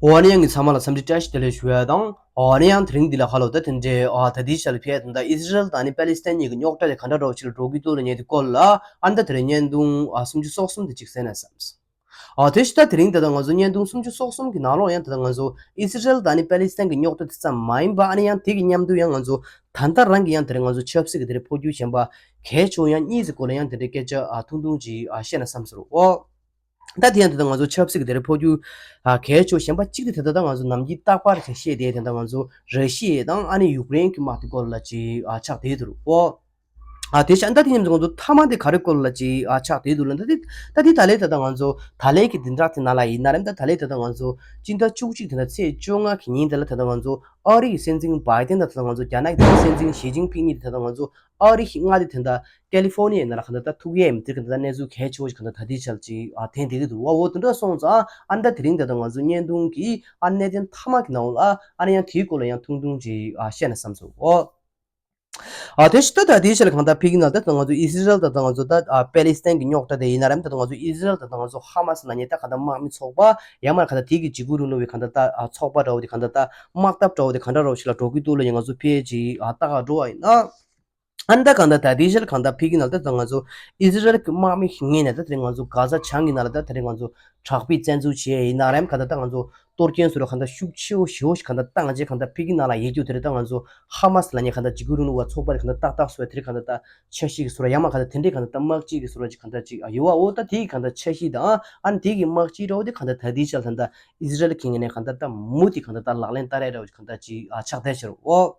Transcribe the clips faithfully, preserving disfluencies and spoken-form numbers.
འོ་ཨ་ནི་ཡང་གི་ཚང་མ་ལ་འཚམས་འདྲི་བཀྲ་ཤིས་བདེ་ལེགས་ཞུ་ཡ་དང་། འོ་ཨ་ནི་ཡང་དེ་རིང་འདི་ལ་ཧ་ལོ་ད་དེ་འདྲའི་ཨ་ད་ལྟའི་ཆར་ལ་ཕེ་ད་ལྟ་ཨི་སི་རལ་དང་ཨ་ནི་པ་ལི་སི་ཐན་གཉིས་ཀྱི་རྙོག་དྲ་དེ་ག་འདྲ་འདྲ་བོ་ཞིག་ལ་འགྲོ་གི་འདུག་ལབ་མཁན་དེ་སྐོར་ལ་ཨ་ནི་ད་དེ་རིང་བརྙན་ཐུང་ཨ་སུམ་ཅུ་སོ་གསུམ་དེ་གཅིག་གསན་ན་བསམས། ཨ་དེ་ཕྱི་ད་དེ་རིང་ད་ལྟ་ང་ཚོ་བརྙན་ཐུང་སུམ་ཅུ་སོ་གསུམ་གྱི་ནང་ལོགས་ཡང་ད་ལྟ་ང་ཚོ་ཨི་སི་རལ་དང་ཨ་ནི་པ་ལི་སི་ཐན་གྱི་རྙོག་དྲ་དེ་ཙམ་མ་ཡིན་པ་ཨ་ནི་ཡང་དེ་གི་མཉམ་དུ་ཡང་ང་ཚོ་ད་ལྟ་རང་གི་ཡང་དེ་རིང་ང་ཚོ་ཆབ་སྲིད་ཀྱི་དེ་རིང་འཕོ་འགྱུར་གཞན་པ་གལ་ཆེ་བོ་ཡང་གཉིས་ཀྱི་སྐོར་ལ་ཡང་དེ་འདྲའི་སྐད་ཆ་ཨ་ཐུང་ཐུང་ཅིག་ཨ་བཤད་ན་བསམས་སོང་། ཨོ། ད་དེ་ཡང་དེ་ད་ང་ཚོ་ཆབ་སྲིད་ཀྱི་དེ་རིང་འཕོ་འགྱུར་ཨ་གལ་ཆེ་བོ་གཞན་པ་གཅིག་དེ་དེ་ད་ད་ང་ཚོ་ནམ་རྒྱུན་རྟག་པར་ཞིག་བཤད་དེ་དེ་ད་ང་ཚོ་ར་ཤི་ཡ་དང་ཨ་ནི་ཡུཀ་རེན་གྱི་དམག་དེ་སྐོར་ལ་ཅིག་ཨ་ཆགས་བསྡད་འདུག། ཨོ། ཨ་དེ་ཤ་ད་དེ་མཉམ་དུ་ང་ཚོ་མཐའ་མ་དེ་ག་རེ་སྐོར་ལ་ཅིག་ཨ་ཆགས་བསྡད་འདུག་ལ། ད་དེ་ད་དེ་ད་ལས་ད་ད་ང་ཚོ་ད་ལས་ཀྱི་བདུན་ཕྲག་དེ་ནང་ལ་ཡིན་ན་རེད། ད་ད་ལས་ད་ད་ང་ཚོ་སྤྱི་ཟླ་བཅུ་གཅིག་དེ་ད་ཚེས་བཅོ་ལྔ་གི་ཉིན་དེ་ལ་ད་ད་ང་ཚོ་ཨ་རི་གི་སྲིད་འཛིན་བྷའི་ཏན་དང་ད་ད་ང་ཚོ་རྒྱ་ནག་གི་སྲིད་འཛིན་ཞི་ཅིན་ཕིང་གཉིས་དེ་ད་ད་ང་ཚོ་ཨ་རི་གི་མངའ་སྡེ་དེ་ད་ཀ་ལི་ཧྥོར་ནི་ཡའི་ནང་ལ་ག་ད་ད་ཐུག་ཡས་མི་དེ་ག་ད་ད་གནས་ཚུལ་གལ་ཆེ་བོ་ཞིག་ག་ད་ད་དེ་ཆ་ལ་ཅིག་ཨ་ཐོན་བསྡད་ཀྱི་འདུག། ཨོ་དེ་འདྲ་སོང་ཙང་ཨ་ད་དེ་རིང་ད་ད་ང་ཚོ་བརྙན་ཐུང་གི་ཨ་གནད་དོན་མཐའ་མ་གི་ནང་ལ་ཨ་ནི་ཡང་དེའི་སྐོར་ལ་ཡང་ཐུང་ཐུང་ཅིག་ཨ་བཤད་ན་བསམས་སོང་། ཨོ། ཨ་དེ་ཕྱི་ད་ད་དེའི་ཆ་ལ་གང་ལྟར་ཕ་གི་ནང་ད་ད་ང་ཚོ་ཨི་སི་རལ་ད་ད་ང་ཚོ་ད་ཨ་པེ་ལི་སི་ཐན་གྱི་རྙོག་དྲ་དེ་ཡིན་ན་རམ། ད་ད་ང་ཚོ་ཨི་སི་རལ་ད་ད་ང་ཚོ་ཧ་མ་སི་ལབ་མཁན་ད་གང་ལྟར་དམག་མི་ཚོགས་པ་ཡང་མ་གང་ལྟར་དེ་གི་འཇིགས་སྐུལ་རིང་ལུགས་པའི་གང་ལྟར་ད་ཨ་ཚོགས་པ་འདྲ་བོ་དེ་གང་ལྟར་ད་དམག་འཐབ་འདྲ་བོ་དེ་གང་འདྲ་འདྲ་བོ་ཞིག་ལ་འགྲོ་གི་འདུག་ལ་ཡང་ང་ཚོ་ཕལ་ཆེར་ཨ་ལྟ་ག་འགྲོ་བ་ཡིན་ན། ཨ་ནི་ད་གང་ལྟར་ད་དེའི་ཆ་ལ་གང་ལྟར་ཕ་གི་ནང་ད་ད་ང་ཚོ་ཨི་སི་རལ་གྱི་དམག་མི་ངོས་ནས་ད་དེ་རིང་ང་ཚོ་གྷ་ཛ་བྱང་གི་ནང་ལ་ད་དེ་རིང་ང་ཚོ་དྲག་པོའི་བཙན་འཛུལ་བྱས་ཡིན་ན་རམ། གང་ལྟར་ད་ང་ཚོ་གཏོར་སྐྱོན་བཟོ་འདྲ་གང་ལྟར་ཤུགས་ཆེ་བོ་ཞེ་བོ་ཞིག་གང་ལྟར་བཏང་རྗེས་གང་ལྟར་ཕ་གི་ནང་ལ་ཡོད་རྒྱུ་དེ་རེད། ད་ང་ཚོ་ཧ་མ་སི་ལབ་མཁན་གང་ལྟར་འཇིགས་སྐུལ་རིང་ལུགས་པ་ཚོགས་པ་རེད། གང་ལྟར་ཏག་ཏག་བཟོ་བའི་དེ་རིང་གང་ལྟར་ད་འཆར་གཞི་གི་བཟོ་འདྲ་ཡང་མ་གང་ལྟར་དེ་འདྲའི་གང་ལྟར་དམག་སྤྱི་གི་བཟོ་འདྲ་ཅིག་གང་ལྟར་ཅིག་ཡོད་པ། འོ་ད་དེ་གི་གང་ལྟར་འཆར་གཞི་དང་ཨ་ནི་དེ་གི་དམག་སྤྱི་འདྲ་བོ་དེ་གང་ལྟར་ད་ལྟའི་ཆར་ད་ལྟ་ཨི་སི་རལ་གྱི་ངོས་ནས་གང་ལྟར་ད་མུ་མཐུད་གང་ལྟར་ད་ལག་ལེན་བསྟར་ཡ་འདྲ་བོ་ཅིག་གང་ལྟར་ཅིག་ཨ་ཆགས་བསྡད་ཤག་འོ།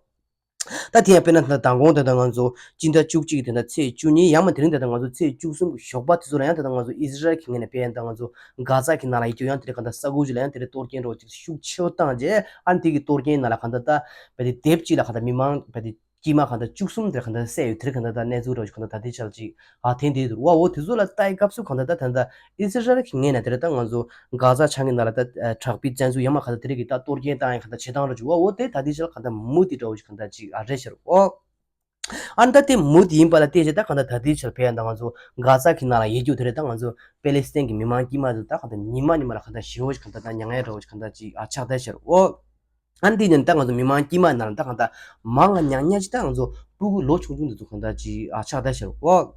ད་དེ་ཡང་དཔེར་ན་ད་ལྟ་མདང་དགོང་དེ་ད་ང་ཚོ་སྤྱི་ཟླ་བཅུ་གཅིག་གི་དེ་ད་ཚེས་བཅུ་གཉིས་ཡང་མ་དེ་རིང་དེ་ད་ང་ཚོ་ཚེས་བཅུ་གསུམ་གྱི་ཞོགས་པ་དེ་ཚོ་ལ་ཡང་དེ་ད་ང་ཚོ་ཨི་སི་རལ་གྱི་ངོས་ནས་དཔེར་ན་ད་ང་ཚོ་གྷ་ཛ་གི་ནང་ལ་ཡོད་རྒྱུ་ཡང་དེ་རིང་གང་ལྟར་ས་ཁུལ་ཅིག་ལ་ཡང་དེ་རིང་གཏོར་སྐྱོན་འདྲ་བོ་ཅིག་ཤུགས་ཆེ་བོ་བཏང་རྗེས་ཨ་ནི་དེ་གི་གཏོར་སྐྱོན་ནང་ལ་གང་ལྟར་ད་བལ་དེ་དེབ་ཅིག་ལ་གང་ལྟར་མི་མང་བལ་དེ་དཀྱུས་མ་གང་ལྟར་བཅུ་གསུམ་དེ་གང་ལྟར་བསད་ཡོད། དེ་རིང་གང་ལྟར་ད་གནས་ཚུལ་འདྲ་བོ་ཅིག་གང་ལྟར་ད་ལྟའི་ཆར་ཅིག་ཨ་ཐོན་བསྡད་འདུག་བ། འོ་དེ་ཚོ་ལ་ལྟ་ཡི་སྐབས་སུ་གང་ལྟར་ད་ད་ལྟ་ཨི་སི་རལ་གྱི་ངོས་ནས་དེ་རིང་ད་ང་ཚོ་གྷ་ཛ་བྱང་གི་ནང་ལ་ད་དྲག་པོའི་བཙན་འཛུལ་ཡང་མ་གང་ལྟར་དེ་རིང་གི་ད་གཏོར་སྐྱོན་བཏང་ཡ་གང་ལྟར་བྱེད་སྟངས་འདྲ་བོ་ཅིག་བ། འོ་དེ་ད་ལྟའི་ཆར་གང་ལྟར་མུ་མཐུད་འདྲ་བོ་ཅིག་གང་ལྟར་ཅིག་ཨ་རེད་ཤག་འོ། ཨ་ནི་ད་དེ་མུ་མཐུད་ཡིན་པ་ལ་བལྟས་རྗེས་ད་གང་ལྟར་ད་ལྟའི་ཆར་ཕེ་ཡ་ད་ང་ཚོ་གྷ་ཛ་གི་ནང་ལ་ཡོད་རྒྱུ་དེ་རེད། ད་ང་ཚོ་པེ་ལེ་སི་ཐན་གྱི་མི་མང་དཀྱུས་མ་དེ་ད་གང་ལྟར་ཉི་མ་ཉི་མ་ལ་གང་ལྟར་ཞེ་བོ་ཞིག་གང་ལྟར་ད་མྱ་ངན་འདྲ་བོ་ཞིག་གང་ལྟར་ཅིག་ཨ་ཆགས་བསྡད་ཤག་འོ། ཨ་ནི་དེ་ནས་ད་ང་ཚོ་མི་མང་དཀྱུས་མ་ནང་ལ་ད་གང་ལྟར་མང་ང་ཉག་ཉག་ཅིག་ད་ང་ཚོ་སྤུ་གུ་ལོ་ཆུང་ཆུང་དེ་ཚོ་གང་ལྟར་ཅིག་ཨ་ཆགས་བསྡད་ཤག་འོ།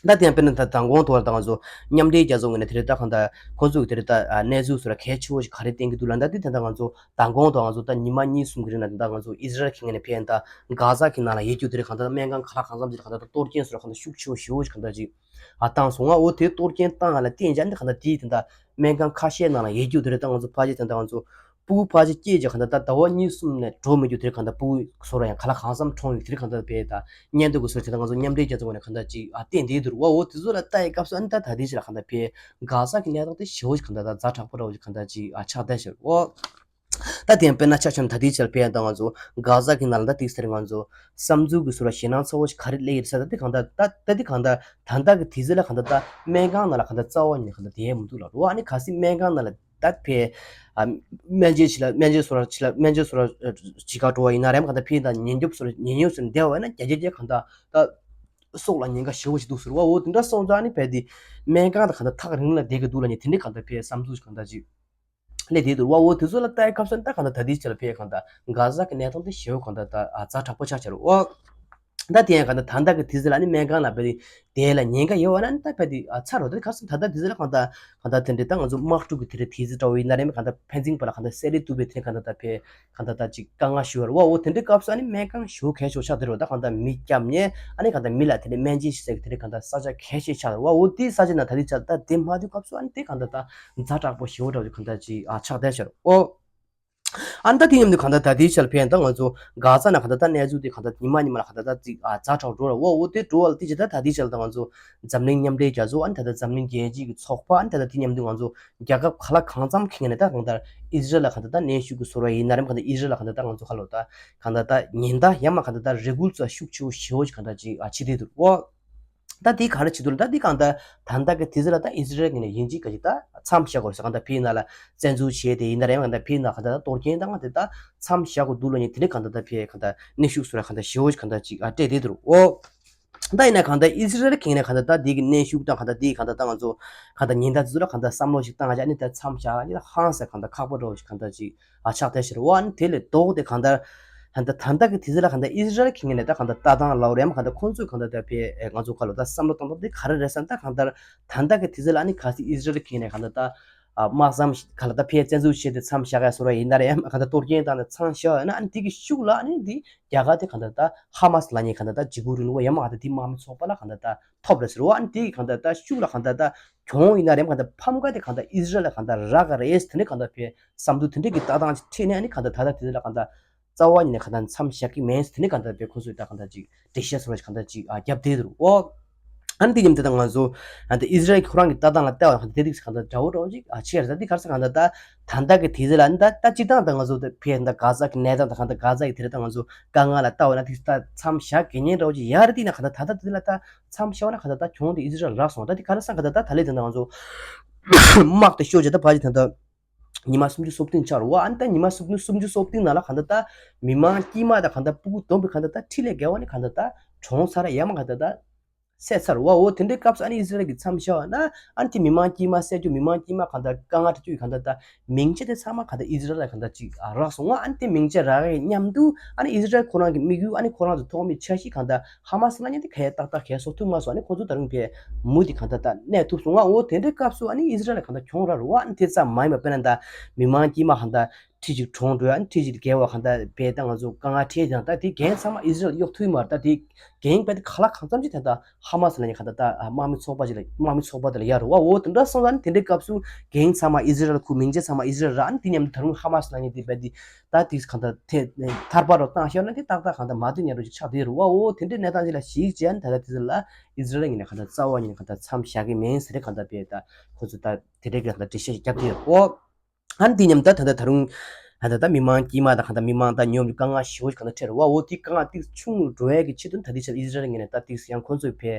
ད་དེ་ཡང་དཔེར་ན་ད་མདང་དགོང་ཐོག་ལ་ད་ང་ཚོ་མཉམ་འབྲེལ་རྒྱལ་ཚོགས་ངོས་ནས་དེ་རེད། ད་གང་ལྟར་ཁོང་ཚོ་གི་དེ་རེད་ད་ཨ་གནས་ཚུལ་བཟོ་འདྲ་གལ་ཆེ་བོ་ཞིག་ག་རེ་བསྟན་གྱི་འདུག་ལབ་ན། ད་དེ་ད་ལྟ་ང་ཚོ་མདང་དགོང་ཐོག་ང་ཚོ་ད་ཉི་མ་གཉིས་གསུམ་གྱི་རིང་ལ་ད་ལྟ་ང་ཚོ་ཨི་སི་རལ་གྱི་ངོས་ནས་ཕེ་ཡ་ད་གྷ་ཛ་གི་ནང་ལ་ཡོད་རྒྱུ་དེ་རེད། གང་ལྟར་སྨན་ཁང་ག་ལ་གང་འཚམ་ཅིག་ལ་གང་ལྟར་གཏོར་སྐྱོན་བཟོ་འདྲ་གང་ལྟར་ཤུགས་ཆེ་བོ་ཞེ་བོ་ཞིག་གང་ལྟར་ཅིག་ཨ་བཏང་སོང་ང་། འོ་དེ་གཏོར་སྐྱོན་བཏང་ཡ་ལ་བརྟེན་བྱས་ཨ་ནི་ད་གང་ལྟར་དེའི་ད་ལྟ་སྨན་ཁང་ཁ་ཤས་ནང་ལ་ཡོད་རྒྱུ་དེ་རེད། ད་ང་ཚོ་ཕལ་ཆེར་ད་ལྟ་ང་ཚོ་སྤུ་གུ་ཕལ་ཆེར་སྐྱེས་རྗེས་གང་ལྟར་ད་ཟླ་བ་གཉིས་གསུམ་ནས་འགྲོ་མེད་རྒྱུ་དེ་རེད། གང་ལྟར་སྤུ་གུ་བཟོ་འདྲ་ཡང་ག་ལ་གང་འཚམ་གྲོངས་ཡོད་དེ་རེད། གང་ལྟར་བས་ད་བརྙན་ཐུང་གི་བཟོ་འདྲ་དེ་ད་ང་ཚོ་མཉམ་འབྲེལ་རྒྱལ་ཚོགས་ངོས་ནས་གང་ལྟར་ཅིག་ཨ་བསྟན་བསྡད་འདུག་བ། འོ་དེ་ཚོ་ལ་ལྟ་ཡི་སྐབས་སུ་ཨ་ནི་ད་ད་ལྟའི་ཆར་ལ་གང་ལྟར་བས་གྷ་ཛ་གི་གནས་སྟངས་དེ་ཞེ་བོ་ཞིག་གང་ལྟར་ད་ཛ་དྲག་པོ་འདྲ་བོ་ཞིག་གང་ལྟར་ཅིག་ཨ་ཆགས་བསྡད་ཤག་འོ། ད་དེ་ཡང་དཔེར་ན་ཆ་བཞག་ན་ད་ལྟའི་ཆར་ཕེ་ཡ་ད་ང་ཚོ་གྷ་ཛ་གི་ནང་ལ་ད་ཏིག་ཟེར་ང་ཚོ་བསམ་ཚུལ་གྱི་བཟོ་འདྲ་ཞེད་སྣང་ཚ་བོ་ཞིག་ག་རེ་སླེབས་ཡོད་ཟེར། ད་དེ་གང་ལྟར་ད་ད་དེ་གང་ལྟར་ད་ལྟ་གི་དུས་ཚོད་ལ་གང་ལྟར་ད་སྨན་ཁང་ནང་ལ་གང་ལྟར་རྩ་བ་ཉིད་ནས་གང་ལྟར་བསྡད་ཡ་མི་འདུག་ལབ་རེད་བ། ཨ་ནི་གལ་སྲིད་སྨན་ཁང་ནང་ལ་ད་ཕེ་ཨ་སྨན་བཅོས་བྱེད་ལ་སྨན་བཅོས་བཟོ་འདྲ་བྱེད་ལ་སྨན་བཅོས་བཟོ་འདྲ་བྱེད་ག་འགྲོ་བ་ཡིན་ན་རེམ་གང་ལྟར་ཕེ་ད་ཉེན་སྐྱོབ་བཟོ་འདྲ་ཉེན་གཡོལ་བཟོ་འདྲ་བསྡད་པ་ཡིན་ན་བརྒྱ་ཆ་བརྒྱ་གང་ལྟར་ད་སྲོག་ལ་ཉེན་ཁ་ཞེ་བོ་ཞིག་འདུག་ཟེར་བ། འོ་དེ་འདྲ་སོང་ཙང་ཨ་ནི་ཕེ་དེ་སྨན་ཁང་དང་གང་ལྟར་ཐག་རིང་ལ་བསྡད་ཀྱི་འདུག་ལབ་ནས་དེ་འདྲའི་གང་ལྟར་ཕེ་བསམ་ཚུལ་ཞིག་གང་ལྟར་ཅིག་སླེབས་བསྡད་འདུག་བ། འོ་དེ་ཚོ་ལ་ལྟ་ཡི་སྐབས་སུ་ད་གང་ལྟར་ད་ལྟའི་ཆར་ཕེ་གང་ལྟར་གྷ་ཛ་གི་གནས་སྟངས་དེ་ཞེ་བོ་གང་ལྟར་ད་ཨ་ཛ་དྲག་པོ་ཆགས་ཆགས་རེད། འོ་ད་དེ་ཡང་གང་ལྟར་ད་ལྟ་གི་དུས་ཚོད་ལ་ནི་སྨན་ཁང་ལ་ཕེ་དེ་དེ་ལ་ཉེན་ཁ་ཡོད་བ་ན་ནི་ད་ཕེ་དེ་ཨ་ཚར་རོ། དེ་ག་སོང་ད་ལྟ་དུས་ཚོད་ལ་གང་ལྟར་གང་ལྟར་དེ་འདྲའི་ད་ང་ཚོ་དམག་འཁྲུག་གི་དེ་འདྲའི་དུས་ཚོད་འདྲ་བོ་ཡིན་ན་རེད། མི་གང་ལྟར་ཕན་ཚུན་བར་ལ་གང་ལྟར་བསད་རེས་ཐུབ་པའི་དེ་གང་ལྟར་ད་ཕེ་གང་ལྟར་ད་ཅིག་དཀའ་ངལ་ཞུ་བར་བ། འོ་དེ་འདྲའི་སྐབས་སུ་ཨ་ནི་སྨན་ཁང་ཞེ་བོ་གལ་ཆེ་བོ་ཆགས་བསྡད་རེད་བ། ད་གང་ལྟར་མི་བསྐྱབས་ནས་ཨ་ནི་གང་ལྟར་མི་ལ་དེ་ནས་སྨན་བཅོས་ཞིག་ཟེར་གི་དེ་རིང་གང་ལྟར་ས་ཆ་གལ་ཆེ་ཆགས་རེད་བ། འོ་དེའི་ས་ཆ་ན་ད་ལྟའི་ཆར་ད་དེ་མ་ཐུག་སྐབས་སུ་ཨ་ནི་དེ་གང་ལྟར་ད་ཛ་དྲག་པོ་ཞེ་བོ་འདྲ་བོ་གང་ལྟར་ཅིག་ཨ་ཆགས་བསྡད་ཤག་འོ། ཨ་ནི་ད་དེ་མཉམ་དུ་གང་ལྟར་ད་ལྟའི་ཆར་ཕེ་ཡ་ད་ང་ཚོ་གྷ་ཛ་ན་གང་ལྟར་ད་གནས་ཚུལ་དེ་གང་ལྟར་ཉི་མ་ཉི་མ་ལ་གང་ལྟར་ད་ཅིག་ཨ་ཛ་དྲག་འགྲོ་རེད་བ། འོ་དེ་འགྲོ་བ་ལ་དེ་ཅི་ད་ད་ལྟའི་ཆར་ད་ང་ཚོ་འཛམ་གླིང་མཉམ་འབྲེལ་རྒྱལ་ཚོགས་ཨ་ནི་ད་ལྟ་འཛམ་གླིང་རྒྱལ་སྤྱི་གི་ཚོགས་པ་ཨ་ནི་ད་ལྟ་དེ་མཉམ་དུ་ང་ཚོ་རྒྱལ་ཁབ་ག་ལ་གང་འཚམ་ཁེངས་ནས་ད་གང་ལྟར་ཨི་སི་རལ་ལ་གང་ལྟར་ད་གནོན་ཤུགས་ཀྱི་བཟོ་འདྲ་ཡིན་ན་རེད། གང་ལྟར་ཨི་སི་རལ་ལ་གང་ལྟར་ད་ང་ཚོ་ཁ་ལོ་ད་གང་ལྟར་ད་ཉེན་བརྡ་ཡང་མ་གང་ལྟར་ད་རེ་སྐུལ་ཚོ་ཤུགས་ཆེ་བོ་ཞེ་བོ་ཞིག་གང་ལྟར་ཅིག་ཨ་བྱེད་བསྡད་འདུག་འོ། ད་དེ་ག་རེ་བྱེད་འདུག་ལ། ད་དེ་གང་ལྟར་ད་ལྟ་གི་དུས་ཚོད་ལ་ད་ཨི་སི་རལ་གྱི་ནས་ཡིན་གཅིག་ག་གཅིག་ད་མཚམས་བཞག་དགོས་ཟེར། གང་ལྟར་ཕེ་ན་ལ་བཙན་འཛུལ་བྱས་ཏེ་ཡིན་ན་རེད། གང་ལྟར་ཕེ་ན་གང་ལྟར་ད་གཏོར་སྐྱོན་ད་གང་ལྟར་ད་མཚམས་བཞག་དགོས་འདུག་ལ་ནི་དེ་འདྲ་གང་ལྟར་ད་ཕེ་གང་ལྟར་གནོན་ཤུགས་བཟོ་འདྲ་གང་ལྟར་ཞེ་བོ་ཞིག་གང་ལྟར་ཅིག་ཨ་སྤྲད་བསྡད་འདུག་འོ། ད་ཡིན་ན་གང་ལྟར་ཨི་སི་རལ་གྱི་ངོས་ནས་གང་ལྟར་ད་དེ་གི་གནོན་ཤུགས་དང་གང་ལྟར་དེ་གང་ལྟར་ད་ང་ཚོ་གང་ལྟར་ཉེན་བརྡ་དེ་ཚོ་ལ་གང་ལྟར་བསམ་བློ་ཞིག་བཏང་བྱས་ཨ་ནི་ད་མཚམས་བཞག་ཨ་ནི་ད་ཧང་སང་གང་ལྟར་ཁག་པོ་འདྲ་བོ་ཞིག་གང་ལྟར་ཅིག་ཨ་ཆགས་བསྡད་ཤག་རེད་བ། ཨ་ནི་དེ་ལས་ལྡོག་སྟེ་གང་ལྟར་ད་ལྟ་ད་ལྟ་གི་དུས་ཚོད་ལ་གང་ལྟར་ཨི་སི་རལ་གྱི་ངོས་ནས་ད་གང་ལྟར་ལྟ་སྟངས་ལབ་རེད་ཡང་གང་ལྟར་ཁོང་ཚོས་གང་ལྟར་ད་ཕེ་ང་ཚོ་ག་ལོ་ད་བསམ་བློ་གཏོང་སྟངས་དེ་ག་རེ་རེད་ཟེར་ན། ད་གང་ལྟར་ད་ལྟ་གི་དུས་ཚོད་ལ་ཨ་ནི་གལ་སྲིད་ཨི་སི་རལ་གྱི་ངོས་ནས་གང་ལྟར་ད་དམག་མཚམས་ག་ལ་ད་ཕེ་བཙན་འཛུལ་བྱས་ཏེ་མཚམས་བཞག་ཡ་བཟོ་འདྲ་ཡིན་ན་རེད་ཡང་གང་ལྟར་གཏོར་སྐྱོན་བཏང་ནས་མཚམས་བཞག་ཡོད་ན། ཨ་ནི་དེ་གི་ཤུགས་ལ་ཨ་ནི་དེ་རྒྱ་གར་དེ་གང་ལྟར་ད་ཧ་མ་སི་ལབ་མཁན་གང་ལྟར་ད་འཇིགས་སྐུལ་རིང་ལུགས་ཡང་མ་གང་ལྟར་དེ་དམག་མི་ཚོགས་པ་ལ་གང་ལྟར་ད་ཐོབ་རེད་ཟེར་བ། ཨ་ནི་དེ་གི་གང་ལྟར་ད་ཤུགས་ལ་གང་ལྟར་ད་གྱོང་ཡིན་ན་རེད་ཡང་གང་ལྟར་ཕམ་ཁ་དེ་གང་ལྟར་ཨི་སི་རལ་ལ་གང་ལྟར་རག་ག་རེད། དེ་ནས་གང་ལྟར་ཕེ་བསམ་ཚུལ་དེ་འདྲ་གི་ལྟ་སྟངས་ཅིག་ཁྲིད་ནས་ཨ་ནི་གང་ལྟར་ད་ལྟ་དེ་ཚོ་ལ་གང་ལྟར་རྩ་བ་ཉིད་ནས་གང་ལྟར་མཚམས་བཞག་གི་མེད་ཟེར། དེ་ནས་གང་ལྟར་དཔེ་ཁོ་ཚོས་ད་གང་ལྟར་ཅིག་འགྲེལ་བཤད་སོགས་ལ་གང་ལྟར་ཅིག་ཨ་རྒྱབ་བསྡད་འདུག་ཨོ། ཨ་ནི་དེ་ཉིན་དེ་ད་ང་ཚོ་ཨ་ནི་ཨི་སི་རལ་གྱི་ཁོ་རང་གི་ལྟ་སྟངས་ལ་བལྟས་པ་ན་གང་ལྟར་དེ་དུས་གང་ལྟར་འདྲ་བོ་འདྲ་བོ་ཅིག་ཨ་ཆེ་རེད། ད་དེ་ག་རེ་ཟེར་གང་ལྟར་ད་ད་ལྟ་གི་དུས་ཚོད་ལ་ཨ་ནི་ད་ད་སྤྱིར་བཏང་ད་ང་ཚོ་ད་ཕེ་ད་གྷ་ཛ་གི་གནས་སྟངས་དང་གང་ལྟར་གྷ་ཛ་ཡི་དེ་རེད་ད་ང་ཚོ་དཀའ་ངལ་ལ་བལྟས་པ་ན་དེ་ད་མཚམས་བཞག་དགོས་ངེས་འདྲ་བོ་ཅིག་ཡོད་རེད། དེ་ན་གང་ལྟར་ད་ད་དེ་ལ་ད་མཚམས་བཞག་པ་ན་གང་ལྟར་ད་གྱོང་དེ་ཨི་སི་རལ་རག་སོང་། ད་དེ་ག་རེ་ཟེར་གང་ལྟར་ད་ད་ལས་དེ་ད་ང་ཚོ་དམག་དེ་ཤོར་བྱས་ད་ཕ་ཅིག་ད་ད། ཉི་མ་སུམ་ཅུ་སོ་བདུན་ཆགས་རེད་བ། ཨ་ནི་ད་ཉི་མ་སུམ་ཅུ་སུམ་ཅུ་སོ་བདུན་ནང་ལ་གང་ལྟར་ད་མི་མང་དཀྱུས་མ་དང་གང་ལྟར་སྤུ་གུ་བསྡོམས་པའི་གང་ལྟར་ད་ཁྲི་ལས་བརྒལ་བ་ནི་གང་ལྟར་ད་གྲོངས་ཚར་ཡང་མ་གང་ལྟར་ད་བསད་ཚར་བ། འོ་དེ་འདྲའི་སྐབས་སུ་ཨ་ནི་ཨི་སི་རལ་གྱི་མཚམས་བཞག་པ་ན་ཨ་ནི་དེ་མི་མང་དཀྱུས་མ་བསད་རྒྱུ་མི་མང་དཀྱུས་མ་གང་ལྟར་དཀའ་ངལ་འཕྲད་རྒྱུ་ཡི་གང་ལྟར་ད་མིང་ཆད་དེ་ཚང་མ་གང་ལྟར་ཨི་སི་རལ་ལ་གང་ལྟར་ཅིག་རག་སོང་ང་། ཨ་ནི་དེ་མིང་ཆད་རག་ཡི་མཉམ་དུ་ཨ་ནི་ཨི་སི་རལ་ཁོ་རང་གི་དམིགས་ཡུལ་ཨ་ནི་ཁོ་རང་ཚོ་ཐོག་མའི་འཆར་གཞི་གང་ལྟར་ཧ་མ་སི་ལབ་མཁན་དེ་གས་ཏག་ཏག་གས་བཟོ་ཐུབ་མ་སོང་། ཨ་ནི་ཁོ་ཚོ་ད་རུང་ཕེ་མུ་དེ་གང་ལྟར་ད་གནས་ཐུབ་སོང་ང་། འོ་དེ་འདྲའི་སྐབས་སུ་ཨ་ནི་ཨི་སི་རལ་ལ་གང་ལྟར་གྱོང་རག་རེད་བ། ཨ་ནི་དེ་ཙམ་མ་ཡིན་པ་དཔེར་ན་ད་མི་མང་དཀྱུས་མ་གང་ལྟར་ཁྲི་གཅིག་གྲོངས་འགྲོ་ཡ། ཨ་ནི་ཁྲི་གཅིག་བརྒལ་བ་གང་ལྟར་ཕེ་ད་ང་ཚོ་དཀའ་ངལ་འཕྲད་དང་ད་དེ་འགན་ཚང་མ་ཨི་སི་རལ་གཡོག་ཐུབ་ཡི་མ་རེད། ད་དེ་འགན་ཕེ་ད་ག་ལ་གང་འཚམ་ཅིག་ད་ད་ཧ་མ་སི་ལབ་མཁན་གང་ལྟར་ད་དམག་མི་ཚོགས་པ་ཅིག་ལ་དམག་མི་ཚོགས་པ་དེ་ལ་ཡོད་རེད་བ། འོ་དེ་འདྲ་སོང་ཙང་ཨ་ནི་དེ་འདྲའི་སྐབས་སུ་འགན་ཚང་མ་ཨི་སི་རལ་ཁུར། མིང་ཆད་ཚང་མ་ཨི་སི་རལ་རག་ཨ་ནི་དེ་མཉམ་དུ་ད་རུང་ཧ་མ་སི་ལབ་མཁན་དེ་ཕེ་དེ། ད་དེ་གང་ལྟར་ཐེ་ཐར་པ་རོ་བཏང་ཤོར་ན་དེ་ཏག་ཏག་གང་ལྟར་མ་བསྡད་ཉན་རོ་ཅིག་ཆགས་བསྡད་རུ་བ། འོ་དེ་འདྲའི་གནས་སྟངས་ཅིག་ལ་གཞིགས་བྱས་ན་ད་ལྟ་དེ་ཚོ་ལ་ཨི་སི་རལ་ངོས་ནས་གང་ལྟར་རྩ་བ་ཉིད་ནས་གང་ལྟར་མཚམས་བཞག་གི་མིན་ཟེར་གང་ལྟར་བས་ད་ཁོ་ཚོ་ད་དེ་འདྲའི་གི་གང་ལྟར་འགྲེལ་བཤད་ཅིག་བརྒྱབ་བསྡད་ཡོད། འོ་ཨ་ནི་དེ་མཉམ་ད་ད་ལྟ་ད་རུང་ད་ལྟ་ད་མི་མང་དཀྱུས་མ་དང་གང་ལྟར་མི་མང་ད་ཉོབ་ཀྱི་དཀའ་ངལ་ཞེ་པོ་ཅིག་གང་ལྟར་འཕྲད་རུ་བ། འོ་དེ་དཀའ་ངལ་ཏིག་ཆུང་རུ་འགྲོ་ཡས་ཀྱི་ཆེད་དུ་ད་དེ་ཆ་ཨི་སི་རལ་ངོས་ནས་ད་ཏིག་ཡང་ཁོ་ཚོས་ཕེ་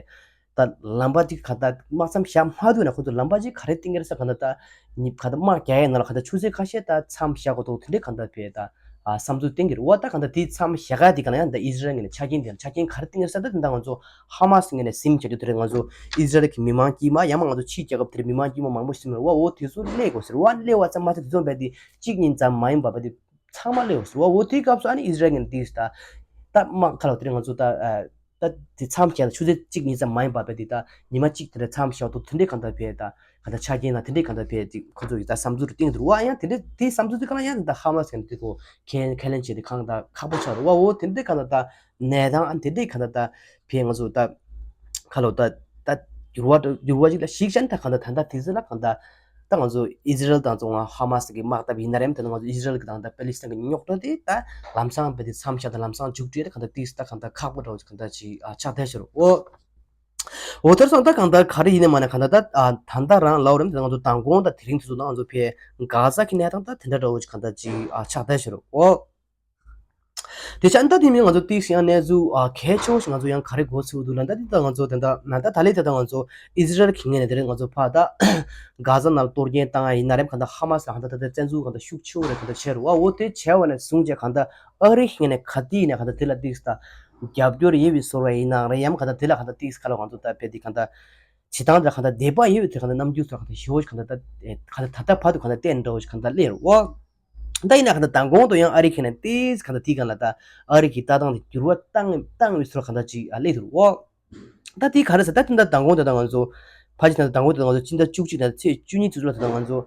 ད་ལམ་པ་ཅིག་ག་ད་དམག་མཚམས་བཞག་མ་ཐུབ་ན་ཁོ་ཚོ་ལམ་པ་ཅིག་ག་རེ་བཏིང་གི་རེད་ཟེར་གང་ལྟར་ད་ཉིབ་ག་ད་དམག་རྒྱག་ཡས་ནང་ལ་ག་ད་ཆུ་ཚོད་ཁ་ཤས་ད་མཚམས་བཞག་དགོས་འདུག་དེ་འདྲའི་གང་ལྟར་བས་ད་ཨ་བསམ་ཚུལ་བཏིང་གི་རེད་བ། ད་གང་ལྟར་དེ་མཚམས་བཞག་ག་དེ་གང་ལ་ཡང་ད་ཨི་སི་རལ་ངོས་ནས་ཆ་རྐྱེན་དེ་ཆ་རྐྱེན་ག་རེ་བཏིང་གི་རེད་ཟེར་ད་དེ་ད་ང་ཚོ་ཧ་མ་སི་ངོས་ནས་ཟིན་བྱ་རྒྱུ་དེ་རེད། ང་ཚོ་ཨི་སི་རལ་གྱི་མི་མང་དཀྱུས་མ་ཡང་མ་ང་ཚོ་ཕྱིའི་རྒྱལ་ཁབ་དེ་རེད་མི་མང་དཀྱུས་མ་མང་པོ་ཟིན་རེད་བ། འོ་དེ་ཚོ་སླེབས་དགོས་ཟེར་བ། སླེབས་པ་ཙམ་མ་ཟད་དེ་ཚོ་བས་དེ་གཅིག་གཉིས་ཙམ་མ་ཡིན་པ་བས་དེ་ཚང་མ་སླེབས་ཟེར་བ། འོ་དེའི་སྐབས་སུ་ཨ་ནི་ཨི་སི་རལ་ངོས་ནས་དེ་ད་དམག་ཁ་ལོ་དེ་རིང་ང་ཚོ་ད་ད་དེ་མཚམས་བཞག་ན་ཆུ་ཚོད་གཅིག་གཉིས་ཙམ་མ་ཡིན་པ་བས་དེ་ད་ཉི་མ་གཅིག་དེ་འདྲ་མཚམས་བཞག་འདུག་དེ་འདྲའི་གང་ལྟར་བས་ད་གང་ལྟར་ཆ་རྐྱེན་དང་དེ་འདྲའི་གང་ལྟར་བས་དེ་ཁོ་ཚོ་ཡི་ད་བསམ་ཚུལ་རུ་བཏིང་འདུག་བ། ཡང་དེ་འདྲའི་དེའི་བསམ་ཚུལ་དེ་གང་ལ་ཡང་ད་ཧ་མ་སི་ཟེར་ན་དེ་ཁོ་ཁས་ཁས་ལེན་བྱས་ཏེ་གང་ལྟར་ཁག་པོ་ཆགས་རུ་བ། འོ་དེ་འདྲའི་གང་ལྟར་ད་གནས་སྟངས་ཨ་དེ་འདྲའི་གང་ལྟར་ད་བས་ང་ཚོ་ད་ཁ་ལོ་ད་ད་འགྱུར་བ་འགྱུར་བ་ཅིག་ལ་གཞིགས་བྱས་ན་ད་གང་ལྟར་ད་ལྟ་དེ་ཚོ་ལ་གང་ལྟར། ད་ང་ཚོ་ཨི་སི་རལ་དང་ཚོ་ང་ཧ་མ་སི་གི་དམག་འཐབ་ཡིན་ན་རེད། ད་ང་ཚོ་ཨི་སི་རལ་གི་དང་ད་པེ་ལི་སི་ཐན་གི་རྙོག་དྲ་དེ་ད་ལམ་སང་བས་དེ་མཚམས་བཞག་ད་ལམ་སང་མཇུག་སྒྲིལ་ད་གང་ལྟར་ཏིག་ད་གང་ལྟར་ཁག་པོ་འདྲ་བོ་གང་ལྟར་ཅིག་ཨ་ཆགས་བསྡད་ཤག་རོ། འོ་འོ་དེར་སོང་ད་གང་ལྟར་ག་རེ་ཡིན་ནའི་མ་ནའི་གང་ལྟར་ད་ཨ་ད་ལྟ་རང་ལབ་རེད། ད་ང་ཚོ་མདང་དགོང་དང་དེ་རིང་དེ་ཚོ་ད་ང་ཚོ་ཕེ་གྷ་ཛ་གི་གནས་སྟངས་ད་དེ་འདྲ་འདྲ་བོ་ཅིག་གང་ལྟར་ཅིག་ཨ་ཆགས་བསྡད་ཤག་རོ། འོ། དེ་ཆ་ཨ་ད་དེ་མིན་ང་ཚོ་ཏིག་ཡང་གནས་ཚུལ་ཨ་གལ་ཆེ་བོ་ཞིག་ང་ཚོ་ཡང་ག་རེ་གོ་ཚུལ་འདུག་ལབ་ན། ད་ད་ང་ཚོ་ད་ད་ད་ད་ལྟ་ད་ང་ཚོ་ཨི་སི་རལ་གྱི་ངོས་ནས་དེ་རིང་ང་ཚོ་ཕར་ད་གྷ་ཛ་ནང་ལ་གཏོར་སྐྱོན་བཏང་ཡ་ཡིན་ན་རེད། གང་ལྟར་ཧ་མ་སི་ལ་གང་ལྟར་ད་ལྟ་བཙན་འཛུལ་གང་ལྟར་ཤུགས་ཆེ་བོ་རེད་གང་ལྟར་བྱས་རུ་བ། འོ་དེ་བྱས་པ་ནས་བཟུང་བྱས་གང་ལྟར་ཨ་རི་གི་ངོས་ནས་ག་དུས་ཡིན་ནའི་གང་ལྟར་དེ་ལ་ཏིག་ད་རྒྱབ་སྐྱོར་ཡོད་པའི་བཟོ་འདྲ་ཡིན་ན་རེད། ཡང་གང་ལྟར་དེ་ལ་གང་ལྟར་ཏིག་ག་ལ་ང་ཚོ་ད་བས་དེ་གང་ལྟར་བྱེད་སྟངས་དེ་ལ་གང་ལྟར་དད་པ་ཡོད་པའི་དེ་གང་ལྟར་རྣམ་འགྱུར་ཚོ་གང་ལྟར་ཞེ་བོ་ཞིག་གང་ལྟར་ད་གང་ལྟར་ད་ལྟ་བར་དུ་གང་ལྟར་བསྟན་འདྲ་བོ་ཞིག་གང་ལྟར་སླེབས་རུ་བ། ད་ཡིན་ན་གང་ལྟར་མདང་དགོང་དུ་ཡང་ཨ་རི་གི་ངོས་ནས་ཏིག་གང་ལྟར་དེ་གང་ལ་ད་ཨ་རི་གི་ལྟ་སྟངས་དེ་འགྱུར་བ་བཏང་བཏང་བའི་ཚུལ་གང་ལྟར་ཅིག་ཨ་སླེབས་འདུག་འོ། ད་དེ་ག་རེ་ཟེར་ད་དེ་འདྲ་མདང་དགོང་དུ་ད་ང་ཚོ་ཕ་ཅི་ད་མདང་དགོང་དུ་ད་ང་ཚོ་སྤྱི་ཟླ་བཅུ་གཅིག་དང་ཚེས་བཅུ་གཉིས་ཚོ་ལ་ད་ང་ཚོ་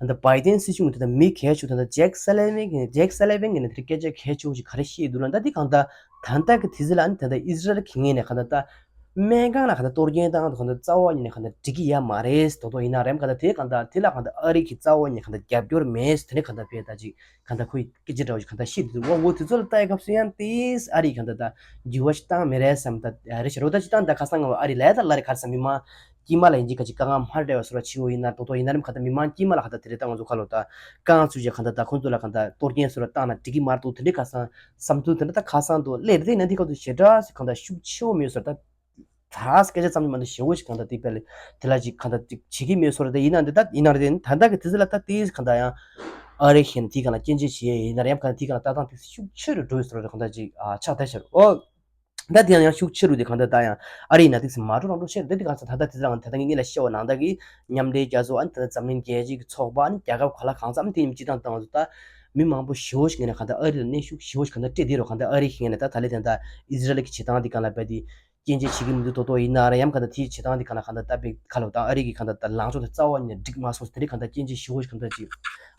ད་བའི་ཏན་སྲིད་གཞུང་གི་ད་མི་གལ་ཆེ་ད་ཇེག་སེ་ལི་ཝན་གྱི་ཇེག་སེ་ལི་ཝན་གྱིས་ནས་དེ་སྐད་ཆ་གལ་ཆེ་བོ་ཞིག་ག་རེ་བཤད་འདུག་ལབ་ན། ད་དེ་གང་ལྟར་ད་ལྟ་གི་དུས་ཚོད་ལ་ཨ་ནི་ད་ལྟ་ཨི་སི་རལ་གྱི་ངོས་ནས་གང་ལྟར་ད། སྨན་ཁང་ལ་གང་ལྟར་གཏོར་སྐྱོན་བཏང་དུས་གང་ལྟར་རྩ་བ་ཉིད་ནས་གང་ལྟར་འགྲིག་གི་ཡོད་མ་རེད། དོ་དོ་ཡིན་ན་རེད། གང་ལྟར་དེ་གང་ལྟར་དེ་ལ་གང་ལྟར་ཨ་རི་གི་རྩ་བ་ཉིད་གང་ལྟར་རྒྱབ་སྐྱོར་མེད། དེ་ནས་གང་ལྟར་བས་ད་ཅིག་གང་ལྟར་ཁོའི་སྐད་ཆ་འདྲ་བོ་ཞིག་གང་ལྟར་བཤད་འདུག་འོ་འོ་དེ་ཚོ་ལ་ལྟ་ཡི་སྐབས་སུ་ཡང་དེས་ཨ་རི་གང་ལྟར་ད་འགྱུར་བ་ཞིག་བཏང་མི་རེད་བསམ་ད་རེད་ཤག་རོ། ད་ཅི་ད་ད་ཁ་སང་ང་བ་ཨ་རི་ལས་ད་ལ་རེ་ག་རེ་ཟེར་མི་མང་དཀྱུས་མ་ལ་ཡིན་གྱི་ག་ཅིག་དཀའ་ངལ་མ་འཕྲད་པ་བཟོ་འདྲ་ཆེ་བོ་ཡིན་ན་དོ་དོ་ཡིན་ན་རེད། གང་ལྟར་མི་མང་དཀྱུས་མ་ལ་གང་ལྟར་དེ་རེད། ད་ང་ཚོ་ཁ་ལོ་ད་རྐང་ཚུགས་ཀྱི་གང་ལྟར་ད་གང་ལྟར་གཏོར་སྐྱོན་བཟོ་འདྲ་བཏང་ན་འགྲིག་གི་མ་རེད་འདུག་དེ་འདྲའི་ཁ་སང་བསམ་ཚུལ་དེ་འདྲ་ད་ཁ་སང་དུ་སླེབས་རེད། ན་འདི་སྐབས་སུ་ཞེ་དྲག་ཞིག་གང་ལྟར་ཤུགས་ཆེ་བོ་མེད་བཟོ་འདྲ་ད། ད་སྐད་ཆ་ཙམ་ཡིན་མ་གཏོགས་ཞེ་བོ་ཞིག་གང་ལྟར་དེ་དཔེ་ལ་དེ་ལ་ཅིག་གང་ལྟར་ཅིག་བྱེད་ཀྱི་མེད་བཟོ་འདྲ་ད། ཡིན་ན་འདི་ད་ཡིན་ན་རེད། ད་ལྟ་གི་དུས་ཚོད་ལ་ད་དེ་གང་ལྟར་ཡང་ཨ་རི་གཞན་དེ་གང་ལ་སྐྱོན་བརྗོད་བྱེད་ཡས་ཡིན་ན་རེད། ཡང་གང་ལྟར་དེ་གང་ལ་ལྟ་སྟངས་དེ་ཤུགས་ཆེ་རུ་འགྲོ་བཟོ་འདྲ་གང་ལྟར་ཅིག་ཨ་ཆགས་བསྡད་ཤག་རོ། ད་དེ་ཡང་ཡང་ཤུགས་ཆེ་རུ་དེ་གང་ལྟར་ད་ཡང་ཨ་རིའི་ནང་དེ་ཚོ་མ་འགྲོ་རང་འགྲོ་ཤེས་རེད། དེ་གང་ལྟར་ད་ལྟ་དེ་ཚོ་ད་ལྟ་ངས་ལ་བཤད་པ་ནང་ལྟར་གྱི་མཉམ་འབྲེལ་རྒྱལ་ཚོགས་ཨ་ནི་ད་ལྟ་འཛམ་གླིང་རྒྱལ་སྤྱིའི་ཚོགས་པ་ཨ་ནི་རྒྱལ་ཁབ་ག་ལ་གང་འཚམ་དེ་ཡིན་སྤྱི་བཏང་དང་ཚོ་ད་མི་མང་པོ་ཞེ་པོ་ཞིག་ངས་ནས་གང་ལྟར་ཨ་རི་ལ་གནོན་ཤུགས་ཞེ་པོ་ཞིག་གང་ལྟར་སྤྲད་དེ་རུ་གང་ལྟར་ཨ་རི་ཞིག་ངས་ནས་ད་ད་ལྟ་དེ་ད་ཨི་ཟི་རལ་གྱི་བྱེད་སྟངས་དེ་གང་ལ་བས་དེ་སྐྱོན་བརྗོད་བྱེད་ཀྱི་མི་འདུག་ཏོག་ཏོག་ཡིན་ན་ར་ཡང་གང་ལྟར་དེའི་བྱེད་སྟངས་དེ་གང་ལ་གང་ལྟར་ད་བས་ཁ་ལོ་ད་ཨ་རི་གི་གང་ལྟར་ད་ལངས་ཕྱོགས་དེ་རྩ་བ་ཉིད་ནས་འགྲིག་མ་སོང་ཟེར་དེ་རིགས་གང་ལྟར་སྐྱོན་བརྗོད་ཞེ་པོ་ཞིག་གང་ལྟར་ཅིག་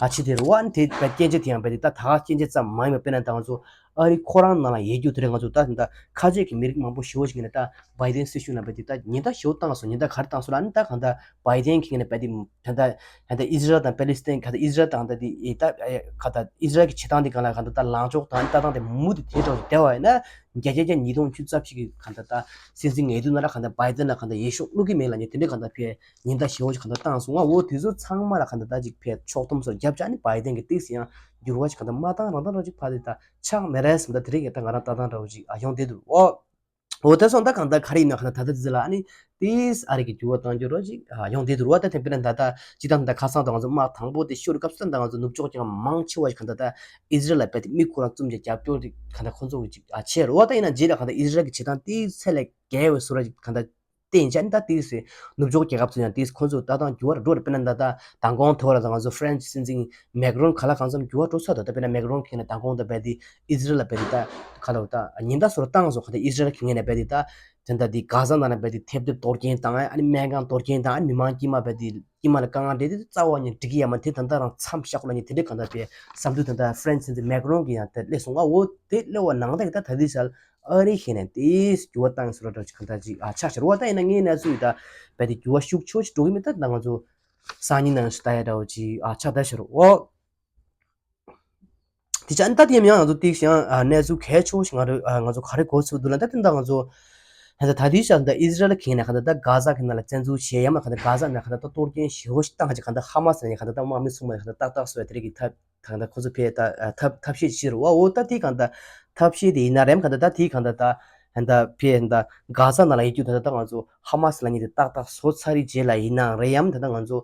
ཨ་ཆེ་དེ་རུ་ཨ་ནི་དེ་བས་སྐྱོན་བརྗོད་དེ་ཡང་བས་དེ་ད་ད་ག་སྐྱོན་བརྗོད་ཙམ་མ་ཡིན་པ་དཔེར་ན་ད་ང་ཚོ་ཨ་རི་ཁོ་རང་ནང་ལ་ཡོད་རྒྱུ་དེ་རེད། ང་ཚོ་ད་ད་ཁ་ཆེ་གི་མི་རིགས་མང་པོ་ཞེ་པོ་ཞིག་ནས་ད་བྷའི་ཏན་སྲིད་གཞུང་ལ་བས་དེ་ད་ཉེན་བརྡ་ཞེ་པོ་བཏང་སོང་། ཉེན་བརྡ་ག་རེ་བཏང་སོང་ལ་ཨ་ནི་ད་གང་ལྟར་བྷའི་ཏན་གྱིས་ནས་བས་དེ་ད་ད་ད་ད་ཨི་ཟི་རལ་དང་པེ་ལི་སི་ཐན་ག་ད་ཨི་ཟི་རལ་དང་ད་དེ་ཨེ་ད་ཨེ་ག་ད་ཨི་ཟི་རལ་གྱི་བྱེད་སྟངས་དེ་གང་ལ་གང་ད་ད་ལངས་ཕྱོགས་དང་ལྟ་སྟངས་དེ་མུ་མཐུད་དེ་འདྲ་བ་ཞིག་བསྡད་པ་ཡིན་ན་བརྒྱ་ཆ་བརྒྱ་ཉིས་སྟོང་བཅུ་རྩ་བཞི་གི་གང་ད་ད་སྲིད་འཛིན་ངེས་དུ་ན་ར་གང་ད་བྷའི་ཏན་ལ་གང་ད་འོས་ཤོག་བླུག་གི་མེད་ལབ་མཁན་དེ་འདྲ་གང་ད་ཕེ་ཉེན་བརྡ་ཞེ་པོ་ཞིག་གང་ད་བཏང་སོང་། ང་འོ་དེ་ཚོ་ཚང་མ་ལ་གང་ད་ད་ཅིག་ཕེ་ཕྱོགས་བསྡོམས་སོགས་བརྒྱབ་བྱས་ནི་བྷའི་ཏན་གྱི་ཏིག་སེ་ཡང་འགྱུར་བ་ཞིག་གང་ད་མ་བཏང་རང་ད་ར་ཅིག་ཕ་དེ་ད་ཆགས་མེད་རེད་བསམ། ད་དེ་རིང་གི་ད་ང་རང་ལྟ་སྟངས་འདྲ་བོ་ཅིག་ཨ་ཡོང་བསྡད་འདུག་ཨོ། འོ་དེ་སོང་ད་གང་ལྟར་ག་རེ་ཡིན་ན་གང་ལྟར་ད་ལྟ་ཙི་ལ་ཨ་ནི་ཏིས་ཨ་རི་གི་འགྱུར་བ་གཏོང་རྒྱུ་རོ་ཅིག་ཡོང་བསྡད་འདུག་རོ། ད་དེ་དཔེར་ན་ད་ལྟ་ཅི་ད་ད་ཁ་སང་ད་ང་ཚོ་དམག་དང་པོ་དེ་ཤོར་སྐབས་སུ་ད་ང་ཚོ་ནུབ་ཕྱོགས་ཀྱི་མང་ཆེ་བ་ཞིག་གང་ལྟར་ད་ཨི་ཟི་རལ་ལ་བས་ཏེ་མིག་ཁོ་རང་བཙུམ་བྱས་རྒྱབ་སྐྱོར་དེ་གང་ལྟར་ཁོ་ཚོ་གི་ཅིག་ཨ་བྱས་རོ། ད་ཡིན་ན་རྗེས་ལ་གང་ལྟར་ཨི་ཟི་རལ་གི་བྱེད་སྟངས་ཏིས་ཚད་ལས་བརྒལ་བའི་བཟོ་འདྲ་ཅིག་གང་ལྟར་བསྟན་བྱས་ནི་ད་ཏིས་ནུབ་ཕྱོགས་རྒྱལ་ཁབ་ཚོ་ཡང་ཏིས་ཁོ་ཚོ་ད་ད་འགྱུར་བ་འགྲོ་རེད། དཔེར་ན་ད་ད་མདང་དགོང་དེ་བར་ད་ང་ཚོ་ཧྥ་རན་སི་སྲིད་འཛིན་མེག་རོན་ག་ལ་གང་འཚམ་འགྱུར་བ་འགྲོ་ཚར་འདུག་ད་དཔེར་ན་མེག་རོན་གྱིས་ནས་མདང་དགོང་ད་བས་ཏེ་ཨི་ཟི་རལ་ལ་བས་ཏེ་ད་ག་ལ་ད་ཉེན་བརྡ་སོགས་བཏང་སོང་། ག་ད་ཨི་ཟི་རལ་གྱི་ངོས་ནས་བས་ཏེ་ད་དེ་འདྲ་དེ་གྷ་ཟ་ནང་ལ་བས་ཏེ་ཐེབས་རྡེབ་གཏོར་སྐྱོན་དང་ཨ་ནི་སྨན་ཁང་གཏོར་སྐྱོན་དང་ཨ་ནི་མི་མང་དཀྱིལ་མ་བས་ཏེ་དཀྱིལ་མ་ལ་དཀའ་ངལ་འཕྲད་དེ་རྩ་བ་ཉིད་འགྲིག་གི་ཡ་མ་དེ་ད་ལྟ་རང་མཚམས་བཞག་དགོས་ལ་ཉེ་དེ་འདྲའི་གང་ལྟར་བས་བསམ་ཚུལ་ད་ལྟ་ཧྥ་རན་སི་སྲིད་འཛིན་མེག་རོན་གྱིས་ཡང་དེ་སླེབས་སོང་། ཨ་འོ་དེ་སླེབས་པ་ནང་ལྟར་གྱི་ད་ད་ལྟའི་ཆར་ཨ་རི་ཞིག་ནས་དེ་འགྱུར་བ་བཏང་སོང་ར་འདྲ་ཅིག་གང་ལྟར་ཅིག་ཨ་ཆགས་ཤར་བ། ད་ཡིན་ན་ངའི་གནས་ཚུལ་ད་བས་ཏེ་འགྱུར་བ་ཤུགས་ཆེ་ཞིག་འགྲོ་གི་མེད། ད་ད་ང་ཚོ་སང་ཉིན་ནང་ཞིག་ལྟ་ཡ་འདྲ་བོ་ཅིག་ཨ་ཆགས་ད་ཤར་འོ། དེ་ཆ་ཨ་ནི་ད་དེ་ཡང་ང་ཚོ་ཏིག་ཞིང་ཨ་གནས་ཚུལ་གལ་ཆེ་བོ་ཞིག་ང་རེ་ཨ་ང་ཚོ་ག་རེ་གོ་ཚུལ་འདུག་ལ་ད་དེ་ད་ང་ཚོ་ད་ད་ད་དེ་ཆ་ད་ཨི་ཟི་རལ་གྱིས་ནས་ག་ད་ད་གྷ་ཟ་གི་ནང་ལ་བཙན་འཛུལ་བྱས་ཡ་མ་ག་ད་གྷ་ཟ་ནང་ག་ད་ད་གཏོར་སྐྱོན་ཞེ་པོ་ཞིག་བཏང་ཅིག་ག་ད་ཧ་མ་སི་ནས་ག་ད་ད་དམག་མི་སྲུང་མ་ནས་ག་ད་ཏག་ཏག་སོ་ཡ་དེ་རིགས་ཀྱི་ཐབས་གང་ལྟར་ཁོ་ཚོ་ཕེ་ད་ཐབས་ཐབས་ཤེས་བྱེད་རུ་བ། འོ་ད་དེ་གང་ལྟར་ཐབས་ཤེས་དེ་ཡིན་ན་རེམ་གང་ལྟར་ད་དེ་གང་ལྟར་ད་ཧན་ད་ཕེ་ཧན་ད་གྷ་ཟ་ནང་ལ་ཡོད་རྒྱུ་ད་ད་ད་ང་ཚོ་ཧ་མ་སི་ལ་ཉེ་དེ་ཏག་ཏག་བཟོ་ཚར་རིགས་རྗེས་ལ་ཡིན་ནའང་རེ་ཡམ་ད་ད་ང་ཚོ་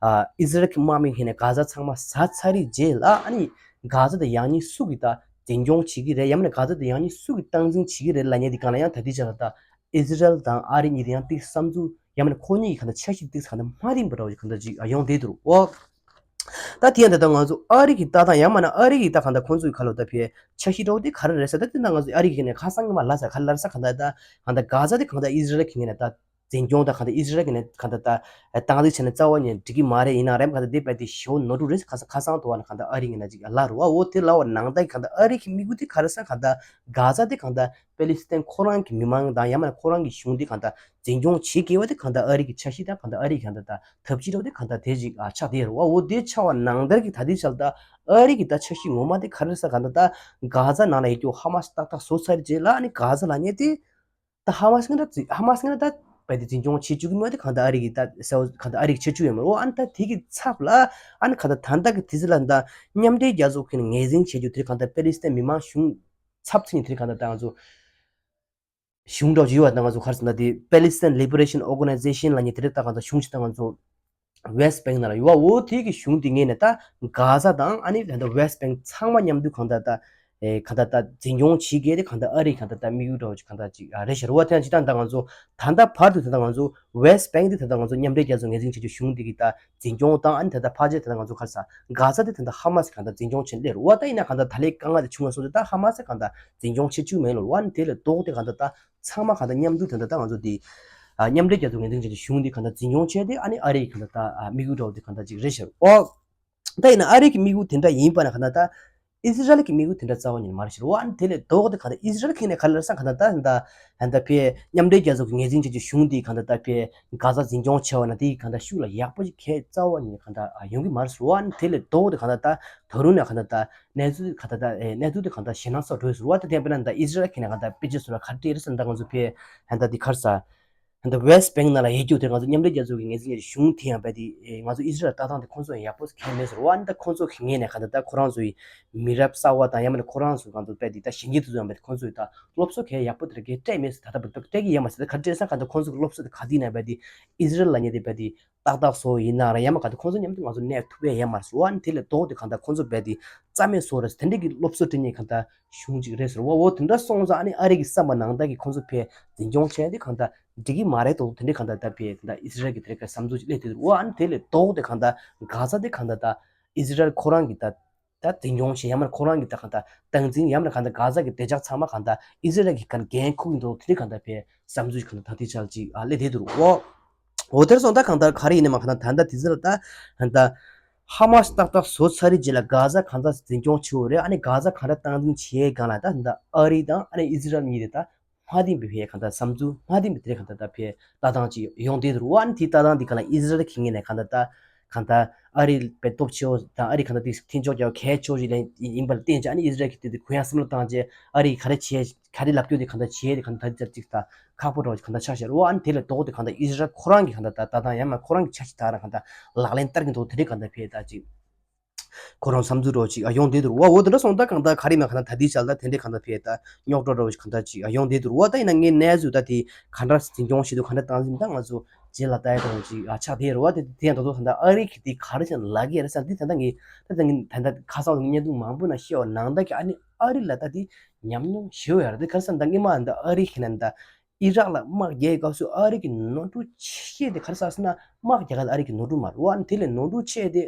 ཨི་ཟི་རལ་གྱི་དམག་མི་ཧེ་ནས་གྷ་ཟ་ཚང་མ་ཟ་ཚར་རིགས་རྗེས་ལ་ཨ་ནི་གྷ་ཟ་དེ་ཡང་ཉིད་སུ་གིས་ད་འཛིན་སྐྱོང་བྱེད་ཀྱི་རེད། ཡང་མིན་ན་གྷ་ཟ་དེ་ཡང་ཉིད་སུ་གིས་སྟངས་འཛིན་བྱེད་ཀྱི་རེད་ལ་ཉེ་དེ་གང་ལ་ཡང་ད་དེ་ཆ་ལ་ད་ཨི་ཟི་རལ་དང་ཨ་རི་གཉིས་དེ་ཡང་ཏིག་བསམ་ཚུལ་ཡང་མིན་ན་ཁོ་གཉིས་ཀྱི་གང་ལྟར་འཆར་གཞི་ཏིག་གང་ལྟར་མ་རིམ་པ་འདྲ་བོ་ཞིག་གང་ལྟར་ཅིག་ཡོང་བསྡད་འདུག་འོ། ད་དེ་ཡང་ད་ལྟ་ང་ཚོ་ཨ་རི་གི་ལྟ་སྟངས་ཡང་མིན་ན་ཨ་རི་གི་ད་གང་ལྟར་ཁོང་ཚོའི་ཁ་ལོ་ད་ཕེ་འཆར་གཞི་འདྲ་བོ་དེ་ག་རེ་རེད་ཟེར། ད་དེ་ད་ང་ཚོ་ཨ་རི་གི་ནས་ཁ་སང་གི་མ་ལ་ཟེར་ག་ལ་ཟེར་གང་ལྟར་ད་གང་ལྟར་གྷ་ཟ་དེ་གང་ལྟར་ཨི་ཟི་རལ་གི་ངོས་ནས་ད་འཛིན་སྐྱོང་དང་གང་ལྟར་ཨི་ཟི་རལ་གི་ནས་གང་ལྟར་ད་སྟངས་འཛིན་བྱས་ན་རྩ་བ་ནས་འགྲིག་གི་མ་རེད། ཡིན་ནའང་རེམ་གང་ལྟར་དེ་བས་དེ་ཞེ་པོ་ནོར་འཁྲུལ་རེད་ཟེར་ཁ་སང་ཁ་སང་དུ་བ་ན་གང་ལྟར་ཨ་རི་ངོས་ནས་ཅིག་ལབ་རུ་བ། འོ་དེ་ལབ་པ་ནང་ལྟར་གི་གང་ལྟར་ཨ་རི་གི་དམིགས་ཡུལ་དེ་ག་རེ་ཟེར་གང་ལྟར་གྷ་ཟ་དེ་གང་ལྟར་པེ་ལི་སི་ཐན་ཁོ་རང་གི་མི་མང་དང་ཡང་མིན་ན་ཁོ་རང་གི་གཞུང་དེ་གང་ལྟར་འཛིན་སྐྱོང་བྱེད་དགོས་པ་དེ་གང་ལྟར་ཨ་རི་གི་འཆར་གཞི་དང་གང་ལྟར་ཨ་རི་གི་གང་ལྟར་ད་ཐབས་ཇུས་འདྲ་བོ་དེ་གང་ལྟར་དེ་ཅིག་ཨ་ཆགས་བསྡད་རུ་བ། འོ་དེ་ཆགས་པ་ནང་ལྟར་གྱི་ད་ལྟའི་ཆར་ད་ཨ་རི་གི་ད་འཆར་གཞི་ངོ་མ་དེ་ག་རེ་ཟེར་གང་ལྟར་ད་གྷ་ཟ་ནང་ལ་ཡོད་རྒྱུ་ཧ་མ་སི་ཏག་ཏག་བཟོ་ཚར་རྗེས་ལ་ཨ་ནི་གྷ་ཟ་ལབ་མཁན་དེ་ད་ཧ་མ་སི་ངན་ད་ཧ་མ་སི་ངན་ད་བས་དེ་འཛིན་སྐྱོང་བྱེད་བཅུག་གི་མེད་དེ་གང་ལྟར་ཨ་རི་གི་ད་གསལ་བོ་གང་ལྟར་ཨ་རི་གི་བྱེད་བཅུག་ཡོད་མ་རེད། འོ་ཨ་ནི་ད་དེ་གི་ཚབ་ལ་ཨ་ནི་གང་ལྟར་ད་ལྟ་གི་དུས་ཚོད་ལ་ད་མཉམ་འབྲེལ་རྒྱལ་ཚོགས་ཀྱི་ངོས་འཛིན་བྱེད་རྒྱུ་དེ་གང་ལྟར་པེ་ལི་སི་ཐན་མི་མང་གཞུང་ཚབ་མཚོན་ནས་དེ་གང་ལྟར་ད་ང་ཚོ་གཞུང་འདྲ་བོ་ཅིག་ཡོད་པ་དང་། ང་ཚོ་ག་རེ་ཟེར་ན་དེ་Palestine Liberation Organization ལབ་མཁན་དེ་རེད། ད་གང་ལྟར་གཞུང་ཞིག་ད་ང་ཚོ་West Bank ནང་ལ་ཡོད་པ། འོ་དེ་གི་གཞུང་དེ་ངོས་ནས་ད་གྷ་ཟ་དང་ཨ་ནི་ད་ལྟ་West Bank ཚང་མ་མཉམ་དུ་གང་ལྟར་ད་ཨེ་གང་ལྟར་ད་འཛིན་སྐྱོང་བྱེད་མཁན་དེ་གང་ལྟར་ཨ་རི་གང་ལྟར་ད་དམིགས་ཡུལ་འདྲ་བོ་ཅིག་གང་ལྟར་ཅིག་རེད་ཤག་རེད་བ། དེ་ཡང་ཅི་ད་ད་ང་ཚོ་ད་ལྟ་བར་དུ་ད་ལྟ་ང་ཚོ་West Bank དེ་ད་ལྟ་ང་ཚོ་མཉམ་འབྲེལ་རྒྱལ་ཚོགས་ངོས་འཛིན་བྱེད་རྒྱུ་གཞུང་དེ་གི་ད་འཛིན་སྐྱོང་དང་། ཨ་ནི་ད་ལྟ་ཕལ་ཆེར་ད་ལྟ་ང་ཚོ་ག་རེ་ཟེར་གྷ་ཟ་དེ་ད་ལྟ་ཧ་མ་སི་གང་ལྟར་འཛིན་སྐྱོང་བྱེད་ལེ་རེད་བ། ད་ཡིན་ན་གང་ལྟར་ད་ལན་དཀའ་ངལ་དེ་བྱུང་བ་སོང་ཙང་ད་ཧ་མ་སི་གང་ལྟར་འཛིན་སྐྱོང་བྱེད་བཅུག་མེད་ལོ་རེད་བ། ཨ་ནི་དེ་ལས་ལྡོག་སྟེ་གང་ལྟར་ད་ཚང་མ་གང་ལྟར་མཉམ་དུ་ད་ལྟ་ད་ང་ཚོ་དེ་ཨ་མཉམ་འབྲེལ་རྒྱལ་ཚོགས་ངོས་འཛིན་བྱེད་རྒྱུ་གཞུང་དེ་གང་ལྟར་འཛིན་སྐྱོང་བྱས་ཏེ། ཨ་ནི་ཨ་རི་གི་གང་ལྟར་ད་ཨ་དམིགས་ཡུལ་འདྲ་བོ་དེ་གང་ལྟར་ཅིག་རེད་ཤག་ཨོ། ད་ཡིན་ན་ཨ་རི་གི་དམིགས་ཡུལ་དེ་འདྲ་ཡིན་པ་ན་གང་ལྟར་ད་ཨི་ཟི་རལ་གྱི་དམིགས་ཡུལ་དེ་འདྲ་རྩ་བ་ཉིད་ནས་མ་རེད་ཤག་རེད་བ། ཨ་ནི་དེ་ལས་ལྡོག་སྟེ་གང་ལྟར་ཨི་ཟི་རལ་གྱི་ངོས་ནས་ག་རེ་ལབ་ས་གང་ལྟར་ད་ད་ད་ཕེ་མཉམ་འབྲེལ་རྒྱལ་ཚོགས་ཀྱི་ངོས་འཛིན་བྱེད་རྒྱུ་གཞུང་དེ་གང་ལྟར་ད་ཕེ་གྷ་ཟ་འཛིན་སྐྱོང་བྱས་པ་ན་དེ་གང་ལྟར་ཤུགས་ལ་ཡག་པོ་ཞིག་གང་རྩ་བ་ཉིད་ནས་གང་ལྟར་ཡོང་གི་མ་རེད་ཤག་རེད་བ། ཨ་ནི་དེ་ལས་ལྡོག་སྟེ་གང་ལྟར་ད་ད་རུང་ནས་གང་ལྟར་ད་གནས་ཚུལ་གང་ལྟར་ད་ཨེ་གནས་ཚུལ་དེ་གང་ལྟར་ཞེད་སྣང་ཚ་དྲོད་ཟེར་བ། ད་དེ་དཔེར་ན་ད་ཨི་ཟི་རལ་གྱི་ངོས་ནས་གང་ལྟར་དཔེ་ཆ་བཟོ་ལ་ག་རེ་སྤྲད་རེད་ཟེར་ན། ད་ང་ཚོ་ཕེ་ད་ད་དེ་ག་རེ་ཟེར་ད་West Bank ནང་ལ་ཡོད་རྒྱུ་དེ་ང་ཚོ་མཉམ་འབྲེལ་རྒྱལ་ཚོགས་ཀྱི་ངོས་འཛིན་གྱི་གཞུང་དེ་ཡང་རྦད་དེ་ང་ཚོ་ཨི་ཟི་རལ་ལ་ལྟ་སྟངས་དེ་ཁོང་ཚོ་ཡང་ཡག་པོ་གང་མེད་ཟེར་བ། ཨ་ནི་ད་ཁོང་ཚོ་གི་ངོས་ནས་གང་ལྟར་ད་ཁོ་རང་ཚོ་ཡི་མི་རབས་གསར་བ་དང་ཡང་མིན་ན་ཁོ་རང་ཚོ་གང་ཚོ་རྦད་དེ་ད་གཞོན་སྐྱེས་དེ་ཚོ་ཡང་རྦད་དེ་ཁོང་ཚོ་ཡི་ད་སློབ་གསོ་གང་ཡག་པོ་དེ་འདྲ་གང་སྤྲད་མེད་ཟེར། ད་ལྟ་རྦད་དེ་སྤྲད་ཀྱི་ཡོད་མ་རེད་ཟེར། ད་ག་རེ་སྤྲད་ས་གང་ལྟར་ཁོང་ཚོ་གི་སློབ་གསོ་དེ་ག་དུས་ནས་རྦད་དེ་ཨི་ཟི་རལ་ལབ་མཁན་དེ་རྦད་དེ་ ཏག་ཏག་བཟོ་ཡིན་ན་ར་ཡ་མ་ག་དེ་ཁོང་ཚོ་མཉམ་དུ་ང་ཚོ་གནས་ཐུབ་ཡ་ཡ་མ་རེད་ཟེར་བ། ཨ་ནི་དེ་ལས་ལྡོག་སྟེ་གང་ལྟར་ཁོང་ཚོ་རྦད་དེ་རྩ་མེད་བཟོ་རེད་ཟེར། དེ་འདྲ་གི་སློབ་གསོ་སྤྲད་མཁན་གང་ལྟར་གཞུང་ཅིག་རེད་ཟེར་བ། འོ་དེ་འདྲ་སོང་ཙང་ཨ་ནི་ཨ་རི་གི་བསམ་པ་ནང་ལྟར་གྱི་ཁོང་ཚོ་ཕར་འཛིན་སྐྱོང་བྱས་ཏེ་གང་ལྟར་འགྲིག་གི་མ་རེད་དོ། དེ་འདྲའི་གང་ལྟར་ད་ཕར་གང་ལྟར་ཨི་སི་རལ་གྱི་དེ་འདྲའི་བསམ་ཚུལ་ཅིག་སླེབས་བསྡད་འདུག་འོ་ཨ་ནི་དེ་ལས་ལྡོག་སྟེ་གང་ལྟར་གྷ་ཛ་དེ་གང་ལྟར་ད་ཨི་སི་རལ་ཁོ་རང་གི་ད་ད་འཛིན་སྐྱོང་བྱེད་ཡ་མ་རེད། ཁོ་རང་གི་ད་གང་ལྟར་སྟངས་འཛིན་ཡ་མ་རེད། གང་ལྟར་གྷ་ཛ་གི་བདེ་འཇགས་ཚང་མ་གང་ལྟར་ཨི་སི་རལ་གྱི་གང་འགན་འཁུར་གྱི་འདུག་དེ་འདྲའི་གང་ལྟར་ཕར་བསམ་ཚུལ་གང་ལྟར་ད་ལྟའི་ཆར་ཅིག་ཨ་སླེབས་བསྡད་འདུག་འོ། འོ་དེར་སོང་ད་གང་ལྟར་ག་རེ་ཡིན་ནའི་མ་གང་ལྟར་ད་ལྟ་དེ་ཚོ་ལ་ད་གང་ལྟར་ཧ་མ་སི་ཏག་ཏག་བཟོ་ཚར་རེད་རྗེས་ལ་གྷ་ཛ་གང་ལྟར་འཛིན་སྐྱོང་བྱེད་དགོས་རེད། ཨ་ནི་གྷ་ཛ་གང་ལྟར་སྟངས་འཛིན་བྱེད་སྒང་ལ་ད་ད་ཨ་རི་དང་ཨ་ནི་ཨི་སི་རལ་གཉིས་དེ་ད་མ་བདེན་པའི་ཕར་གང་ལྟར་བསམ་ཚུལ་མ་བདེན་པའི་དེ་གང་ལྟར་ད་ཕར་ལྟ་སྟངས་ཅིག་ཡོང་བསྡད་འདུག་འོ་ཨ་ནི་དེའི་ལྟ་སྟངས་དེ་གང་ལ་ཨི་སི་རལ་གྱི་ངོས་ནས་གང་ལྟར་ད་གང་ལྟར་ཨ་རི་དཔེ་སྟོབས་ཆེ་བོ་དང་ཨ་རི་གང་ལྟར་དེ་མཐུན་ཕྱོགས་རྒྱག་གལ་ཆེ་བོ་ཞིག་ལ་ཡིན་པར་བརྟེན་ཅིག་ཨ་ནི་ཨི་སི་རལ་གྱིས་དེ་དེ་གུ་ཡངས་བསམ་བློ་བཏང་རྗེས་ཨ་རི་ག་རེ་བྱས་ག་རེ་ལབ་རྒྱུ་དེ་གང་ལྟར་བྱས་དེ་གང་ལྟར་ད་ཅིག་ད་ཁག་པོ་འདྲ་བོ་ཅིག་གང་ལྟར་ཆགས་ཤག་འོ་ཨ་ནི་དེ་ལས་ལྡོག་སྟེ་གང་ལྟར་ཨི་སི་རལ་ཁོ་རང་གི་གང་ལྟར་ད་ལྟ་སྟངས་ཡང་མ་ཁོ་རང་གི་འཆར་གཞི་དག་རང་གང་ལྟར་ལག་ལེན་བསྟར་གྱི་འདུག་དེ་འདྲའི་གང་ལྟར་ཕར་ད་ཅིག་ཁོ་རང་བསམ་ཚུལ་འདྲ་བོ་ཅིག་ཨ་ཡོང་བསྡད་འདུག་འོ་འོ་དེ་འདྲ་སོང་ད་གང་ལྟར་ག་རེ་ཡིན་ན་གང་ལྟར་ད་ལྟའི་ཆར་ད་དེ་འདྲའི་གང་ལྟར་ཕར་ད་རྙོག་དྲ་འདྲ་བོ་ཅིག་གང་ལྟར་ཅིག་ཨ་ཡོང་བསྡད་འདུག་འོ་ད་ཡིན་ན་ངས་གནས་ཚུལ་ད་དེ་ག་འདྲ་འཛིན་སྐྱོང་བྱེད་འདུག་ག་འདྲ་སྟངས་འཛིན་ད་ང་ཚོ་རྗེས་ལ་ལྟ་ཡ་འདྲ་བོ་ཅིག་ཨ་ཆགས་བསྡད་རེད་བ། དེ་དེ་ཡང་ད་དུང་ད་ལྟ་ཨ་རི་གིས་དེ་ག་རེ་བྱས་ན་ལབ་ཀྱི་ཡོད་རེད་ཟེར་ན་དེ་ད་ལྟ་ངས་ད་ལྟ་ངས་ད་ལྟ་ཁ་སང་བརྙན་ཐུང་མང་པོ་ནང་བཤད་པ་ནང་ལྟར་གྱི་ཨ་ནི་ཨ་རི་ལ་ད་དེ་ཉམས་མྱོང་ཞེ་པོ་ཡོད་རེད། དེ་ག་རེ་ཟེར་ན་ད་སྔོན་མ་ད་ཨ་རི་གིས་ན་ད་ཨི་རག་ལ་དམག་རྒྱག་སྐབས་སུ་ཨ་རི་གི་ནོར་འཁྲུལ་ཆེ་ཤོས་དེ་ག་རེ་ཟེར་ན་དམག་རྒྱག་ག་ལ་ཨ་རི་གི་ནོར་འཁྲུལ་མ་རེད་བ། ཨ་ནི་དེ་ལས་ནོར་འཁྲུལ་ཆེ་དེ་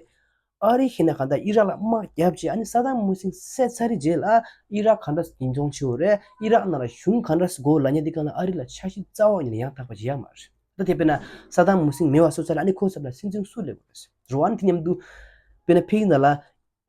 ཨ་རི་གིས་ན་གང་ལྟར་ཨི་རག་ལ་དམག་བརྒྱབ་རྗེས་ཨ་ནི་ས་དཱམ་ཧུ་སིན་བསད་ཚར་རྗེས་ལ་ཨི་རག་ག་འདྲ་འཛིན་སྐྱོང་བྱེད་དགོས་རེད། ཨི་རག་ནང་ལ་གཞུང་ག་འདྲ་དགོས་ལབ་མཁན་དེ་གང་ལ་ཨ་རི་ལ་འཆར་གཞི་རྩ་བ་ཉིད་ནས་ཡང་དག་པ་ཞིག་ཡོད་མ་རེད། ད་དེ་དཔེར་ན་ས་དཱམ་ཧུ་སིན་མེད་པ་བཟོ་ཚར་ལ་ཨ་ནི་ཁོའི་ས་ལ་སྲིད་འཛིན་སུ་སླེབས་དགོས་རེད་ཟེར་བ། ཨ་ནི་དེ་མཉམ་དུ་དཔེར་ན་ཕ་གི་ནང་ལ་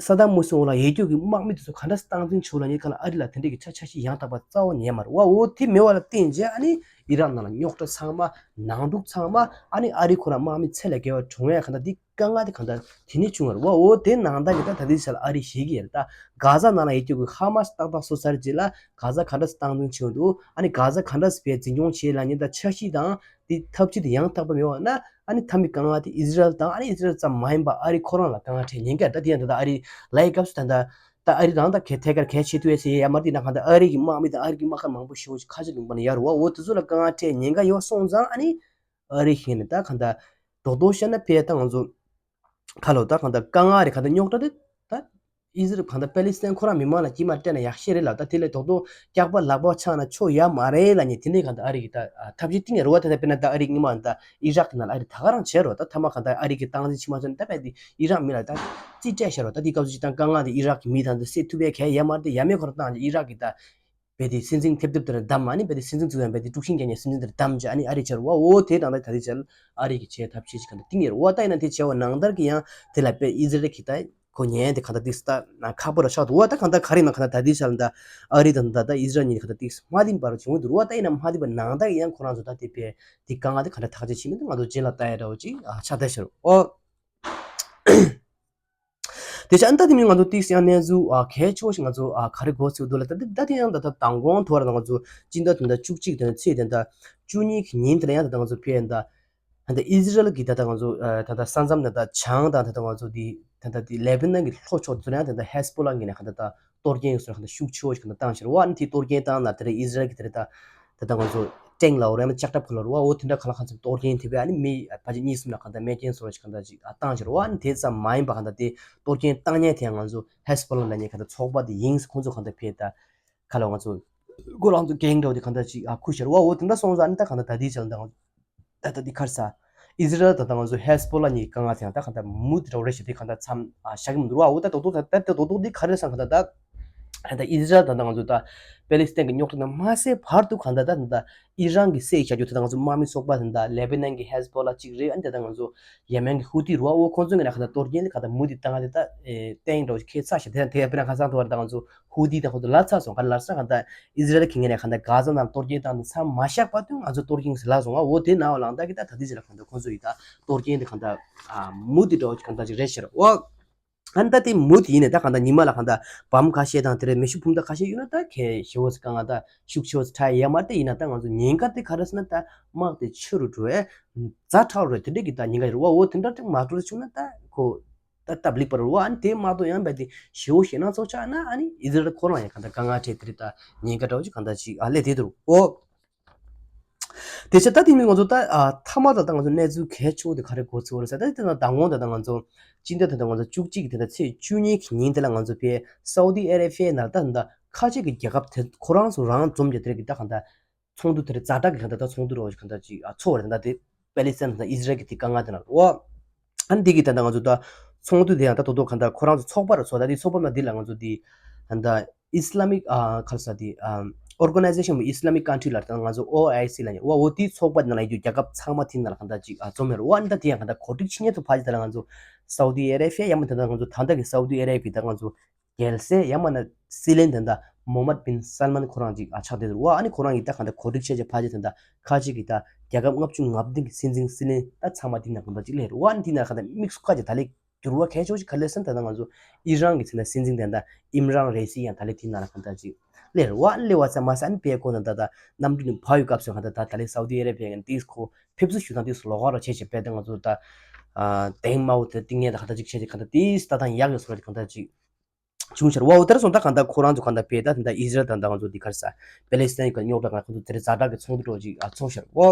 ས་དཱམ་ཧུ་སིན་འོག་ལ་ཡོད་རྒྱུ་གི་དམག་མི་དེ་ཚོ་ག་འདྲ་སྟངས་འཛིན་བྱེད་དགོས་ལབ་མཁན་གང་ལ་ཨ་རི་ལ་དེ་འདྲས་ཀྱི་འཆར་འཆར་གཞི་ཡང་དག་པ་རྩ་བ་ཉིད་མ་རེད་བ། འོ་དེ་མེད་པ་ལ་བརྟེན་རྗེས་ཨ་ནི་ཨི་རག་ནང་ལ་རྙོག་དྲ་ཚང་མ་ནང་འཁྲུག་ཚང་མ་ཨ་ནི་ཨ་རི་ཁོ་རང་དམག་མི་ཚད་ལས་བརྒལ་བ་གྲོངས་ཡ་གང་ལྟར་འདི་དཀའ་ངལ་དེ་གང་ལྟར་དེ་ནས་བྱུང་བ་རེད་བ། འོ་དེ་ནང་ལྟར་གྱི་ད་ད་ལྟའི་ཆ་ལ་ཨ་རི་ཞེད་ཀྱི་ཡོད་རེད། ད་གྷ་ཛ་ནང་ལ་ཡོད་རྒྱུ་གི་ཧ་མ་སི་ཏག་ཏག་བཟོ་ཚར་རྗེས་ལ་གྷ་ཛ་ག་འདྲ་སྟངས་འཛིན་བྱེད་འདུག་ཨ་ནི་གྷ་ཛ་ག་འདྲ་སེ་འཛིན་སྐྱོང་བྱེད་ལབ་མཁན་ད་འཆར་གཞི་དང་དེ་ཐབས་ཇུས་དེ་ཡང་དག་པ་མེད་པ་ན་ཨ་ནི་མཐའ་མའི་དཀའ་ངལ་དེ་ཨི་ཟི་རལ་དང་ཨ་ནི་ཨི་ཟི་རལ་ཙམ་མ་ཡིན་པ་ཨ་རི་ཁོ་རང་ལ་དཀའ་ངལ་འཕྲད་ཉེན་ཁ་ད་དེ་ཡང་ད་ལྟ་ཨ་རི་ལའི་སྐབས་སུ་ད་ལྟ་ད་ཨ་རི་རང་ད་གལ་ཐད་ཀར་གལ་ཆེ་ཐུབ་ཡ་ཟེར་ཡ་མ་རེད། དེ་ན་གང་ལྟར་ཨ་རི་གི་དམག་མི་དང་ཨ་རི་གི་དམག་སྒར་མང་པོ་ཞེ་པོ་ཅིག་ཁ་ཕྱོགས་ལུང་པ་ན་ཡར་བ་འོ་དེ་ཚོ་ལ་དཀའ་ངལ་འཕྲད་ཉེན་ཁ་ཡོད་སོང་ཙང་ཨ་ནི་ཨ་རི་ཤེས་ནས་ད་གང་ལྟར་རྡོག་རྡོག་བཤད་ན་ཕལ་ད་ང་ཚོ་ཁ་ལོ་ད་གང་ལྟར་དཀའ་ངལ་རེད། གང་ལྟར་རྙོག་དྲ་དེ་ད་ཨི་ཟི་རལ་གང་ལྟར་པེ་ལི་སི་ཐན་ཁོ་རང་མི་མང་ལ་དཀྱིལ་མ་སྤྲད་ན་ཡག་ཤོས་རེད་ལབ། ད་དེ་ལས་རྡོག་རྡོག་སྐྱག་པ་ལག་པ་འཆང་ན་ཆོ་ཡ་མ་རེད་ལབ་ནས་དེ་ནས་གང་ལྟར་ཨ་རི་གི་ད་ཐབས་ཤེས་བཏིང་ཡ་རེད་བ། ད་ལྟ་དཔེར་ན་ད་ཨ་རི་གི་མི་མང་ད་ཨི་རག་གི་ནང་ལ་ཨ་རི་ད་ག་རང་བྱས་རོགས། ད་ཐ་མ་གང་ལྟར་ཨ་རི་གི་སྟངས་འཛིན་ཕྱི་མ་ཚོ་ནི་ད་དཔེ་དེ་ཨི་རག་མི་ལ་ད་རྩིས་སྤྲད་ཤར་རོགས། ད་དེ་སྐབས་སུ་ཅིག་ད་དཀའ་ངལ་དེ་ཨི་རག་གི་མི་དང་དེ་སེལ་ཐུབ་ཡ་གལ་ཡ་མ་རེད། དེ་ཡ་མེད་ཁོ་རང་བཏང་ཨི་རག་གི་ད་བས་དེ་སྲིད་འཛིན་ཐེབས་ཐེབས་དེར་བདམས། ཨ་ནི་བས་དེ་སྲིད་འཛིན་ཚུགས་ཡང་བས་དེ་དཀྲུག་ཤིང་རྒྱག་མཁན་སྲིད་འཛིན་དེར་བདམས་བྱས་ཨ་ནི་ཨ་རི་ཆར་བ་འོ་དེ་དང་ད་ད་དེ་ཆར་ཨ་རི་གི་བྱས་ཐབས་ཤེས་ཅིག་གང་ལྟར་བཏིང་ཡོད་རེད། འོ་ད་ཡིན་ན་དེ་བྱས་བ་ནང་ལྟར་གྱི་ཡང་དེ་ལ་བས་ཨི་ཟི་རལ་གྱི་ད་གོ་ཉན་དེ་གང་ལྟར་ཏིག་ས་ད་ཁག་པོ་ར་ཆགས་འདུག་འོ་ད་གང་ལྟར་ག་རེ་ཡིན་ན་གང་ལྟར་ད་དེ་ཆར་ད་ཨ་རི་དང་ད་ད་ཨི་ཟི་རལ་གཉིས་གང་ལྟར་ཏིག་ས་མ་བདེན་པ་རུ་བྱུང་གི་འདུག་འོ་ད་ཡིན་ན་མ་བདེན་པ་ནང་ལྟར་གྱི་ཡང་ཁོ་རང་ཚོ་ད་དེ་བས་དེ་དཀའ་ངལ་དེ་གང་ལྟར་ཐག་གཅོད་བྱེད་མི་འདུག་ང་ཚོ་རྗེས་ལ་ལྟ་ཡ་འདྲ་བོ་ཅིག་ཨ་ཆགས་བསྡད་ཤར་འོ། དེ་ཆ་ཨ་ནི་ད་དེ་མིན་ང་ཚོ་ཏིག་ཙམ་ཡང་གནས་ཚུལ་ཨ་གལ་ཆེ་བ་ཞིག་ང་ཚོ་ཨ་ག་རེ་གོ་ཚུལ་འདུག་ལ། ད་ད་དེ་ཡང་ད་ད་མདང་དགོང་ཐོག་ར་ང་ཚོ་སྤྱི་ཟླ་དེ་འདྲ་བཅུ་གཅིག་དེ་ཚེས་དེ་འདྲ་བཅུ་གཉིས་ཀྱི་ཉིན་དེ་ལ་ཡང་ད་ད་ང་ཚོ་ཕེ་ད་ད་ཨི་ཟི་རལ་གྱི་ད་ད་ང་ཚོ་ཨ་ད་ད་ས་མཚམས་ད་ད་བྱང་དང་ད་ད་ང་ཚོ་དེ་ད་ད་དེ་ལེ་པི་ནན་གྱི་ལྷོ་ཕྱོགས་དེ་ཚོ་ལ་ཡང་ད་ད་ཧེ་སི་བྷོ་ལ་ངོས་ནས་ག་ད་ད་གཏོར་སྐྱོན་སོགས་ག་ད་ཤུགས་ཆེ་བོ་ཞིག་ག་ད་བཏང་ཤར་བ། ཨ་ནི་དེ་གཏོར་སྐྱོན་བཏང་ན་དེ་རེད་ཨི་ཟི་རལ་གྱི་དེ་རེད་ད། ད་ལྟ་ང་ཚོ་ཊེང་ལ་འོ་རེད་མ་ལྕགས་ཁྲབ་ཁོ་ལ་རུ་བ་འོ་དེ་འདྲ་ག་ལ་གང་འཚམ་གཏོར་སྐྱོན་ཐེབས་པས་ཨ་ནི་མི་ཕལ་ཆེར་གཉིས་གསུམ་ལ་གང་ལྟར་རྨས་སྐྱོན་སོགས་ཀྱི་གང་ལྟར་ཅིག་བཏང་ཕྱིར་རོ། ཨ་ནི་དེ་ཙམ་མ་ཡིན་པ་གང་ལྟར་དེ་གཏོར་སྐྱོན་བཏང་མཁན་དེ་ང་ཚོ་ཧེ་སི་བྷོ་ལ་ལབ་མཁན་གང་ལྟར་ཚོགས་པ་དེ་ཡིན། ཁོང་ཚོ་གང་ལྟར་ཕེ་ད་ག་ལ་ང་ཚོ་ཁོ་རང་ཚོ་འགན་འདྲ་བོ་དེ་གང་ལྟར་ཅིག་ཁུར་ཕྱིར་རོ། འོ་དེ་འདྲ་སོང་ཙང་ཨ་ནི་ད་གང་ལྟར་ད་ལྟའི་ཆར་ད་ང་ད་ལྟ་འདི་གར་ས་ཨི་ཟི་རལ་ད་ལྟ་ང་ཚོ་ཧེ་སི་བྷོ་ལ་གཉིས་དཀའ་ངལ་དེ་ཡང་ད་གང་ལྟར་མུ་མཐུད་འགྲོ་རེད་ཞེས་དེ་གང་ལྟར་མཚམས་ཨ་བཞག་གི་མི་འདུག་ར། འོ་ད་རྡོག་རྡོག་ད་ད་རྡོག་རྡོག་འདི་ག་རེ་སང་གང་ལྟར་ད་ད་ཨི་ཟི་རལ་ད་ལྟ་ང་ཚོ་ད་པེ་ལི་སི་ཐན་གྱི་རྙོག་དྲ་ནང་མ་སེལ་བར་དུ་གང་ལྟར་ད་ད་ཨི་རན་གྱིས་སེལ་བཞག་རྒྱུ་དེ་ད་ང་ཚོ་དམག་མི་ཚོགས་པ་དེ་ད་ལེ་པི་ནན་གྱི་ཧེ་སི་བྷོ་ལ་གཅིག་རེད། ཨ་ནི་ད་ད་ང་ཚོ་ཡེ་མེན་གྱི་ཧུ་ཏི་རུ་བ་འོ་ཁོང་ཚོའི་ངོས་ནས་གང་ལྟར་གཏོར་སྐྱོན་དེ་གང་ལྟར་མུ་མཐུད་བཏང་ཡ་དེ་ད་ཨེ་བསྟན་འགྲོ་ཁྱད་མཚར་ཞིག་དེ་ད་དེ་དཔེར་ན་ཁ་སང་དུ་བར་ད་ང་ཚོ་ཧུ་ཏི་དང་ཁོ་ཚོ་ལབ་ཚར་སོང་། ག་ལབ་ས་གང་ལྟར་ཨི་ཟི་རལ་གྱི་ངོས་ནས་གང་ལྟར་གྷ་ཛ་ནང་གཏོར་སྐྱོན་བཏང་དུས་མཚམས་མ་བཞག་བར་དུ་ང་ཚོ་གཏོར་སྐྱོན་ཟེར་ལབ་སོང་ང་། འོ་དེ་ནང་ལ་ལངས་ད་གི་ད་ད་ལྟའི་ཆར་ལ་གང་ལྟར་ཁོ་ཚོ་ཡི་ད་གཏོར་སྐྱོན་དེ་གང་ལྟར་ཨ་མུ་མཐུད་འགྲོ་གང་ལྟར་ཅིག་རེད་ཤག་འོ་ཨ་ནི་ད་དེ་མུ་མཐུད་ཡིན་ནས་ད་གང་ལྟར་ཉི་མ་ལ་གང་ལྟར་བམ་ཁ་ཤས་དང་དེ་རེད་མེ་ཤུགས་འཕུར་མདའ་ཁ་ཤས་ཡོད་ན་ད་གལ་ཞེ་བོ་ཟིག་གང་ལྟར་ཤུགས་ཆེ་བོ་ཟིག་ཁྲ་ཡ་མ་ད་ཡིན་ན་ད་ང་ཚོ་ཉེན་ཁ་དེ་ག་རེ་ཟེར་ན་ད་དམག་དེ་ཆེ་རུ་འགྲོ་བས་ཛ་དྲག་རུ་དེ་འདྲས་ཀྱི་ད་ཉེན་ཁ་ཡོད་རེད་བ། འོ་དེ་འདྲ་ཅིག་མ་འགྲོ་བྱུང་ན་ད་ཁོ། ད་སྟབས་ལེགས་པ་རེད་བ། ཨ་ནི་དེ་མ་གཏོགས་ཡང་རྦད་དེ་ཞེ་བོ་ཞེད་སྣང་ཚ་བོ་ཆགས་ན་ཨ་ནི་ཨི་ཟི་རལ་ཁོ་རང་ཡང་གང་ལྟར་དཀའ་ངལ་འཕྲད་དེ་རེད། ད་ཉེན་ཁ་འདྲ་བོ་ཅིག་གང་ལྟར་ཅིག་ཨ་སླེབས་བསྡད་འདུག་འོ། དེ་ཆ་ད་དེ་མིན་ང་ཚོ་ད་ཨ་མཐའ་མ་ད་ད་ང་ཚོ་གནས་ཚུལ་གལ་ཆེ་བོ་དེ་ག་རེ་གོ་ཚོད་རེད་ཟེར་ད་དེ་ད་མདང་དགོང་ད་ད་ང་ཚོ་སྤྱི་ཟླ་ད་ད་ང་ཚོ་བཅུ་གཅིག་གི་དེ་ད་ཚེས་བཅུ་གཉིས་ཀྱི་ཉིན་དེ་ལ་ང་ཚོ་ཕའི་སའུ་ཏི་ཨ་རེ་བྷི་ཡའི་ནང་ད་ད་ཁ་ཆེ་གི་རྒྱལ་ཁབ་དེ་ཁོ་རང་ཚོ་རང་འཛོམས་ཀྱི་དེ་རེད་གི་ད་གང་ད་ཚོགས་འདུ་དེ་རེད་ཛ་དྲག་གི་གང་ད་ད་ཚོགས་འདུ་རོ་གང་ད་ཅིག་ཨ་ཚོགས་རེད་ད་དེ་པེ་ལི་སི་ཐན་ད་ཨི་ཟི་རལ་གི་དེ་དཀའ་ངལ་དེ་ན་རོ་ཨ་འདི་གི་ད་ད་ང་ཚོ་ད་ཚོགས་འདུ་དེ་ཡང་ད་དོ་དོ་གང་ད་ཁོ་རང་ཚོ་ཚོགས་པ་ར་ཚོགས་ད་དེ་ཚོགས་པ་མ་འདི་ལ་ང་ཚོ་དེ་ད་ད་Islamic ཨ་ཁ་ས་དེ་ཨ་Organization of Islamic Country ལ་ད་ང་ཚོ་ཨོ་ཨའི་སི་ལ་ཉེ་བ་འོ་དེའི་ཚོགས་པ་ནང་ལ་ཡོད་རྒྱལ་ཁབ་ཚང་མ་དེ་ནང་ལ་གང་ད་ཅིག་ཨ་འཛོམས་ཡོད་རེད་འོ་ཨ་ད་དེ་ཡང་གང་ད་གོ་སྒྲིག་ཆེ་ཉེ་དུ་ཕ་ཅི་ད་ལ་ང་ཚོ་སའུ་ཏི་ཨ་རེ་བྷི་ཡ་ཡང་མ་ད་ད་ང་ཚོ་ད་ད་གི་སའུ་ཏི་ཨ་རེ་བྷི་ཡ་ད་ང་ཚོ་རྒྱལ་སའི་ཡང་མ་ན་སྲིད་བློན་དེ་འདྲ་མོ་ཧམ་མད་བིན་སལ་མན་ཁོ་རང་ཅིག་ཨ་ཆགས་བསྡད་འདུག་བ། ཨ་ནི་ཁོ་རང་གིས་ད་གང་ལྟར་གོ་སྒྲིག་བྱས་བྱས་ཕ་ཅི་དེ་འདྲ་ཁ་ཅིག་གིས་ད་རྒྱལ་ཁབ་ལྔ་བཅུ་ང་བདུན་གི་སྲིད་འཛིན་སྲིད་བློན་ད་ཚང་མ་དེ་ན་གང་ལྟར་ཅིག་སླེབས་རེད་བ། ཨ་ནི་དེ་ན་གང་ལྟར་དམིགས་སུ་བཀར་བྱས་ད་ལས་འགྱུར་བ་གལ་ཆེ་ཤོས་ཤིག་ག་ལས་ཟེར་ན་ད་ལྟ་ང་ཚོ་ཨི་རན་གི་ཚེ་ན་སྲིད་འཛིན་དེ་འདྲ་ཨིམ་རན་རེ་སི་ཡང་ད་ལས་དེ་ན་གང་ལྟར་ཅིག་སླེབས་རེད་བ། ཨ་ནི་སླེབས་བ་ཚང་མ་ས་ཨ་ནི་བལ་ཁོ་ན་ད་ད་གནམ་གྲུ་ནས་བབས་ཡོད་སྐབས་སུ་གང་ལྟར་ད་ད་ལས་སའུ་ཏི་ཨ་རེ་བྷི་ཡ་གི་དེས་ཁོ་ཕེབས་བསུ་ཞུ་སྟངས་དེས་ལོགས་ཀ་རོ་བྱས་བྱས་བལ་ད་ང་ཚོ་ད་དེང་མ་འོ་དེ་ཏིང་ངེ་ད་གང་ལྟར་ཅིག་བྱས་བྱས་གང་ལྟར་དེས་ལྟ་སྟངས་ཡག་ཡོད་སོ་རེད་གང་ལྟར་ཅིག་བྱུང་ཤར་བ། འོ་དེར་སོང་ད་གང་ལྟར་ཁོ་རང་ཚོ་གང་ལྟར་བལ་ད་དེ་འདྲ་ཨི་ཟི་རལ་དང་ད་ང་ཚོ་འདི་གར་ས་པེ་ལེ་སི་ཐན་གི་རྙོག་དྲ་གང་ཁོ་ཚོ་དེ་རེ་ཛ་དྲག་གི་ཚོགས་འདུ་འགྲོ་ཅིག་ཨ་ཚོགས་ཤར་བ།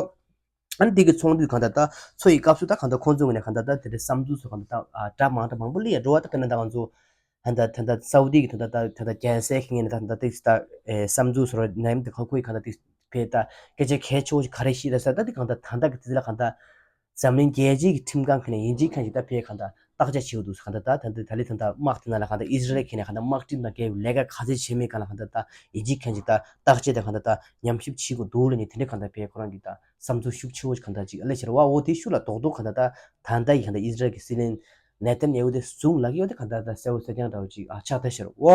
ཨ་ནི་དེ་གི་ཚོགས་འདུ་གང་ལྟར་ད་ཚོགས་ཡི་སྐབས་སུ་ད་གང་ལྟར་ཁོང་ཚོ་ངོས་ནས་གང་ལྟར་ད་དེ་འདྲའི་བསམ་ཚུལ་སོགས་གང་ལྟར་ད་ཨ་འདྲ་མང་འདྲ་མང་པོ་སླེབས་ཡ་འགྲོ་བ་ད་དཔེར་ན་ད་ང་ཚོ་ད་ལྟ་ད་ལྟ་སའུ་དི་གི་ད་ལྟ་ད་ད་ལྟ་རྒྱལ་སའི་གི་ངོས་ནས་ད་ད་ལྟ་དེ་ད་བསམ་ཚུལ་སོགས་ནའི་དེ་ག་ཁོའི་གང་ལྟར་དེ་བལ་ད་སྐད་ཆ་གལ་ཆེ་བོ་ཞིག་ག་རེ་ཤེས་ད་ས་ད་དེ་གང་ལྟར་ད་ལྟ་གི་དེ་ལ་གང་ལྟར། འཛམ་གླིང་རྒྱལ་སྤྱིའི་ཁྲིམས་ཁང་ཁ་ནས་ཡིན་གཅིག་མཁན་ཞིག་ད་བལ་གང་ལྟར་བརྟག་དཔྱད་བྱེད་དགོས་འདུག་གང་ལྟར་ད་ད་ལྟ་ད་ལྟ་དམག་དེ་ནང་ལ་གང་ལྟར་ཨི་ཟི་རལ་ཁ་ནས་གང་ལྟར་དམག་ཁྲིམས་དང་འགལ་བའི་ལས་ཀ་ག་ཚད་བྱས་མེད་གང་ལ་གང་ལྟར་ད་ཡིན་གཅིག་མཁན་ཞིག་ད་བརྟག་དཔྱད་དང་གང་ལྟར་ད་ཉམས་ཞིབ་བྱེད་དགོས་འདུག་ལབ་ནས་དེ་འདྲའི་གང་ལྟར་བལ་ཁོ་རང་གི་ད་བསམ་ཚུལ་ཤུགས་ཆེ་བོ་ཞིག་གང་ལྟར་ཅིག་སླེབས་ཤར་བ། འོ་དེ་ཤུགས་ལ་རྡོག་རྡོག་གང་ལྟར་ད་ད་ལྟ་ཡི་གང་ལྟར་ཨི་ཟི་རལ་གི་སྲིད་བློན་ནེ་ཐན་ཡ་ཧུ་དེ་བཟུང་ལབ་ཀྱི་ཡོད་དེ་གང་ལྟར་ད་གསལ་བོ་གསལ་རྐྱང་འདྲ་བོ་ཅིག་ཨ་ཆགས་བསྡད་ཤར་བ།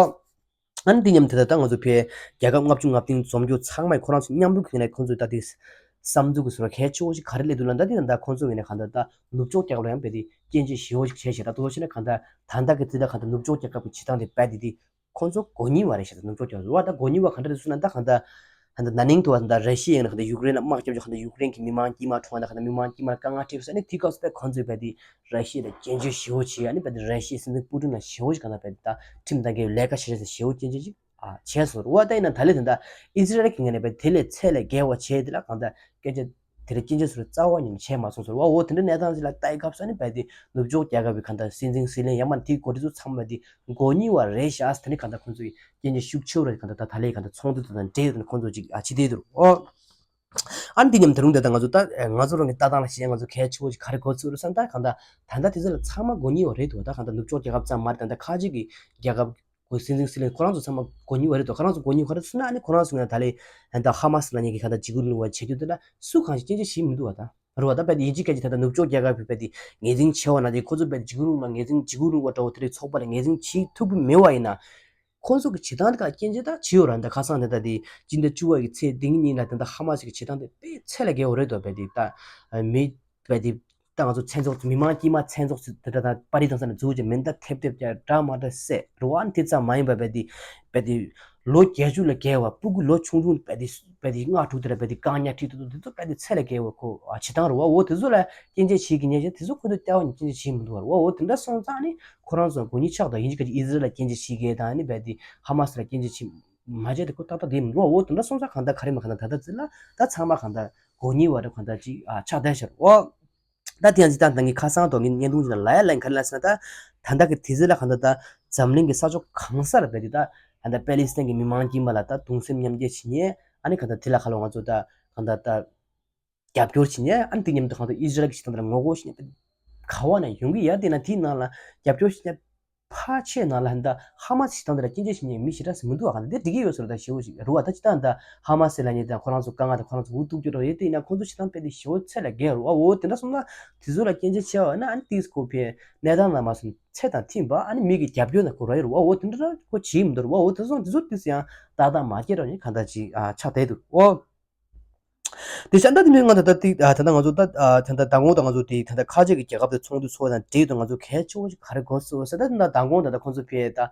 ཨ་ནི་འདི་མཉམ་དེ་ལྟར་ད་ང་ཚོ་བལ་རྒྱལ་ཁབ་ལྔ་བཅུ་ང་བདུན་འཛོམས་རྒྱུ་ཚང་མས་ཁོ་རང་ཚོ་མཉམ་རུབ་ཀྱིས་ནས་ཁོ་ཚོས་ད་དེ་བསམ་ཚུལ་གྱི་ཟུར་གལ་ཆེ་བོ་ཞིག་ག་རེ་སླེབས་འདུག་ལབ་ན་ད་དེ་ད་ཁོ་ཚོ་ཡིན་ན་གང་ལྟར་ད་ནུབ་ཕྱོགས་རྒྱལ་ཁབ་ལ་ཡང་རྦད་དེ་སྐྱོན་བརྗོད་ཞེ་བོ་ཞིག་བྱས་ཤག་ད་དོ་ཤེས་ན་གང་ལྟར་ད་ལྟ་གི་དེ་ད་གང་ལྟར་ནུབ་ཕྱོགས་རྒྱལ་ཁབ་ཀྱི་བྱེད་སྟངས་དེ་རྦད་དེ་དེ་ཁོ་ཚོ་མགོ་རྙིང་བ་རེད་ཤག་ད་ནུབ་ཕྱོགས་རྒྱལ་ཁབ་ཚོ་བ་ད་མགོ་རྙིང་བ་ག་འདྲ་རེད་ཟེར་ན་ད་གང་ལྟར་ད་ལྟ་ན་ནིང་དུ་བ་ད་ལྟ་ར་ཤི་ཡ་ཡིན་ན་གང་ལྟར་ཡུཀ་རེན་ལ་དམག་རྒྱབ་ཆོག་གང་ལྟར་ཡུཀ་རེན་གྱི་མི་མང་དཀྱུས་མ་གྲོངས་ད་གང་ལྟར་མི་མང་དཀྱུས་མ་དཀའ་ངལ་འཕྲད་ཟེར་ནས་དེ་སྐབས་སུ་ད་ཁོ་ཚོས་རྦད་དེ་ར་ཤི་ཡ་ལ་སྐྱོན་བརྗོད་ཞེ་བོ་བྱས། ཨ་ནི་རྦད་དེ་ར་ཤི་ཡའི་སྲིད་འཛིན་པུ་ཏིན་ལ་ཞེ་བོ་ཞིག་གང་ལྟར་རྦད་དེ་ད་ཁྲིམས་དང་འགལ་བའི་ལས་ཀ་བྱས་ཟེར་ཞེ་བོ་སྐྱོན་བརྗོད་ཅིག་ཨ་བྱས་སོང་རེད་བ། ད་ཡིན་ན་ད་ལས་དེ་འདྲ་ཨི་ཟི་རལ་གྱི་ངོས་ནས་རྦད་དེ་ལས་ཚད་ལས་བརྒལ་བ་བྱས་དེ་ལ་གང་ལྟར་སྐད་ཆ་དེ་འདྲ་སྐྱོན་བརྗོད་ཟེར་རྩ་བ་ཉིད་ནས་བྱས་མ་སོང་ཟེར་བ། འོ་དེ་འདྲ་གནས་སྟངས་ཅིག་ལ་ལྟ་ཡི་སྐབས་སུ་ཨ་ནི་རྦད་དེ་ནུབ་ཕྱོགས་རྒྱལ་ཁབ་ཀྱི་གང་ལྟར་སྲིད་འཛིན་སྲིད་བློན་ཡང་མ་དེའི་འགོ་ཁྲིད་ཚོ་ཚང་མ་རྦད་དེ་མགོ་རྙིང་བ་རེད་ཤག་ད་ནི་གང་ལྟར་ཁོང་ཚོའི་སྐྱོན་བརྗོད་ཤུགས་ཆེ་བོ་རེད། གང་ལྟར་ད་ད་ལས་གང་ལྟར་ཚོགས་འདུ་དེ་དང་འབྲེལ་ཡོད་དེ་ཁོང་ཚོ་ཅིག་ཨ་བྱེད་བསྡད་འདུག་ཨོ། ཨ་ནི་དེ་མཉམ་དུ་རུང་དེ་ད་ང་ཚོ་ད་ང་ཚོ་རང་གི་ལྟ་སྟངས་ལ་བཤད་ན་ང་ཚོ་གལ་ཆེ་བོ་ཞིག་ག་རེ་གོ་ཚོད་རེད་བསམ་ད་གང་ལྟར་ད་ལྟ་དེ་ཚོ་ལ་ཚང་མ་མགོ་རྙིང་བ་རེད་འདུག་ད་གང་ལྟར་ནུབ་ཕྱོགས་རྒྱལ་ཁབ་ཙམ་མ་རེད། ད་ལྟ་ཁ་ཅིག་གི་རྒྱལ་ཁབ་གི་སྲིད་འཛིན་སྲིད་བློན་ཁོ་རང་ཚོ་ཚང་མ་མགོ་རྙིང་བ་རེད་འདུག་ཁོ་རང་ཚོ་མགོ་རྙིང་བ་རེད་ཟེར་ན་ཨ་ནི་ཁོ་རང་ཚོ་ངས་ད་ལས་ད་ཧ་མ་སི་ལབ་མཁན་གྱི་གང་ལྟར་འཇིགས་སྐུལ་རིང་ལུགས་པ་བྱེད་རྒྱུ་དེ་ལ་སུ་གང་ཞིག་སྐྱོན་བརྗོད་བྱེད་མི་འདུག་བ་ད། རེད་བ། ད་རྦད་དེ་ཡིན་གཅིག་མཁན་གྱི་ད་ལྟ་ནུབ་ཕྱོགས་རྒྱལ་ཁབ་ཀྱིས་རྦད་དེ་ངོས་འཛིན་བྱས་པ་ན་དེ་ཁོ་ཚོ་རྦད་དེ་འཇིགས་སྐུལ་རིང་ལུགས་ལ་ངོས་འཛིན་འཇིགས་སྐུལ་རིང་ལུགས་པ་འདྲ་བོ་དེ་འདྲའི་ཚོགས་པ་ལ་ངོས་འཛིན་བྱེད་ཐུབ་ཀྱི་མེད་པ་ཡིན་ན། ཁོང་ཚོ་གི་བྱེད་སྟངས་དེ་ག་སྐྱོན་བརྗོད་ད་བྱེད་ཡོད་ར། འདི་ཁ་སང་དེ་ད་དེ་སྤྱི་ཟླ་བཅུ་པ་གི་ཚེས་བདུན་ཉིན་ལ་དེ་འདྲ་ཧ་མ་སི་གི་བྱེད་སྟངས་དེ་དཔེ་ཚད་ལས་བརྒལ་བ་རེད་དོ། རྦད་དེ་ད་མི་རྦད་དེ་ད་ང་ཚོ་མཚན་ཚོགས་མི་མང་དཀྱུས་མ་མཚན་ཚོགས་ཚོ་དེ་འདྲ་ད་པར་རིས་བཏང་ས་ནས་འཛུལ་བྱས་མེ་མདའ་ཐེབས་ཐེབས་བྱས་འདྲ་མ་འདྲ་བསད་རེད་བ། ཨ་ནི་དེ་ཙམ་མ་ཡིན་པར་རྦད་དེ་རྦད་དེ་ལོ་བརྒྱད་ཅུ་ལས་བརྒལ་བ་སྤུ་གུ་ལོ་ཆུང་ཆུང་རྦད་དེ་རྦད་དེ་ལྔ་དྲུག་དེ་འདྲ་རྦད་དེ་བཀག་ཉར་ཁྲིད་དུ་འདུག་དེ་ཚོ་རྦད་དེ་ཚད་ལས་བརྒལ་བ་ཁོ་བྱེད་སྟངས་རེད་བ། འོ་དེ་ཚོ་ལ་སྐྱོན་བརྗོད་བྱེད་ཀྱི་ཉེན་ཆེ་དེ་ཚོ་ཁོ་ཚོས་ལྟ་བ་ནི་སྐྱོན་བརྗོད་བྱེད་མི་འདུག་བ། འོ་དེ་འདྲ་སོང་ཙང་ནི་ཁོ་རང་ཚོ་མགོ་རྙིང་ཆགས་དང་ཡིན་གཅིག་ག་ཨི་ཟི་རལ་ལ་སྐྱོན་བརྗོད་བྱེད་མཁན་དང་ནི་རྦད་དེ་ཧ་མ་སི་ལ་སྐྱོན་བརྗོད་བྱེད་མ་བྱས་དེ་ཁོ་ཏག་ཏག་དེ་མི་འདུག་བ། འོ་དེ་འདྲ་སོང་ཙང་གང་ལྟར་ག་རེ་མ་གང་ལྟར་ད་ལྟ་ཚེ་ལ་ད་ཚང་མ་གང་ལྟར་མགོ་རྙིང་བ་རེད་གང་ལྟར་ཅིག་ཨ་ཆགས་བསྡད་ཤག་འོ། ད་དེ་ཡང་ཅི་ལྟར་ད་ངས་ཁ་སང་དོ་ངའི་བརྙན་ཐུང་ཅིག་ལ་ལབ་ཡ་ལབ་ག་རེ་ལབ་ཟེར་ན་ད་ད་ལྟ་གི་དུས་ཚོད་ལ་གང་ལྟར་ད་འཛམ་གླིང་གི་ས་ཕྱོགས་གང་སར་རྦད་དེ་ད་ད་ལྟ་པེ་ལི་སི་ཐན་གྱི་མི་མང་དཀྱུས་མ་ལ་ད་གདུང་སེམས་མཉམ་སྐྱེད་བྱེད་མཁན་ཨ་ནི་གང་ལྟར་དེ་ལ་ཁ་ལོ་ང་ཚོ་ད་གང་ལྟར་ད་རྒྱབ་སྐྱོར་བྱེད་མཁན་ཨ་ནི་དེ་མཉམ་དུ་གང་ལྟར་ཨི་ཟི་རལ་གྱི་བྱེད་སྟངས་དེ་ལ་ངོ་རྒོལ་བྱེད་མཁན་ག་བ་ནས་ཡོང་གི་ཡ། དེ་ན་དེའི་ནང་ལ་རྒྱབ་སྐྱོར་བྱེད་མཁན་ཕལ་ཆེར་ནང་ལ་ད་ཧ་མ་སི་བྱེད་སྟངས་དེ་ལ་སྐྱོན་བརྗོད་བྱེད་མཁན་མི་ཞེ་དྲག་ཞིག་མི་འདུག་བ། གང་ལྟར་དེ་འགྲིག་གི་ཡོད་ཟེར་བ་ད་ཞེ་བོ་ཞིག་རེད་བ། ད་ཅི་ལྟར་ད་ཧ་མ་སི་ལབ་མཁན་དང་ཁོ་རང་ཚོ་དཀའ་ངལ་དང་ཁོ་རང་ཚོ་འུ་ཐུག་རྒྱུ་རེད། དེ་ཡིན་ན་ཁོང་ཚོ་བྱེད་སྟངས་དཔེ་དེ་ཞེ་བོ་ཚད་ལས་བརྒལ་རེད་བ། འོ་དེ་འདྲ་སོང་ན་དེ་ཚོ་ལ་སྐྱོན་བརྗོད་བྱས་པ་ན་ཨ་ནི་དེས་ཁོ་ཕའི་གནས་སྟངས་ལ་མ་སོང་ཚད་དང་མཐུན་པ་ཨ་ནི་མི་གི་རྒྱབ་སྐྱོར་ན་ཁོ་ར་ཡོད་རེད་བ། འོ་དེ་འདྲ་ཁོ་བྱེད་མི་འདུག་རེད་བ། འོ་དེ་སོང་དེ་ཚོ་དེ་ཚོ་ཡང་ཏག་ཏག་མ་སྐྱེ་རོགས་ནི་གང་ལྟར་ཅིག་ཨ་ཆགས་བསྡད་འདུག་འོ། དེ་བཞིན་ད་དེ་མིན་ང་ད་ལྟ་དེ་ད་ལྟ་ང་ཚོ་ད་ད་ལྟ་མདང་དགོང་ད་ང་ཚོ་དེ་ད་ལྟ་ཁ་ཆེ་གི་རྒྱལ་ཁབ་དེ་ཚོགས་འདུ་ཚོགས་དང་འབྲེལ་དུ་ང་ཚོ་གལ་ཆེ་བོ་ཞིག་ག་རེ་གོ་སོང་ཟེར་ད་ད་མདང་དགོང་ད་ལྟ་ཁོང་ཚོ་ཕེ་ད་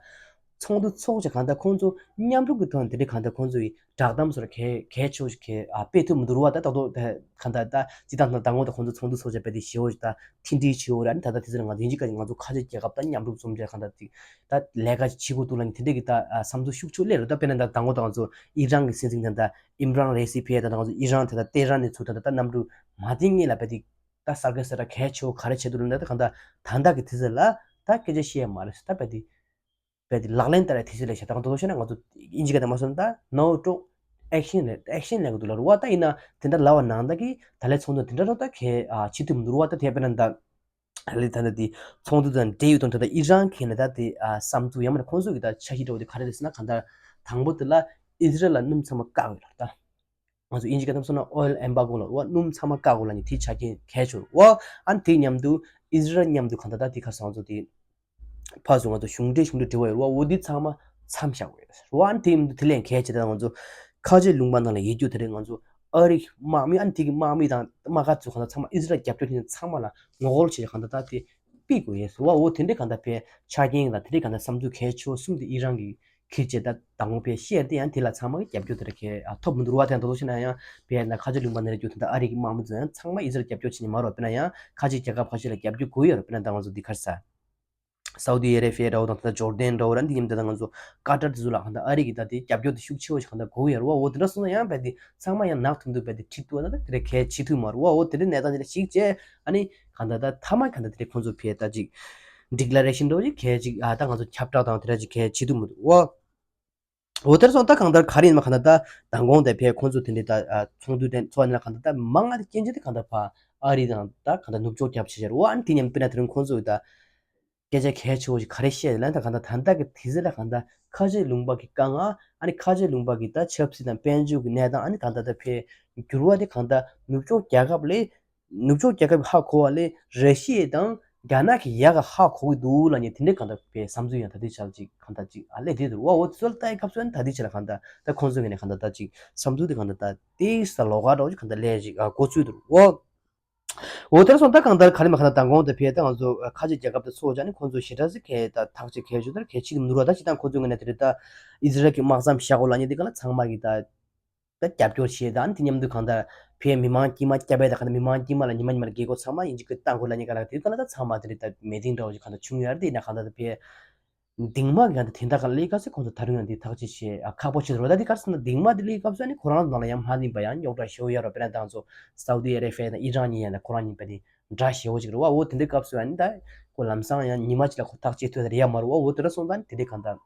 ཚོགས་འདུ་ཚོགས་བྱས་གང་ལྟར་ཁོང་ཚོ་མཉམ་རུབ་ཀྱི་ཐོག་ནས་དེ་འདྲའི་གང་ལྟར་ཁོང་ཚོ་ཡི་བསྒྲགས་གཏམ་སོགས་གལ་གལ་ཆེ་བོ་ཞིག་གལ་ཨ་སྤེལ་ཐུབ་མི་འདུག་རུ་བ། ད་ད་དོ་ད་གང་ལྟར་ད་སྤྱི་བཏང་ད་མདང་དགོང་ད་ཁོང་ཚོ་ཚོགས་འདུ་ཚོགས་བྱས་དཔེ་དེ་ཞེ་བོ་ཞིག་ད་མཐུན་སྒྲིལ་ཆེ་བོ་རེད། ཨ་ནི་ད་ལྟ་དེ་ཚོ་ང་ཚོ་ཡིན་གཅིག་ག་ང་ཚོ་ཁ་ཆེ་རྒྱལ་ཁབ་ད་མཉམ་རུབ་འཛོམས་བྱས་གང་ལྟར་ཅིག་ད་ལས་ཀ་ཞིག་བྱེད་དགོས་འདུག་ལབ་ནས་དེ་འདྲའི་གི་ད་ཨ་བསམ་ཚུལ་ཤུགས་ཆེ་བོ་སླེབས་རེད། ད་དཔེར་ན་ད་མདང་དགོང་ད་ང་ཚོ་ཨི་རན་རེ་སི་ཕི་ད་ད་ང་ཚོ་ཨི་རན་དེ་ད་ཏེ་རན་ནས་ཚུར་ད་ད་ད་གནམ་གྲུ་མ་བཏང་ངེས་ལ་དཔེ་དེ་ད་གསར་འགོད་གསལ་བསྒྲགས་གལ་ཆེ་བོ་ག་རེ་བྱས་འདུག་ལབ་ན། ད་གང་ལྟར་ད་ལྟ་གི་དུས་ཚོད་ལ་ད་སྐད་ཆ་བཤད་མ་རེད་ཟེར། ད་དཔེ་དེ་དཔེ་དེ་ལག་ལེན་བསྟར་བའི་དུས་ཚོད་ལ་བྱ་སྟངས་དོ་ཤེ་ན་ང་ཚོ་དབྱིན་ཇི་སྐད་དང་མ་སོང་ད་ནོ་ཊོ་ཨེག་ཤན་རེད། ཨེག་ཤན་ལབ་གི་འདུག་ལ་རུ་བ། ད་ཡིན་ན་དེ་འདྲ་ལབ་པ་ནང་ད་གི་ད་ལས་ཚོགས་འདུ་དེ་འདྲ་རོ་ད་གལ་ཨ་བྱེད་ཐུབ་མི་འདུག་རུ་བ། ད་དེ་དཔེར་ན་ད་ད་ལས་ད་ད་དེ་ཚོགས་འདུ་དང་འབྲེལ་ཡོད་དོན་དུ་ད་ཨི་རན་གྱི་ནས་ད་དེ་ཨ་བསམ་ཚུལ་ཡང་མིན་ན་ཁོང་ཚོ་གི་ད་འཆར་གཞི་འདྲ་བོ་དེ་ག་རེ་རེད་ཟེར་ན། གང་ལྟར་དང་པོ་དེ་ལ་ཨི་ཟི་རལ་ལ་སྣུམ་ཚང་མ་བཀག་ཡོད་ལ་ད། ང་ཚོ་དབྱིན་ཇི་སྐད་ཐམ་སོང་ན་ཨོ་ཡལ་ཨེམ་བར་གོ་ལ་རུ་བ། སྣུམ་ཚང་མ་བཀག་དགོས་ལབ་ནས་དེ་ཆ་རྐྱེན་གལ་ཆེ་རུ་བ། ཨ་ནི་དེ་མཉམ་དུ་ཨི་ཟི་རལ་མཉམ་དུ་གང་ལྟར་ད་དེ་ཁ་སང་ཚོ་དེ་ཕར་ཚུར་ང་ཚོ་གཞུང་འབྲེལ་གཞུང་འབྲེལ་འབྲེལ་བ་ཡོད་རུ་བ། འོ་དེ་ཚང་མ་མཚམས་བཞག་དགོས་རུ་བ། ཨ་ནི་དེ་མཉམ་དུ་དེ་ལས་གལ་ཆེ་ད་ང་ཚོ་ཁ་ཆེ་ལུང་པ་ནང་ལ་ཡོད་རྒྱུ་དེ་རེད། ང་ཚོ་ཨ་རིའི་དམག་མི་ཨ་ནི་དེ་གི་དམག་མི་དང་དམག་སྒར་ཚོ་གང་ལྟར་ཚང་མ་ཨི་ཟི་རལ་རྒྱབ་སྐྱོར་བྱེད་མཁན་ཚང་མ་ལ་ངོ་རྒོལ་བྱེད་གང་ལྟར་ད་དེ་ཕུད་དགོས་ཡས་རུ་བ། འོ་དེ་འདྲའི་གང་ལྟར་ཕའི་ཆ་རྐྱེན་དང་དེ་འདྲའི་གང་ལྟར་བསམ་ཚུལ་གལ་ཆེ་བོ་གསུམ་དེ་ཨི་རན་གྱིས་ཁྱེད་ཀྱིས་ད་དང་པོ་ཕའི་བཤད་དེ་ཡང་དེ་ལ་ཚང་མ་གི་རྒྱབ་སྐྱོར་དེ་འདྲ་གལ་ཨ་ཐོབ་མི་འདུག་རུ་བ། དེ་ཡང་དོ་དོ་ཤེ་ན་ཡང་ཕའི་ན་ཁ་ཆེ་ལུང་པ་ནས་རེད་རྒྱུ་དེ་འདྲ་ཨ་རི་གི་དམག་མི་ཚོ་ཡང་ཚང་མ་ཨི་ཟི་རལ་རྒྱབ་སྐྱོར་བྱེད་ནི་མ་རོ། དཔེར་ན་ཡང་ཁ་ཆེ་རྒྱལ་ཁབ་ཁ་ཤས་ལ་རྒྱབ་སྐྱོར་དགོས་ཡོད་རོ། དཔེར་ན་ད་ང་ཚོ་འདི་གར་ས་སའུ་ཏི་ཨ་རེ་བྷི་ཡ་འདྲ་བོ་དང་ད་ཇོར་ཌན་འདྲ་བོ་ར་འདི་ཡིན་ད་ང་ཚོ་ཀ་ཏར་དེ་ཚོ་ལ་གང་ལྟར་ཨ་རི་གི་ད་དེ་རྒྱབ་སྐྱོར་དེ་ཤུགས་ཆེ་བོ་ཞིག་གང་ལྟར་དགོས་ཡོད་རོ། འོ་དེ་འདྲ་སོང་ན་ཡང་ཕའི་དེ་ཚང་མ་ཡང་ནག་ཐུམ་ཐུམ་ཕའི་དེ་ཁྲིད་ཐུབ་ན་ད་དེ་འདྲ་གལ་ཆེ་ཐུབ་མ་རོ། འོ་དེ་འདྲ་གནས་སྟངས་དེ་འདྲ་ཞིག་བྱས་ཨ་ནི་གང་ལྟར་ད་མཐའ་མ་གང་ལྟར་དེ་འདྲ་ཁོང་ཚོ་ཕའི་ད་ཅིག་ཌི་ཀི་ལེ་རེ་ཤན་འདྲ་བོ་ཅིག་གལ་ཅིག་ཨ་ད་ང་ཚོ་ཁྱབ་བསྒྲགས་དང་དེ་འདྲ་ཅིག་གལ་ཆེ་ཐུབ་མི་འདུག་འོ། འོ་དེར་སོང་ད་གང་ལྟར་ག་རེ་ཡིན་མ་གང་ལྟར་ད་མདང་དགོང་དེ་ཕའི་ཁོང་ཚོ་དེ་འདྲའི་ད་ཚོགས་འདུ་དེ་ཚོགས་ནས་གང་ལྟར་ད་མང་ང་དེ་སྐྱེན་ཆ་དེ་གང་ལྟར་ཕ་ཨ་རི་དང་ད་གང་ལྟར་ནུབ་ཕྱོགས་རྒྱབ་ཆེ་ཆེར་འོ། ཨ་ནི་དེ་མཉམ་དཔེར་ན་དེ་རིང་ཁོང་ཚོ་ད་སྐད་ཆ་གལ་ཆེ་བོ་ཞིག་ག་རེ་བཤད་ལ་ད་གང་ལྟར་ད་ལྟ་གི་དུས་ཚོད་ལ་གང་ལྟར་ཁ་ཆེ་ལུང་པ་གི་དཀའ་ངལ་ཨ་ནི་ཁ་ཆེ་ལུང་པ་གི་ད་ཆབ་སྲིད་དང་དཔལ་འབྱོར་གི་གནས་སྟངས་ཨ་ནི་གང་ལྟར་ད་ཕའི་འགྱུར་བ་དེ་གང་ལྟར་ནུབ་ཕྱོགས་རྒྱལ་ཁབ་ལས་ནུབ་ཕྱོགས་རྒྱལ་ཁབ་ཧ་གོ་བ་ལས་ར་ཤི་ཡ་དང་རྒྱ་ནག་གི་ཡག་ག་ཧ་གོ་གི་འདུག་ལབ་ནས་དེ་འདྲའི་གང་ལྟར་པའི་བསམ་ཚུལ་ཡང་ད་ལྟའི་ཆར་ཅིག་གང་ལྟར་ཅིག་ཨ་ལས་དེ་འདུག་བ། འོ་དེ་ཚོ་ལ་ལྟ་ཡི་སྐབས་སུ་ཡང་ད་ལྟའི་ཆར་ལ་གང་ལྟར་ད་ཁོང་ཚོ་གི་ནས་གང་ལྟར་ད་ཅིག་བསམ་ཚུལ་དེ་གང་ལྟར་ད་ཏིས་ད་ལོགས་ཀ་འདྲ་བོ་ཅིག་གང་ལྟར་ལས་ཅིག་ཨ་གོ་ཚུལ་འདུག་བ། འོ་དེར་སོང་ད་གང་ལྟར་ག་ལེ་མ་གང་ལྟར་མདང་དགོང་དེ་ཕེ་ད་ང་ཚོ་ཁ་ཆེ་རྒྱལ་ཁབ་དེ་ཚོ་ཅག་ནི་ཁོང་ཚོ་ཞེ་དྲག་ཟིག་གས་ད་ཐག་ཆེ་གས་ཞུ་ད་གས་ཆེ་གི་མི་འདུག་བ། ད་ཅི་ད་ཁོང་ཚོ་གི་ནས་དེ་རེད་ད་ཨི་ཟི་རལ་གི་དམག་མཚམས་བཞག་གོ་ལབ་ནས་དེ་ག་ལ་ཚང་མ་གི་ད། ད་རྒྱབ་སྐྱོར་བྱེད་དང་དེ་མཉམ་དུ་གང་ལྟར་ཕའི་མི་མང་དཀྱུས་མ་སྐྱབས་པའི་ད་གང་ལྟར་མི་མང་དཀྱུས་མ་ལ་ཉི་མ་ཉི་མ་ལ་རྒྱལ་སྒོ་ཚང་མ་ཡིན་གཅིག་གི་བཏང་དགོས་ལ་ཉེ་ག་ལ་དེ་ག་ལ་ད་ཚང་མ་དེ་རེད་ད་མེ་ཏིང་འདྲ་བོ་ཞིག་གང་ལྟར་བྱུང་ཡོད་རེད། དེ་ཡིན་ན་གང་ལྟར་ད་ཕའི་འདིང་མ་གི་གང་ལྟར་དེ་འདྲ་ག་ལས་ག་ཚོད་ཁོང་ཚོ་ད་རུང་ཡང་དེ་ཐག་གཅོད་བྱེད་ཨ་ཁག་པོ་བྱེད་རོགས་ད་དེ་གར་སོང་ན་འདིང་མ་དེ་ལས་སྐབས་སུ་ཨ་ནི་ཁོ་རང་ནང་ལ་ཡང་མ་འདིང་པ་ཡང་རྙོག་དྲ་ཞེ་པོ་ཡོད་རོགས། དཔེར་ན་ད་ང་ཚོ་སའུ་དི་ཨ་རེ་ཕི་ཡ་དང་ཨི་རན་གཉིས་ཡང་ད་ཁོ་རང་གཉིས་པ་དེ་འདྲ་ཞེ་པོ་ཅིག་རེད་བ། འོ་དེ་འདྲའི་སྐབས་སུ་ཨ་ནི་ད་ཁོ་ལམ་སང་ཡང་ཉི་མ་ཅིག་ལ་ཁོ་ཐག་གཅོད་ཐུབ་ད་རེད་ཡ་མ་རེད་བ། འོ་དེ་འདྲ་སོང་ད་ནི་དེ་འདྲའི་གང་ལྟར།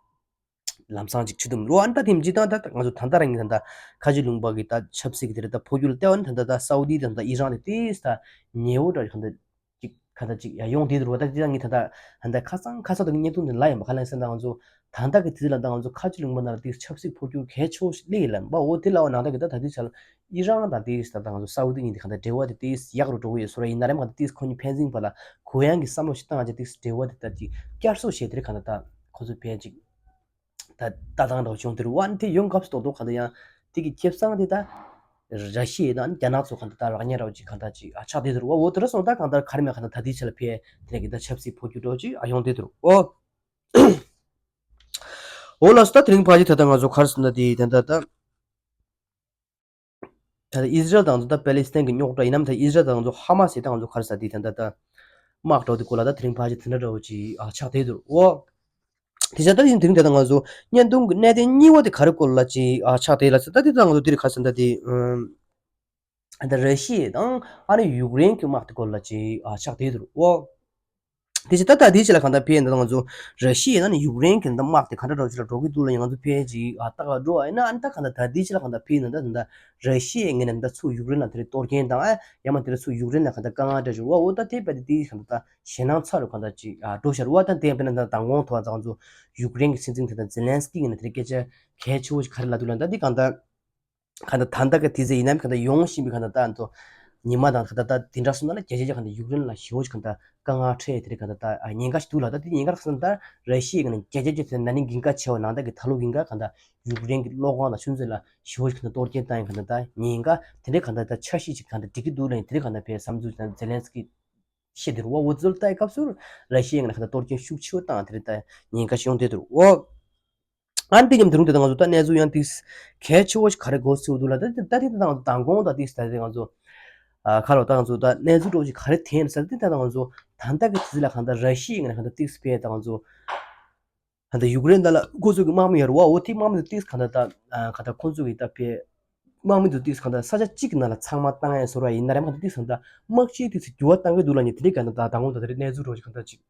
ལམ་སང་ཅིག་ཆུ་དུམ་རུ་ཨན་ད་ཐེམ་ཅི་ཏང་ད་ང་ཚོ་ད་ལྟ་རང་གི་ད་ལྟ་ཁ་ཆེ་ལུང་པ་གི་ད་ཆབ་སྲིད་ཀྱི་དེ་རེད་ད་འཕོ་འགྱུར་ལྟེ་བ་ནི་ད་ལྟ་ད་སའུ་དི་ད་ལྟ་ཨི་རན་དེ་ཏིས་ད་ཉེ་བོ་འདྲ་གང་ད་ཅིག་གང་ད་ཅིག་ཡ་ཡོང་དེ་རུ་ད་ཅི་ད་ངི་ད་ད་ད་ལྟ་ཁ་སང་ཁ་ས་དང་བརྙན་ཐུང་དེ་ལ་ཡིན་པ་ཁ་ལན་སེ་ད་ང་ཚོ་ད་ལྟ་གི་དེ་ལ་ད་ང་ཚོ་ཁ་ཆེ་ལུང་པ་ན་ཏིས་ཆབ་སྲིད་འཕོ་འགྱུར་གལ་ཆེ་ལེ་ཡིན་ལ་འབའ་འོ་དེ་ལ་བ་ནང་ད་གི་ད་ད་དེ་ཆ་ལ་ཨི་རན་ད་ཏིས་ད་ད་ང་ཚོ་སའུ་དི་གཉིས་དེ་གང་ད་འབྲེལ་བ་དེ་ཏིས་ཡག་རུ་འགྲོ་གི་ཡོད་སོ་ར་ཡིན་ན་རེམ་གང་ད་ཏིས་ཁོ་གཉིས་ཕན་ཚིན་པ་ལ་གུ་ཡངས་ཀྱི་བསམ་བློ་ཞིག་བཏང་ཅི་ཏིས་འབྲེལ་བ་དེ་ད་ཅིག་བསྐྱར་གསོ་བྱས་དེ་རེད་གང་ད་ད་ཁོ་ཚོ་ཕན་ཅིག་ད་ལྟ་སྟངས་འདྲ་བོ་བྱུང་དེ་རུ་ཨ་ནི་དེ་ཡོང་སྐབས་སུ་རྡོག་རྡོག་གང་ལྟར་ཡང་དེ་གི་ཁེ་བཟང་དེ་ད་ར་ཤི་ཡ་དང་རྒྱ་ནག་ཚོ་གང་ལྟར་ད་རག་ཉེ་འདྲ་བོ་ཅིག་གང་ལྟར་ཅིག་ཨ་ཆགས་བསྡད་དེ་རུ་ཨ་འོ་དེ་རུ་སོང་ད་གང་ལྟར་ག་རེ་མེད་གང་ལྟར་ད་དེའི་ཆ་ལ་ཕེ་དེ་ནས་གི་ད་ཆབ་སྲིད་འཕོ་འགྱུར་འདྲ་བོ་ཅིག་ཨ་ཡོང་བསྡད་དེ་རུ་ཨོ། འོ་ལགས་སོ་ད་དེ་རིང་ཕལ་ཆེར་ད་ལྟ་ང་ཚོ་ག་རེ་ཟེར་ན་དེ་ད་ལྟ་ད། ད་ལྟ་ཨི་ཟི་རལ་དང་ད་ལྟ་པེ་ལི་སི་ཐན་གྱི་རྙོག་དྲ་ཡིན་ནམ་ད་ཨི་ཟི་རལ་དང་ང་ཚོ་ཧ་མ་སི་ད་ང་ཚོ་ག་རེ་ཟེར་དེ་ད་ལྟ་ད་དམག་འགྲོ་དེ་སྐོར་ལ་ད་དེ་རིང་ཕལ་ཆེར་དེ་འདྲ་འདྲ་བོ་ཅིག་ཨ་ཆགས་བསྡད་འདུག་ཨོ། དེ་ཆ་ད་ཡིན་དེ་རིང་ད་ལྟ་ང་ཚོ་བརྙན་ཐུང་གི་གནད་དོན་གཉིས་པ་དེ་ག་རེ་སྐོར་ལ་ཅིག་ཨ་ཆགས་བསྡད་ལ་ཟེར་ད་དེ་ད་ང་ཚོ་དེ་རིང་ག་རེ་ཟེར་ད་དེ་ཨ་ད་ར་ཤི་ཡ་དང་ཨ་ནི་ཡུཀ་རེན་གྱི་དམག་དེ་སྐོར་ལ་ཅིག་ཨ་ཆགས་བསྡད་འདུག་ཨོ། དེ་ཕྱིར་ད་ལྟ་དེའི་ཆེད་ལ་གང་ལྟར་ཕེ་ཡིན་ད་ང་ཚོ་ར་ཤི་ཡ་ནང་ནས་ཡུཀ་རེན་གྱི་ད་དམག་དེ་ག་འདྲ་འདྲ་ཅིག་ལ་འགྲོ་གི་འདུག་ལ་ཡང་ང་ཚོ་ཕེ་ཅིག་ཨ་ལྟ་ག་འགྲོ་ཨ་ཡིན་ན་ཨ་ནི་ད་གང་ལྟར་ད་དེའི་ཆེད་ལ་གང་ལྟར་ཕེ་ཡིན་ད་ད་ར་ཤི་ཡའི་ངོས་ནས་ད་ཚུར་ཡུཀ་རེན་ལ་དེ་རིང་གཏོར་སྐྱོན་དང་ཨ་ཡང་མ་དེ་རིང་ཚུར་ཡུཀ་རེན་ལ་གང་ལྟར་དཀའ་ངལ་འདྲ་ཞིག་བ་འོ་ད་དེ་བས་དེ་དེའི་གང་ལྟར་ད་ཞེད་སྣང་ཚ་རུ་གང་ལྟར་ཅིག་ཨ་འགྲོ་ཤར་བ་ད་དེ་བས་ན་ད་མདང་དགོང་ཐོག་ང་ཚོ་ཡུཀ་རེན་གྱི་སྲིད་འཛིན་དེ་ད་ཛེ་ལན་སི་ཀི་ངོས་ནས་དེ་རིང་སྐད་ཆ་གལ་ཆེ་བོ་ཞིག་ག་རེ་ལབ་འདུག་ལ་ད་དེ་གང་ལྟར། གང་ལྟར་ད་ལྟ་གི་དུས་ཚོད་ཡིན་ནམ་གང་ལྟར་ཡོང་བཞིན་པའི་གང་ལྟར་ད་ཚོ་ཉི་མ་དང་གང་ལྟར་ད་དེ་འདྲ་སོང་ན་ལ་རྒྱལ་སྤྱི་གང་ལྟར་ཡུཀ་རེན་ལ་ཞེ་པོ་ཞིག་གང་ལྟར་དཀའ་ངལ་འཕྲད་དེ་རེད། གང་ལྟར་ད་ཉེན་ཁ་ཞིག་འདུག་ལ་ད་དེ་ཉེན་ཁ་སོང་ད་ར་ཤི་ཡའི་གང་ལྟར་རྒྱལ་སྤྱི་ཚོ་ན་ནིང་གིན་ཁ་ཆེ་བ་ནང་ད་གི་ད་ལོ་གིན་ཁ་གང་ལྟར་ཡུཀ་རེན་གི་གློག་ཁང་དང་ཆུ་མཛོད་ལ་ཞེ་པོ་ཞིག་གང་ལྟར་གཏོར་སྐྱོན་བཏང་ཡིན། གང་ལྟར་ད་ཉེན་ཁ་དེ་འདྲའི་གང་ལྟར་ད་འཆར་གཞི་ཞིག་གང་ལྟར་འགྲིག་གི་འདུག་ལ་ཡིན་དེ་རེད་གང་ལྟར་བས་བསམ་ཚུལ་ད་ཛེ་ལན་སི་ཀི་བཤད་དེ་རུ་བ་འོ་ཚོད་ལྟ་ཡི་སྐབས་སུ་ར་ཤི་ཡའི་ངང་ལ་གང་ལྟར་གཏོར་སྐྱོན་ཤུགས་ཆེ་བོ་བཏང་དེ་རེད་ད་ཉེན་ཁ་ཞིག་ཡོང་བསྡད་དེ་རུ་འོ། ཨ་ནི་དེ་མཉམ་དུ་རུང་དེ་ད་ང་ཚོ་ད་གནས་ཚུལ་ཡང་ཏིག་གལ་ཆེ་བོ་ཞིག་ག་རེ་གོ་ཚུལ་འདུག་ལ། ད་ད་དེ་ད་ང་ཚོ་མདང་དགོང་ད་ཏིག་ད་དེ་ང་ཚོ་ཨ་ཁ་ལོ་ད་ང་ཚོ་ད་གནས་ཚུལ་འདྲ་བོ་ཞིག་ག་རེ་ཐོན་ཟེར་དེ་ད་ང་ཚོ་ད་ལྟ་གི་དུས་ཚོད་ལ་གང་ལྟར་ར་ཤི་ཡའི་ངོས་ནས་གང་ལྟར་ཏིག་སྤེལ་ད་ང་ཚོ་ད་ལྟ་ཡུཀ་རེན་ད་ལ་ཁོ་ཚོ་གི་དམག་མི་ཡོད་རེད་བ། འོ་དེ་དམག་མི་དེ་ཏིག་གང་ལྟར་ད་གང་ལྟར་ཁོ་ཚོ་གི་ད་སྤེལ་དམག་མི་དེ་ཏིག་གང་ལྟར་ས་ཆ་གཅིག་གི་ནང་ལ་ཚང་མ་བཏང་ཡ་བཟོ་འདྲ་ཡིན་ན་རེད་མ་གཏོགས་ཏིག་གང་ལྟར་དམག་སྤྱིའི་ཏིག་འགྱུར་བ་གཏང་གི་འདུག་ལབ་ནས་དེ་རིང་གང་ལྟར་ད་དང་པོ་ད་དེ་རིང་གནས་ཚུལ་འདྲ་བོ་ཞིག་གང་ལྟར་ཅིག་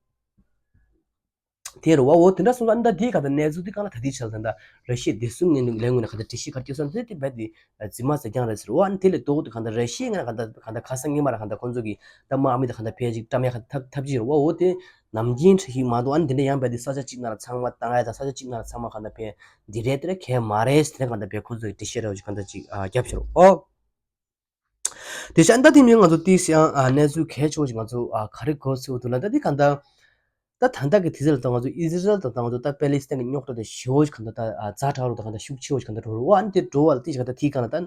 དེ་རུ་བ་འོ་དེ་འདྲ་སོང་ཙང་ཨ་ནི་ད་དེའི་ག་ད་གནས་ཚུལ་དེ་གང་ལ་ད་དེའི་ཆ་ལ་ད་ལྟ་ར་ཤི་ཡའི་བདེ་སྲུང་ངོས་ནས་ལས་ངོས་ནས་ག་ད་འགྲེལ་བཤད་ག་རེ་སྐྱོན་སོང་དེ་དེ་རྦད་དེ་རྫུན་མ་ཟེར་རྐྱང་རེད་ཟེར་བ། ཨ་ནི་དེ་ལས་ལྡོག་ཏུ་ག་ད་ར་ཤི་ཡའི་ངོས་ནས་ག་ད་ག་ད་ཁ་སང་ཉི་མ་ར་ག་ད་ཁོང་ཚོ་གིས་ད་དམག་མི་ད་ག་ད་ཕལ་ཆེར་བཀྲམ་ཡ་ག་ད་ཐབས་ཐབས་ཅིག་རེད་བ། འོ་དེ་ནམ་རྒྱུན་འདྲ་ཞིག་མ་གཏོགས་ཨ་ནི་དེ་འདྲ་ཡང་རྦད་དེ་ས་ཆ་གཅིག་ནང་ལ་ཚང་མ་བཏང་ཡ་ད་ས་ཆ་གཅིག་ནང་ལ་ཚང་མ་ག་ད་ཕལ་འདི་རེད་དེ་རེད་གལ་མ་རེད་ཟེར་ནས་ག་ད་ཕལ་ཁོང་ཚོ་གིས་འགྲེལ་བཤད་ར་བ་ཞིག་ག་ད་ཅིག་རྒྱབ་ཤར་ཨོ། དེ་བཞིན་ད་དེ་མིན་ང་ཚོ་ཏིས་ཡང་ཨ་གནས་ཚུལ་གལ་ཆེ་བོ་ཞིག་ང་ཚོ་ཨ་ག་རེ་གོ་ཚུལ་འདུག་ལ། ད་དེ་གང་ལྟར་ད་ད་ལྟ་གི་དུས་ཚོད་ལ་ད་ང་ཚོ་ཨི་ཟི་རལ་དང་ད་ང་ཚོ་ད་པེ་ལི་སི་ཐན་གྱི་རྙོག་དྲ་དེ་ཞེ་བོ་ཞིག་གང་ལྟར་ད་ཨ་ཛ་དྲག་རུ་ད་གང་ལྟར་ཤུགས་ཆེ་བོ་ཞིག་གང་ལྟར་འགྲོ་རུ་བ། ཨ་ནི་དེ་འགྲོ་བ་ལ་ཏིས་གང་ལྟར་དེའི་སྒང་ལ་ད་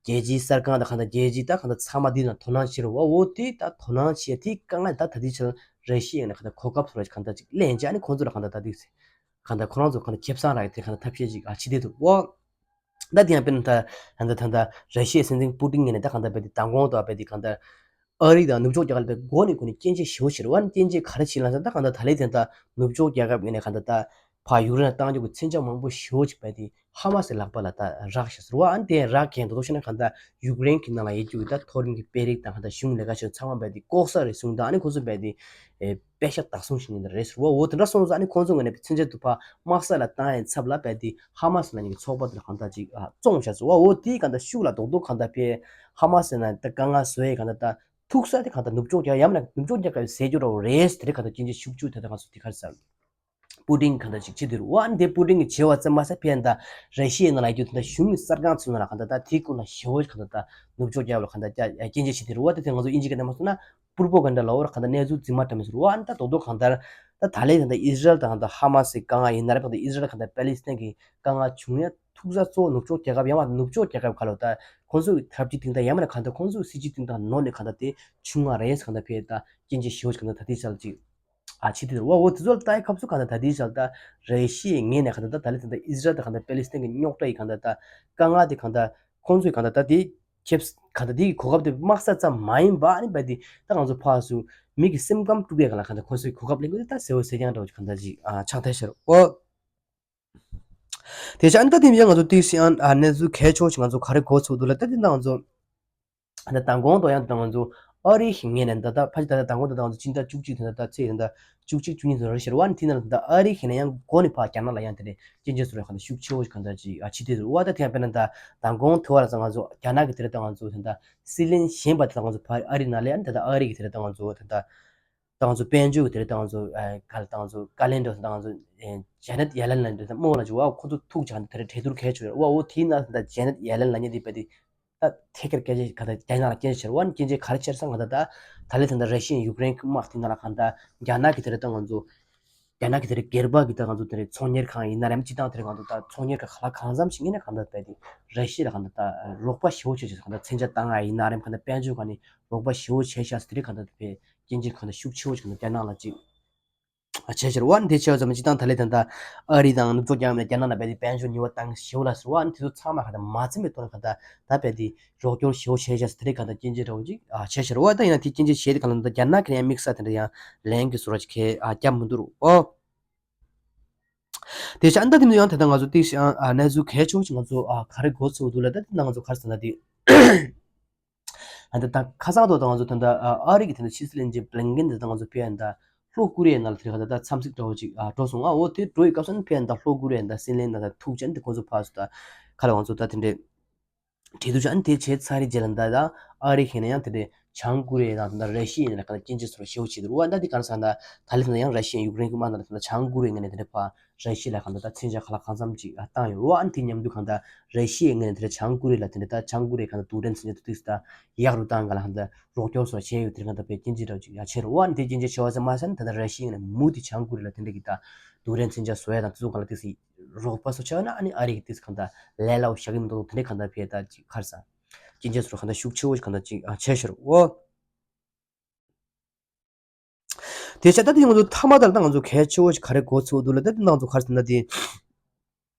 རྒྱལ་སྤྱིའི་གསར་ཁང་དང་གང་ལྟར་རྒྱལ་སྤྱིའི་ད་གང་ལྟར་ཚང་མ་དེ་ན་དོ་སྣང་བྱེད་རུ་བ། འོ་དེ་ད་དོ་སྣང་བྱེད་དེའི་སྒང་ལ་ད་ད་དུས་ཚོད་ལ་ར་ཤི་ཡ་ནས་གང་ལྟར་གོ་སྐབས་ཐོབ་ར་ཞིག་གང་ལྟར་ཅིག་ལེན་བྱས། ཨ་ནི་ཁོང་ཚོ་ལ་གང་ལྟར་ད་དུས་ཚོད་གང་ལྟར་ཁོ་རང་ཚོ་གང་ལྟར་ཁེ་བཟང་རག་ཡ་དེ་གང་ལྟར་ཐབས་ཤེས་ཅིག་ཨ་བྱེད་བསྡད་འདུག་འོ། ད་དེ་ཡང་དཔེར་ན་ད་ད་ད་ད་ར་ཤི་ཡའི་སྲིད་འཛིན་པུ་ཏིན་ངོས་ནས་ད་གང་ལྟར་རྦད་དེ་མདང་དགོང་དང་རྦད་དེ་གང་ལྟར་ཨ་རི་དང་ནུབ་ཕྱོགས་རྒྱལ་ཁབ་ལ་རྦད་མགོ་ནས་མགོ་ནས་སྐྱོན་བརྗོད་ཞེ་བོ་བྱེད་རེད་བ། སྐྱོན་བརྗོད་ག་རེ་བྱེད་ལབ་ན་ད་གང་ལྟར་ད་ལན་དེ་ད་ནུབ་ཕྱོགས་རྒྱལ་ཁབ་ངོས་ནས་གང་ལྟར་ད་ཕར་ཡུཀ་རེན་ལ་བཏང་རྒྱུ་གི་མཚོན་ཆ་མང་པོ་ཞེ་བོ་ཅིག་རྦད་དེ་ཧ་མ་སི་ལག་པ་ལ་ད་རག་ཤག་ཟེར་བ། ཨ་ནི་དེ་རག་མཁན་དོ་དོ་ཤེས་ན་གང་ལྟར་ཡུཀ་རེན་གྱི་ནང་ལ་ཡོད་རྒྱུ་གི་ད་མཐོ་རིམ་གྱི་དཔོན་རིགས་དང་གང་ལྟར་གཞུང་ལས་ཀ་བྱེད་ཚང་མ་རྦད་དེ་ལྐོག་ཟ་རེད་གསུངས། ད་ཨ་ནི་ཁོ་ཚོ་རྦད་དེ་ཨེ་པད་ཤག་བདག་བཟུང་བྱེད་མཁན་དེ་རེད་ཟེར་བ། འོ་དེ་འདྲ་སོང་ཙང་ཨ་ནི་ཁོང་ཚོ་ངོས་ནས་མཚོན་ཆ་དེ་ཕར་དམག་ས་ལ་བཏང་ཡའི་ཚབ་ལ་རྦད་དེ་ཧ་མ་སི་ལབ་མཁན་གྱི་ཚོགས་པ་དེ་ལ་གང་ལྟར་ཅིག་ཨ་བཙོང་བཞག་ཟེར་བ། འོ་དེའི་གང་ལྟར་ཤུགས་ལ་རྡོག་རྡོག་གང་ལྟར་ཕར་ཧ་མ་སི་ནང་ད་དཀའ་ངལ་བཟོ་ཡའི་གང་ལྟར་ད་ཐུག་ས་དེ་གང་ལྟར་ནུབ་ཕྱོགས་རྒྱལ་ཡང་མིན་ན་ནུབ་ཕྱོགས་རྒྱལ་ཁབ་ཟེར་རྒྱུ་འདྲ་བོ་རེད་ཟེར། དེ་གང་ལྟར་སྐྱོན་བརྗོད་ཤུགས་ཆེ་དེ་ད་གང་ཚོ་དེ་ག་རེ་ཟེར། པུ་ཏིན་གང་ལྟར་ཅིག་བྱེད་དེ་རུ་བ། ཨ་ནི་དེ་པུ་ཏིན་གྱི་བྱེད་པ་ཙམ་མ་ཟད་ཕར་ད་ར་ཤི་ཡའི་ནང་ལ་ཡོད་རྒྱུ་དེ་འདྲ་གཞུང་གི་གསར་ཁང་ཚོའི་ནང་ལ་གང་ལྟར་ད་དེའི་སྐོར་ལ་ཞེ་བོ་གང་ལྟར་ད་ནུབ་ཕྱོགས་རྒྱལ་ཁབ་ལ་གང་ལྟར་སྐྱོན་བརྗོད་བྱེད་དེ་རུ་བ། དེ་དེ་ང་ཚོ་དབྱིན་ཇི་སྐད་ནང་མ་སོང་ན་པུར་པོ་གན་ཌ་ལབ་ར་གང་ལྟར་གནས་ཚུལ་རྫུན་མ་འདྲ་མོ་ཟེར་བ། ཨ་ནི་ད་རྡོག་རྡོག་གང་ལྟར་ད་ད་ལན་ད་ད་ཨི་ཟི་རལ་དང་ད་ཧ་མ་སི་དཀའ་ངལ་ཡིན་ན་རེད། ད་ཨི་ཟི་རལ་གང་ལྟར་པེ་ལི་སི་ཐན་གྱི་དཀའ་ངལ་བྱུང་ཡ་ཐུག་ས་གཙོ་བོ་ནུབ་ཕྱོགས་རྒྱལ་ཁབ་ཡང་མ་ནུབ་ཕྱོགས་རྒྱལ་ཁབ་ག་ལོ་ད་ཁོང་ཚོའི་ཐབས་ཇུས་སྟེང་ད་ཡང་མིན་ན་གང་ལྟར་ཁོང་ཚོའི་སྲིད་ཇུས་སྟེང་ད་ནོར་ནས་གང་ལྟར་དེ་བྱུང་བ་རེད་ཟེར། གང་ལྟར་ཕར་ད་སྐྱོན་བརྗོད་ཞེ་བོ་ཞིག་གང་ལྟར་ད་ལྟའི་ཆར་ཅིག་ཨ་བྱེད་དེ་རུ་བ། འོ་དེ་ཚོ་ལ་ལྟ་ཡི་སྐབས་སུ་གང་ལྟར་ད་ལྟའི་ཆར་ད་ར་ཤི་ཡའི་ངོས་ནས་གང་ལྟར་ད་ད་ལྟའི་ཆར་ད་ཨི་ཟི་རལ་དང་གང་ལྟར་པེ་ལི་སི་ཐན་གྱི་རྙོག་དྲ་ཡི་གང་ལྟར་ད་དཀའ་ངལ་དེ་གང་ལྟར་ཁོང་ཚོས་གང་ལྟར་ད་དེ་ཁེབས་གང་ལྟར་དེ་གི་གོ་སྐབས་དེ་དམག་ས་ཙམ་མ་ཡིན་པ་ཨ་ནི་རྦད་དེ་ད་ང་ཚོ་ཕར་ཚུར་མི་གི་སེམས་ཁམས་དཀྲུག་ཡ་གང་ལ་གང་ལྟར་ཁོང་ཚོའི་གོ་སྐབས་ལེན་དགོས་དེ་ད་གསལ་བོ་གསལ་རྐྱང་འདྲ་བོ་ཞིག་གང་ལྟར་ཅིག་ཨ་ཆགས་ཐལ་ཤག་རོ། འོ། དེ་བཞིན་ཨ་ནི་ད་དེ་ཡང་ང་ཚོ་ཏིག་སེ་ཨ་གནས་ཚུལ་གལ་ཆེ་བོ་ཞིག་ང་ཚོ་ག་རེ་གོ་ཚུགས་འདུག་ལ། ད་དེ་ནང་ང་ཚོ་ད་མདང་དགོང་དུ་ཡང་ད་ང་ཚོ་ཨ་རི་གི་ངོས་ནས་ད་ད་ཕ་ཅི་ད་ད་མདང་དགོང་དུ་ད་ང་ཚོ་སྤྱི་ཟླ་བཅུ་གཅིག་དེ་ད་ད་ཚེས་ད་བཅུ་གཅིག་བཅུ་གཉིས་ཚོ་རེད་ཤག་རེད་བ། ཨ་ནི་དེ་ནང་ད་ཨ་རི་གི་ནས་ཡང་འགོ་ནས་ཕར་རྒྱ་ནག་ལ་ཡང་དེ་འདྲའི་སྐྱོན་བརྗོད་ཚོ་ར་གང་ལྟར་ཤུགས་ཆེ་བོ་ཞིག་གང་ལྟར་ཅིག་ཨ་བྱེད་དེ་འདུག་བ། ད་དེ་ཡང་དཔེར་ན་ད་མདང་དགོང་དུ་བ་ལ་ད་ང་ཚོ་རྒྱ་ནག་གི་དེ་རེད་ད་ང་ཚོ་ད་ད་སྲིད་བློན་གཞོན་པ་དེ་ད་ང་ཚོ་ཕར་ཨ་རི་ནང་ལ་ཡང་ད་ད་ཨ་རི་གི་དེ་རེད་ད་ང་ཚོ་ད་ད། ད་ང་ཚོ་དཔལ་འབྱོར་གྱི་དེ་རེད་ད་ང་ཚོ་ཨ་ག་ལ་ད་ང་ཚོ་བཀའ་བློན་འདྲ་ད་ང་ཚོ་ཨེ་ཇེ་ནེད་ཡེ་ལེན་ལ་འདྲ་ད་རྨོ་ལ་ཅིག་བ་ཁོ་ཚོ་ཐུག་ཅིག་ག་འདི་དེ་རེད་གྲོས་བསྡུར་གལ་ཆེ་བ་འོ་དེའི་ནང་ད་ཇེ་ནེད་ཡེ་ལེན་ལབ་མཁན་དེ་རྦད་དེ་ད་ཐད་ཀར་སྐད་ཆ་ག་ད་རྒྱ་ནག་ལ་སྐད་ཆ་བཤད་བ་ནི་སྐད་ཆ་ག་རེ་བཤད་སོང་ག་ད་ད་ད་ལན་ད་ད་ར་ཤི་ཡ་ཡུཀ་རེན་གྱི་དམག་དེ་ནང་ལ་ག་ད་རྒྱ་ནག་གི་དེ་རེད་ད་ང་ཚོ་རྒྱ་ནག་གི་དེ་རེད་སྒེར་པ་གི་ད་ང་ཚོ་དེ་རེད་ཚོང་གཉེར་ཁང་ཡིན་ན་རེད་སྤྱི་བཏང་དེ་རེད་ང་ཚོ་ད་ཚོང་གཉེར་ཁང་ག་ལ་གང་འཚམ་ཞིག་ཡིན་ན་ག་ད་རྦད་དེ་ར་ཤི་ཡ་ལ་ག་ད་ད་རོགས་པ་ཞེ་བོ་བྱེད་ཅིག་ག་ད་མཚོན་ཆ་བཏང་ཡ་ཡིན་ན་རེད་ག་ད་དཔལ་འབྱོར་ག་ནས་རོགས་པ་ཞེ་བོ་བྱས་ཤག་ཟེར་དེ་རིང་གང་ལྟར་དེ་སྐྱོན་བརྗོད་གང་ལྟར་ཤུགས་ཆེ་བོ་ཞིག་གང་ལྟར་རྒྱ་ནག་ལ་ཅིག་བྱས་ཕྱིར་བ་ནི་དེ་བྱས་ཙམ་སྤྱི་བཏང་ད་ལན་ད་ལྟ་ཨ་རི་དང་ནུབ་ཕྱོགས་རྒྱལ་ཁབ་ནས་རྒྱ་ནག་ལ་རྦད་དེ་དཔལ་འབྱོར་ཉེས་པ་བཏང་ཞེ་བོ་ལ་ཟེར་བ་ནི་དེ་ཚོ་ཚང་མ་གང་ལྟར་མ་ཚིམ་པའི་ཐོག་ནས་གང་ལྟར་ད་རྦད་དེ་རོགས་སྐྱོར་ཞེ་བོ་བྱས་ཤག་ཟེར་དེ་རིང་གང་ལྟར་སྐྱོན་བརྗོད་འདྲ་བོ་ཅིག་བྱས་ཕྱིར་བ་ད་ཡིན་ན་དེ་སྐྱོན་བརྗོད་བྱས་དེ་གང་ལྟར་ད་རྒྱ་ནག་གི་ཡང་དམིགས་བསལ་དེ་འདྲ་ཡང་ལན་གྱི་བཟོ་འདྲ་ཅིག་གས་རྒྱབ་མི་འདུག་རོ། དེ་བྱས་ཨ་ནི་ད་དེ་ནི་ཡང་ད་ལྟ་ང་ཚོ་ཏིག་ཨ་གནས་ཚུལ་གལ་ཆེ་བོ་ཞིག་ང་ཚོ་ག་རེ་གོ་ཚུལ་འདུག་ལ་ད་དེ་ནང་ང་ཚོ་ག་རེ་ཟེར་ན་དེ། ཨ་ད་ད་ཁ་སང་དུ་ད་ང་ཚོ་ད་ལྟ་ཨ་རི་གི་ད་ལྟ་ཕྱི་སྲིད་བློན་ཆེན་བྷི་ལིན་ཀེན་དེ་ད་ང་ཚོ་ཕེ་ཨན་ད་ལྷོ་ཀོ་རི་ཡའི་ནང་ལ་དེ་ག་ད་ད་འཚམས་གཟིགས་འདྲ་བོ་ཅིག་ཨ་འགྲོ་སོང་ཨ། འོ་དེ་འགྲོ་ཡི་སྐབས་སུ་ཨ་ནི་ཕེ་ཨན་ད་ལྷོ་ཀོ་རི་ཡའི་ད་སྲིད་བློན་ད་ད་ཐུག་ཅན་དེ་ཁོང་ཚོ་ཕར་སུ་ད་ཁ་ལ་ང་ཚོ་ད་དེ་འདྲའི་གྲོས་བསྡུར་བྱ་ཨ་ནི་དེ་བྱས་ཚར་རེད་རྗེས་ལ་ད་ད་ཨ་རི་ཁེ་ན་ཡང་དེ་འདྲའི་བྱང་ཀོ་རི་ཡ་དང་ད་ད་ར་ཤི་ཡའི་ནང་ལ་ག་ད་སྐྱོན་བརྗོད་ཚོར་ཞེ་བོ་བྱེད་འདུག་ཨ་ད་དེ་ག་རེ་ཟེར་ན་ད་ད་ལི་ད་ཡང་ར་ཤི་ཡ་ཡུཀ་རེན་གི་དམག་ནང་ལ་ད་ད་བྱང་ཀོ་རི་ཡའི་ངོས་ནས་དེ་འདྲའི་ཕར་ར་ཤི་ཡ་ལ་གང་ལྟར་ད་མཚོན་ཆ་ག་ལ་གང་འཚམ་ཅིག་བཏང་ཡོད་རེད་བ། ཨ་ནི་དེ་མཉམ་དུ་གང་ལྟར་ར་ཤི་ཡའི་ངོས་ནས་དེ་འདྲ་བྱང་ཀོ་རི་ཡ་ལ་དེ་འདྲ་ད་བྱང་ཀོ་རི་ཡ་གང་ལྟར་རྡུལ་ཕྲན་མཚོན་ཆ་དེ་དུས་སུ་ད་ཡག་རུ་བཏང་ག་ལ་གང་ལྟར་རོགས་སྐྱོར་སོགས་བྱས་ཡོད། དེ་གང་ལྟར་བས་སྐྱོན་བརྗོད་འདྲ་བོ་ཅིག་ཡང་བྱས་རེད་བ། ཨ་ནི་དེ་སྐྱོན་བརྗོད་བྱས་པ་ཙམ་མ་ཟད་ཨ་ནི་ད་ལྟ་ར་ཤི་ཡའི་ངོས་ནས་མུ་མཐུད་བྱང་ཀོ་རི་ཡ་ལ་དེ་འདྲ་གི་ད་རྡུལ་ཕྲན་མཚོན་ཆ་བཟོ་ཡ་དང་དེ་ཚོ་གང་ལ་དེ་སྲིད་རོགས་པ་སོགས་བྱས་ན་ཨ་ནི་ཨ་རི་གི་དེ་གང་ལྟར་ལས་སླ་བོ་བཞག་གི་མི་འདུག་དེ་འདྲ་གང་ལྟར་བས་ད་ཅིག་ཁར་ས་སྐྱོན་བརྗོད་སོགས་གང་ལྟར་ཤུགས་ཆེ་བོ་ཞིག་གང་ལྟར་ཅིག་བྱས་ཤག་རེད་བ། དེ་བྱས་ད་དེ་ང་ཚོ་མཐའ་མ་ད་ལྟ་ང་ཚོ་གལ་ཆེ་བོ་ཞིག་ག་རེ་གོ་ཚུལ་འདུག་ལ། ད་དེ་ང་ཚོ་ག་རེ་ཟེར་ན་དེ།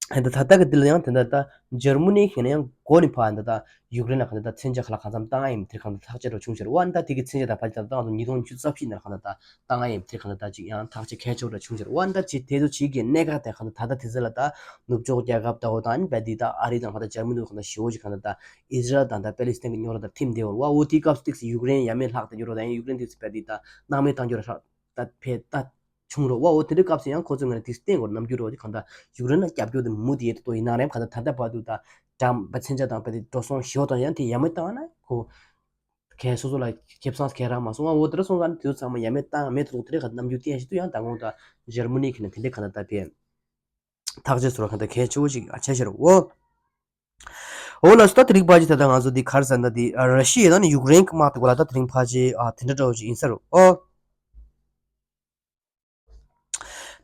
ད་ད་ལྟ་གི་འདི་ལ་ཡང་དེ་འདྲ་ད་འཇར་མ་ནི་གིས་ནི་ཡང་འགོ་ནས་ཕར་འདི་ད་ཡུཀ་རེན་ལ་གང་ལྟར་ད་མཚོན་ཆ་ག་ལ་གང་འཚམ་བཏང་ཡ་ཡིན་དེ་གང་ལྟར་ཐག་བཅད་འགྲོ་བྱུང་ཟེར་བ། ཨ་ནི་ད་དེ་གི་མཚོན་ཆ་ད་ཕལ་ཆེར་ད་ལྟ་ང་ཚོ་ཉིས་སྟོང་ཉི་ཤུ་རྩ་བཞི་ནང་གང་ལྟར་ད་བཏང་ཡ་ཡིན་དེ་གང་ལྟར་ད་ཅིག་ཡང་ཐག་བཅད་གལ་ཆེ་བོ་འདྲ་བྱུང་ཟེར་བ། ཨ་ནི་ད་ཅིག་དེ་ཚོ་ཅིག་གི་གནད་འགག་དེ་གང་ལྟར་ད་ལྟ་དེ་ཚོ་ལ་ད་ནུབ་ཕྱོགས་རྒྱལ་ཁབ་ད་འོ་ད་ཨ་ནི་བལ་འདི་ད་ཨ་རི་དང་གང་ལྟར་འཇར་མ་ནི་གང་ལྟར་ཞེ་བོ་ཅིག་གང་ལྟར་ད་ཨི་ཟི་རལ་དང་ད་པེ་ལི་སི་ཐན་གི་རྙོག་དྲ་ད་ཐིམ་བསྡད་ཡོད་རེད་བ། འོ་དེའི་སྐབས་སུ་ཏིག་སི་ཡུཀ་རེན་ཡ་མེད་ལྷག་བསྡད་ཡོད་རེད། ད་ཡང་ཡུཀ་རེན་ཏིག་སི་བལ་འདི་ད་སྣང་མེད་བཏང་རྒྱུ་ར་ཧྲག་ད་ཕེ་ད་བྱུང་རོགས་བ། འོ་དེ་འདྲའི་སྐབས་སུ་ཡང་ཁོ་ཚོས་ང་ལ་དེ་བསྟན་དགོས་རྣམ་འགྱུར་རོགས་ཀྱི་གང་ལྟར་ཡུཀ་རེན་ལ་རྒྱབ་སྐྱོར་དེ་མུ་མཐུད་ཡོད་དོ་ཡིན་ན་རེམ། གང་ལྟར་ད་ལྟ་བར་དུ་ད་འགྲམ་པ་མཚོན་ཆ་དང་པ་དེ་འགྲོ་སོང་ཞེ་པོ་དང་ཡང་དེ་ཡ་མེད་བཏང་ན་ཁོ་གལ་སོ་སོ་ལ་ཁེ་བཟང་ཁེ་རག་མ་སོང་བ། འོ་དེ་འདྲ་སོང་ཙང་དེ་ཚོ་ཚང་མ་ཡ་མེད་བཏང་མེད་དུ་ལོག་དེ་འདྲའི་གང་ལྟར་རྣམ་འགྱུར་བསྟན་བཞིན་དུ་ཡང་ད་དགོང་ད་འཇར་མ་ནི་གི་ནས་དེ་འདྲའི་གང་ལྟར་ད་ཕེ་ཐག་གཅོད་སོགས་ལ་གང་ལྟར་གལ་ཆེ་བོ་ཞིག་བྱས་ཤར་འོ། འོ་ལགས་སོ། ད་དེ་རིགས་པ་ཅིག་ད་ལྟ་ང་ཚོ་འདི་ག་རེ་ཟེར་ན་འདི་ཨ་ར་ཤི་ཡ་དང་ནི་ཡུཀ་རེན་གྱི་དམག་དེ་གོ་ལ་ད་དེ་རིང་ཕལ་ཆེར་ཨ་དེ་འདྲ་འདྲ་བོ་ཅིག་ཡིན་ས་རེད་ཨོ།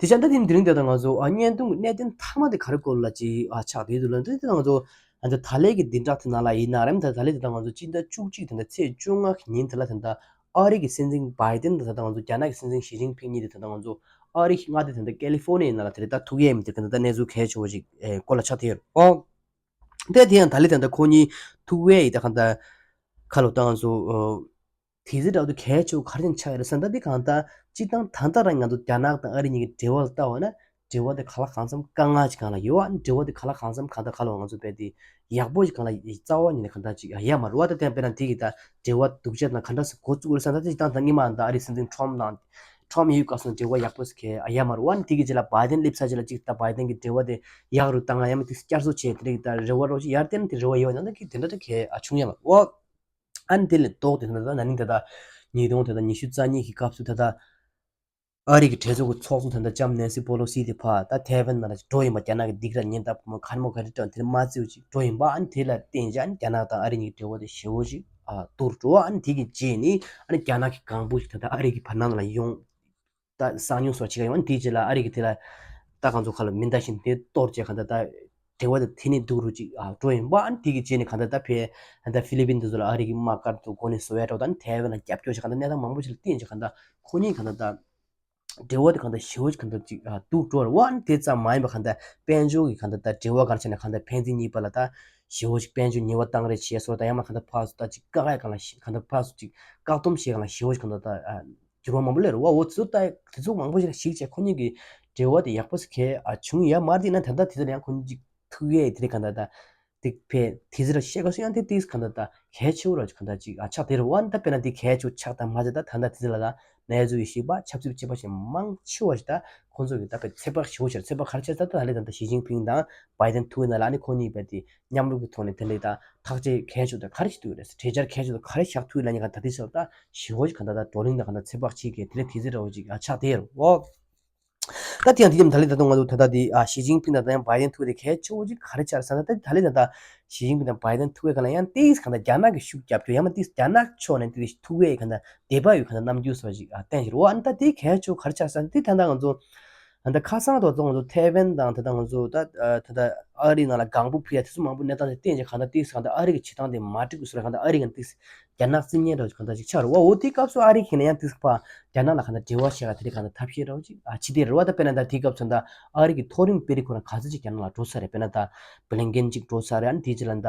དེ་བྱས་ད་དེ་དེ་རིང་དེ་ད་ང་ཚོ་ཨ་བརྙན་ཐུང་གི་གནད་དོན་མཐའ་མ་དེ་ག་རེ་སྐོར་ལ་ཅིག་ཨ་ཆགས་བསྡད་འདུག་ལབ་ན་དེ་ད་ང་ཚོ་ཨ་ད་ད་ལན་གྱི་བདུན་ཕྲག་དེ་ནང་ལ་ཡིན་ན་རེམ། ད་ད་ལན་དེ་ད་ང་ཚོ་སྤྱི་ཟླ་བཅུ་གཅིག་དེ་འདྲ་ཚེས་བཅོ་ལྔ་གི་ཉིན་དེ་ལ་དེ་འདྲ་ཨ་རི་གི་སྲིད་འཛིན་བྷའི་ཏན་དང་ད་ལྟ་ང་ཚོ་རྒྱ་ནག་གི་སྲིད་འཛིན་ཞི་ཅིན་ཕིང་གཉིས་དེ་ད་ལྟ་ང་ཚོ་ཨ་རི་མངའ་སྡེ་དེ་འདྲ་ཀེ་ལི་ཧྥོ་ནི་ཡའི་ནང་ལ་དེ་རེད་ད་ཐུག་ཡས་མི་དེ་ག་འདྲ་ད་གནས་ཚུལ་གལ་ཆེ་བོ་ཞིག་ཨེ་སྐོར་ལ་ཆགས་བསྡད་ཡོད་རེད་ཨོ། དེ་དེ་ཡང་ད་ལི་དེ་འདྲ་ཁོ་གཉིས་ཐུག་ཡས་ཡིན་ད་ག་འདྲ་ཁ་ལོ་ད་ང་ཚོ་ཨོ་དེ་ཚེ་འདྲ་བོ་དེ་གལ་ཆེ་བོ་ག་རེ་ཡིན་ཆགས་ཡོད་རེད་ཟེར་ན་ད་དེ་གང་ལྟར་སྤྱི་བཏང་ད་ལྟ་རང་ང་ཚོ་རྒྱ་ནག་དང་ཨ་རི་གཉིས་ཀྱི་འབྲེལ་བ་ལ་ལྟ་བ་ན། འབྲེལ་བ་དེ་གང་ལ་གང་འཚམ་དཀའ་ངལ་ཅིག་གང་ལ་ཡོད་བ། འབྲེལ་བ་དེ་གང་ལ་གང་འཚམ་གང་ལྟར་ག་ལ་བ་ང་ཚོ་བས་དེ་ཡག་པོ་ཅིག་གང་ལ་རྩ་བ་ཉིད་ནས་གང་ལྟར་ཅིག་ཡ་མ་རུ་བ། ད་དེ་དཔེར་ན་དེ་གི་ད་འབྲེལ་བ་སྡུག་ཅག་དང་ག་འདྲ་སེ་འགོ་བཙུགས་རེད་ཟེར་ན་ད་ཅིག་ད་ད་སྔོན་མ་ད་ཨ་རི་སྲིད་འཛིན་ཁྲོམ་དང་ཁྲོམ་ཡོད་སྐབས་སུ་འབྲེལ་བ་ཡག་པོ་ཟེར་གི་ཡ་མ་རུ་བ། ནི་དེ་གི་རྗེས་ལ་བྷའི་ཏན་སླེབས་ཚར་རྗེས་ལ་ཅིག་ད་བྷའི་ཏན་གི་འབྲེལ་བ་དེ་ཡག་རུ་བཏང་ང་ཡ་མ་དེ་བསྐྱར་གསོ་བྱས་དེ་རིགས་ད་རེ་བ་རོགས་ཅིག་ཡར་བརྟན་དེ་རེ་བ་ཡོད་ན་ད་གི་དེ་འདྲ་ད་གི་ཨ་བྱུང་ཡ་མ་རུ་བ། ཨ་ནི་དེ་ལས་ལྡོག་སྟེ་ད་ལྟ་ན་ནིང་ད་ལྟ་ཉིས་སྟོང་ད་ལྟ་ཉི་ཤུ་རྩ་གཉིས་ཀྱི་སྐབས་སུ་ད་ལྟ་ཨ་རི་གི་གྲོས་ཚོགས་ཀྱི་ཚོགས་གཙོ་ད་ལྟ་ལྕམ་ནན་སི་པོ་ལོ་སི་དེ་ཕར་ད་ཐའེ་ཝན་ནང་ལ་འགྲོ་ཡིན་པ། རྒྱ་ནག་གི་སྡིགས་ར་ཉེན་རྟོག་པུ་མོ་ག་རེ་མོ་ག་རེ་སྤྲད་དེ་མ་བརྩིས་ཅིག་འགྲོ་ཡིན་པ། ཨ་ནི་དེ་ལ་བརྟེན་བྱས་ཨ་ནི་རྒྱ་ནག་དང་ཨ་རི་གཉིས་ཀྱི་འབྲེལ་བ་དེ་ཞེ་བོ་ཞིག་ཨ་སྡུག་འགྲོ་བ། ཨ་ནི་དེ་གི་རྗེས་ནི་ཨ་ནི་རྒྱ་ནག་གི་གང་བུ་ཞིག་ད་ལྟ་ཨ་རི་གི་བར་སྣང་ལ་ཡོང་། ད་གསང་ཉུལ་སོགས་བྱེད་ཀ་ཡོང་། དེའི་རྗེས་ལ་ཨ་རི་གི་དེ་ལ་ད་གང་ཚོ་ཁ་ལ་མི་འདའ་བཞིན་དེ་གཏོར་བྱས་གང་ལྟར་ད་འབྲེལ་བ་དེ་དེ་ནས་སྡུག་རུ་ཅིག་ཨ་འགྲོ་ཡིན་པ། ཨ་ནི་དེ་གི་རྗེས་ནས་གང་ལྟར་ད་ཕེ་ད་ཧྥི་ལི་པིན་དེ་ཚོ་ལ་ཨ་རི་གི་དམག་སྒར་དུ་འགོ་ནས་བཟོ་བའི་འགྲོ་ད་ནི་ཐའེ་ཝན་ལ་རྒྱབ་སྐྱོར་བྱས་གང་ལྟར་གནས་སྟངས་མང་པོ་ཞིག་ལ་བརྟེན་བྱས་གང་ལྟར་ཁོ་གཉིས་གང་ལྟར་ད་འབྲེལ་བ་དེ་གང་ལྟར་ཞེ་བོ་ཅིག་གང་ལྟར་ཅིག་ཨ་སྡུག་འགྲོ་བ། ཨ་ནི་དེ་ཙམ་མ་ཡིན་པ་གང་ལྟར་དཔལ་འབྱོར་གྱི་གང་ལྟར་ད་འབྲེལ་བ་གང་ཆ་ནས་གང་ལྟར་ཕན་ཚུན་གཉིས་བར་ལ་ད་ཞེ་བོ་ཅིག་དཔལ་འབྱོར་ཉེས་པ་བཏང་རེས་བྱས་སོགས་ད་ཡང་མ་གང་ལྟར་ཕར་ཚུར་ད་ཅིག་བཀག་ཡ་གང་ལ་གང་ལྟར་ཕར་ཚུར་ཅིག་བཀག་སྡོམ་བྱེད་གང་ལ་ཞེ་བོ་ཅིག་གང་ལྟར་ད་ཨ། འགྱུར་བ་མང་པོ་སླེབས་རེད་བ། འོ་ཚོ་ད་དེ་ཚོ་མང་པོ་ཞིག་ལ་གཞིགས་བྱས་ཁོ་གཉིས་ཀྱི་འབྲེལ་བ་དེ་ཡག་པོ་ཞིག་གས་ཨ་བྱུང་ཡ་མ་རེད་ན་ད་ལྟ་དེ་ཚོ་ལ་ཡང་ཁོ་གཉིས་ཀྱི་ཐུག་ཡས་དེ་རིགས་གང་ལྟར་ད་དེ་ཕེ་དེ་ཚོ་ལ་བཤད་ག་སུ་ཡང་དེ་དེ་གང་ལྟར་ད་གལ་ཆེ་བོ་ར་གང་ལྟར་ཅིག་ཨ་ཆགས་དེ་རེད་བ། ད་དཔེར་ན་དེ་གལ་ཆེ་བོ་ཆགས་དང་མ་ཆགས་ད་ད་ལྟ་དེ་ཚོ་ལ་ད་གནས་ཚུལ་གྱི་ཤེས་པ་ཆབ་སྲིད་པ་ཆེ་བ་ཞིག་མང་ཆེ་བ་ཞིག་ད་ཁོ་ཚོ་གི་ད་ཕེ་ཚོད་དཔག་ཞེ་བོ་ཞིག་ཚོད་དཔག་ག་རེ་བྱས་ད་ད་ལྟ་ད་ཞི་ཅིན་ཕིང་དང་བྷའི་ཏན་ཐུག་ཡོད་ན་ལ་ཨ་ནི་ཁོ་གཉིས་བས་དེ་མཉམ་རུབ་ཀྱི་ཐོག་ནས་དེ་འདྲའི་ད་ཐག་གཅོད་གལ་ཆེ་བ་ད་ག་རེ་བྱེད་ཐུབ་ཡོད་རེད། གྲོས་འཆར་གལ་ཆེ་བ་ད་ག་རེ་བཞག་ཐུབ་ཡོད་ལབ་མཁན་གང་ད་དེ་ཚོ་ད་ཞེ་བོ་ཞིག་གང་ད་ད་བགྲོ་གླེང་དང་གང་ད་ཚོད་དཔག་བྱེད་མཁན་དེ་འདྲ་དེ་ཚོ་འདྲ་བོ་ཅིག་ཨ་ཆགས་བསྡད་ཡོད་རེད་འོ། ད་དེ་ཡང་དེ་ཡང་ད་ལན་ད་དུང་ང་ཚོ་ད་ལྟ་དེ་ཨ་ཞི་ཅིན་ཕིང་དང་ད་ཡང་བྷའི་ཏན་ཐུག་དེ་གལ་ཆེ་བོ་ཅིག་ག་རེ་ཆགས་ཟེར་ན་ད་ད་ལན་ད་ད་ཞི་ཅིན་ཕིང་དང་བྷའི་ཏན་ཐུག་པའི་སྒང་ལ་ཡང་ཏིས་གང་ད་རྒྱ་ནག་གི་ཤུགས་རྒྱབ་རྒྱུ་ཡང་མ་ཏིས་རྒྱ་ནག་ཕྱོགས་ནས་དེ་ཐུག་པའི་གང་ད་དད་པ་ཡོད་གང་ད་རྣམ་འགྱུར་སོགས་ཅིག་ཨ་བསྟན་ཞིག་རེད་འོ། ཨ་ནི་ད་དེ་གལ་ཆེ་བོ་ག་རེ་ཆགས་ཟེར་ན་དེ་ད་ད་ང་ཚོ་ད་ལྟ་ཁ་སང་དུ་ང་ཚོ་ཐའེ་ཝན་དང་ད་ལྟ་ང་ཚོ་ད་ད་ལྟ་ཨ་རི་ནང་ལ་ལྒང་བུ་ཕུལ་ཡ་དེ་ཚོ་མང་པོ་གནས་སྟངས་དེ་བསྟན་ཅིག་གང་ལྟར་ཏིག་གང་ལྟར་ཨ་རི་གི་བྱེད་སྟངས་དེ་མ་འགྲིག་གི་བཟོ་ར་གང་ལྟར་ཨ་རི་གི་ཏིག་རྒྱ་ནག་རྩིས་ཉེས་འདྲ་བོ་ཅིག་གང་ལྟར་ཅིག་ཆགས་རེད་བ། འོ་དེའི་སྐབས་སུ་ཨ་རི་གི་ནས་ཡང་ཏིག་ཕ་རྒྱ་ནག་ལ་གང་ལྟར་འབྲེལ་བ་བྱེད་ཡ་དེ་གང་ལྟར་ཐབས་ཤེས་འདྲ་བོ་ཅིག་ཨ་ཕྱི་དེ་རེད་བ། ད་དཔེར་ན་ད་དེའི་སྐབས་སུ་ད་ཨ་རི་གི་མཐོ་རིམ་དཔོན་རིགས་ཁོ་རང་ག་ཚོད་ཅིག་རྒྱ་ནག་ལ་འགྲོ་ས་རེད། དཔེར་ན་ད་བྷི་ལིན་ཀེན་ཅིག་འགྲོ་ས་རེད། ཨ་ནི་དེའི་རྗེས་ལ་ད་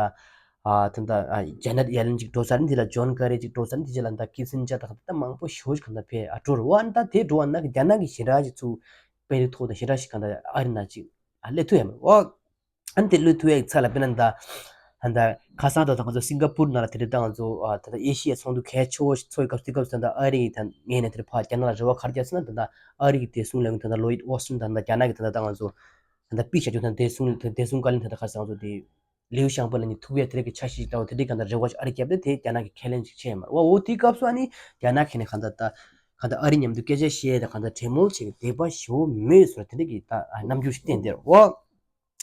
ཨ་ཇེ་ནེཊ་ཡེ་ལེན་ཅིག་འགྲོ་ས་རེད། ཨ་ནི་དེ་ལ་ཇོན་ཀེ་རི་ཅིག་འགྲོ་ས་རེད། ཨ་ནི་དེའི་རྗེས་ལ་ད་ཀི་སིན་ཇར་ད་གང་ལྟར་ད་མང་པོ་ཞེ་པོ་ཅིག་གང་ལྟར་ཕེ་ཨ་འགྲོ་རེད་བ། ཨ་ནི་ད་དེ་འགྲོ་བ་ན་རྒྱ་ནག་གི་ཞེ་དྲག་ཅིག་ཚུར། དཔོན་རིགས་ཐོག་དང་ཞེ་དྲག་ཞིག་གང་ལྟར་ཨ་རི་ནང་ཅིག་ཨ་སླེབས་ཐུབ་ཡ་མ་རེད། ཨ་ནི་དེ་སླེབས་ཐུབ་ཡ་ཡི་ཚད་ལ་དཔེར་ན་ད་ཨ་ད་ཁ་སང་ད་ད་ང་ཚོ་སིང་ག་པུར་ནང་ལ་དེ་རེད། ད་ང་ཚོ་ཨ་ད་ད་ཨེ་ཤི་ཡའི་ཚོགས་འདུ་གལ་ཆེ་བོ་ཞིག་ཚོགས་ཡི་སྐབས་དེ་སྐབས་སུ་ད་ཨ་རི་ཡི་ད་ངོས་ནས་དེ་རེད་ཕར་རྒྱ་ནག་ལ་རེ་བ་ག་རེ་བརྒྱབ་ཟེར་ན་ད་ད་ཨ་རི་གི་བདེ་སྲུང་ལས་ཁུངས་ད་ད་ལོ་ཡིད་ཨོ་སི་ཊིན་ད་ད་རྒྱ་ནག་གི་ད་ད་ད་ང་ཚོ་ད་ད་པི་བྱ་རྒྱུ་ད་བདེ་སྲུང་བདེ་སྲུང་བཀའ་བློན་ད་ད་ཁ་སང་ང་ཚོ་དེ། ལིའུ་ཞང་པོ་ལ་ནི་ཐུག་ཡས་དེ་རིགས་ཀྱི་འཆར་གཞི་ཞིག་ལྟ་བུ་དེ་འདྲའི་གང་ལྟར་རེ་བ་ཞིག་ཨ་རི་བརྒྱབ་སྟེ་དེ་རྒྱ་ནག་གི་ཁས་ལེན་ཞིག་བྱས་ཡོད་མ་རེད་བ། འོ་དེའི་སྐབས་སུ་ཨ་ནི་རྒྱ་ནག་གིས་ནི་གང་ལྟར་ད་གང་ལྟར་ཨ་རི་མཉམ་དུ་སྐད་ཆ་བཤད་དང་གང་ལྟར་གྲོས་མོལ་བྱེད་ཀྱི་དད་པ་ཞེ་པོ་མེད་བཟོ་འདྲ་དེ་འདྲ་གི་ད་རྣམ་འགྱུར་ཞིག་བསྟན་བསྡད་རེད་བ།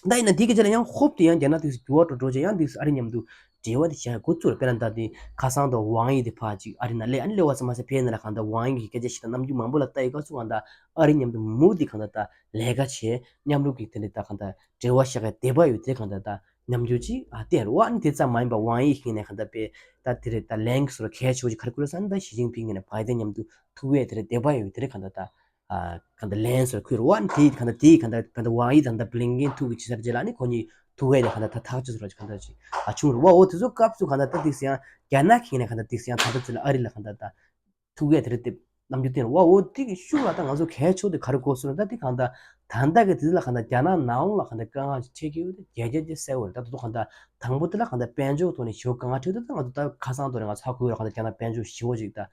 ད་ཡིན་ན་དེའི་སྐད་ཆ་ལ་ཡང་ཧོབ་སྟེ་ཡང་རྒྱ་ནག་དེ་འགྱུར་བ་འགྲོ་འགྲོ་བྱས་ཡང་དེ་ཨ་རི་མཉམ་དུ་འབྲེལ་བ་དེ་བྱ་འགོ་བཙུགས་རེད། དཔེར་ན་ད་དེ་ཁ་སང་དུ་ཝང་ཡི་དེ་ཕར་ཅིག་ཨ་རི་ནང་སླེབས། ཨ་ནི་སླེབས་པ་ཙམ་མ་ཟད་ཕེ་ཡི་ནང་ལ་གང་ལྟར་ཝང་ཡི་གི་སྐད་ཆ་བཤད་དང་རྣམ་འགྱུར་མང་པོ་ལ་ལྟ་ཡི་སྐབས་སུ་གང་ལྟར་ཨ་རི་མཉམ་དུ་མུ་མཐུད་གང་ལྟར་ད་ལས་ཀ་བྱས་མཉམ་རུབ་ཀྱི་དེ་འདྲ་ད་གང་ལྟར། འབྲེལ་བ་བཞག་གི་དད་པ་ཡོད་དེ་གང་ལྟར་ད་རྣམ་འགྱུར་ཅིག་ཨ་བསྟན་རུ་ཨ་ནི་དེ་ཙམ་མ་ཡིན་པ་ཝང་ཡི་ཞིག་ནས་གང་ལྟར་པས་ད་དེ་རེད་ད་ལན་གྱི་སོར་གལ་ཆེ་བོ་ཅིག་ག་རེ་བསྐུར་ས་ནི་ད་ཞི་ཅིན་ཕིང་ནས་བྷའི་ཏན་མཉམ་དུ་ཐུག་པས་དེ་རེད་དད་པ་ཡོད་དེ་རེད་གང་ལྟར་ད་ ཨ་གང་ལྟར་ལན་སོགས་ཁུར་བ་ནི་དེ་གང་ལྟར་དེ་གང་ལྟར་གང་ལྟར་ཝང་ཡི་དང་ད་བླིང་ཀིན་ཐུག་གི་ཕྱི་སར་རྗེས་ལ་ནི་ཁོ་གཉིས་ཐུག་ཡས་དེ་གང་ལྟར་ད་ཐག་ཆོད་སོགས་གང་ལྟར་ཅིག་ཨ་བྱུང་རུ་བ། འོ་དེ་ཚོ་སྐབས་སུ་གང་ལྟར་ད་ཏིག་སེ་ཡང་རྒྱ་ནག་གིས་ནས་གང་ལྟར་ཏིག་སེ་ཡང་ད་ལྟ་ཚོད་ལ་ཨ་རི་ལ་གང་ལྟར་ད་ཐུག་ཡས་དེ་རེད་དེ་རྣམ་འགྱུར་བསྟན་རུ་བ། འོ་དེ་གི་ཤུགས་ལ་ད་ང་ཚོ་གལ་ཆེ་དེ་ག་རེ་གོ་སོང་ད་དེ་གང་ལྟར་ད་ལྟ་གི་དེ་ལ་གང་ལྟར་རྒྱ་ནག་ནང་ལ་གང་ལྟར་དཀའ་ངལ་ཅིག་འཕྲད་ཀྱི་ཡོད་དེ་རྒྱལ་རྒྱལ་ཅིག་གསལ་བོ་རེད། ད་དུ་གང་ལྟར་དང་པོ་དེ་ལ་གང་ལྟར་དཔལ་འབྱོར་ཐོག་ནས་ཞེ་པོ་དཀའ་ངལ་འཕྲད་དུས་ད་ང་ཚོ་ད་ཁ་སང་ཐོག་ནས་ང་ཚོ་ཧ་གོ་ཡོད་ར། གང་ལྟར་རྒྱ་ནག་དཔལ་འབྱོར་ཞེ་པོ་ཅིག་ད་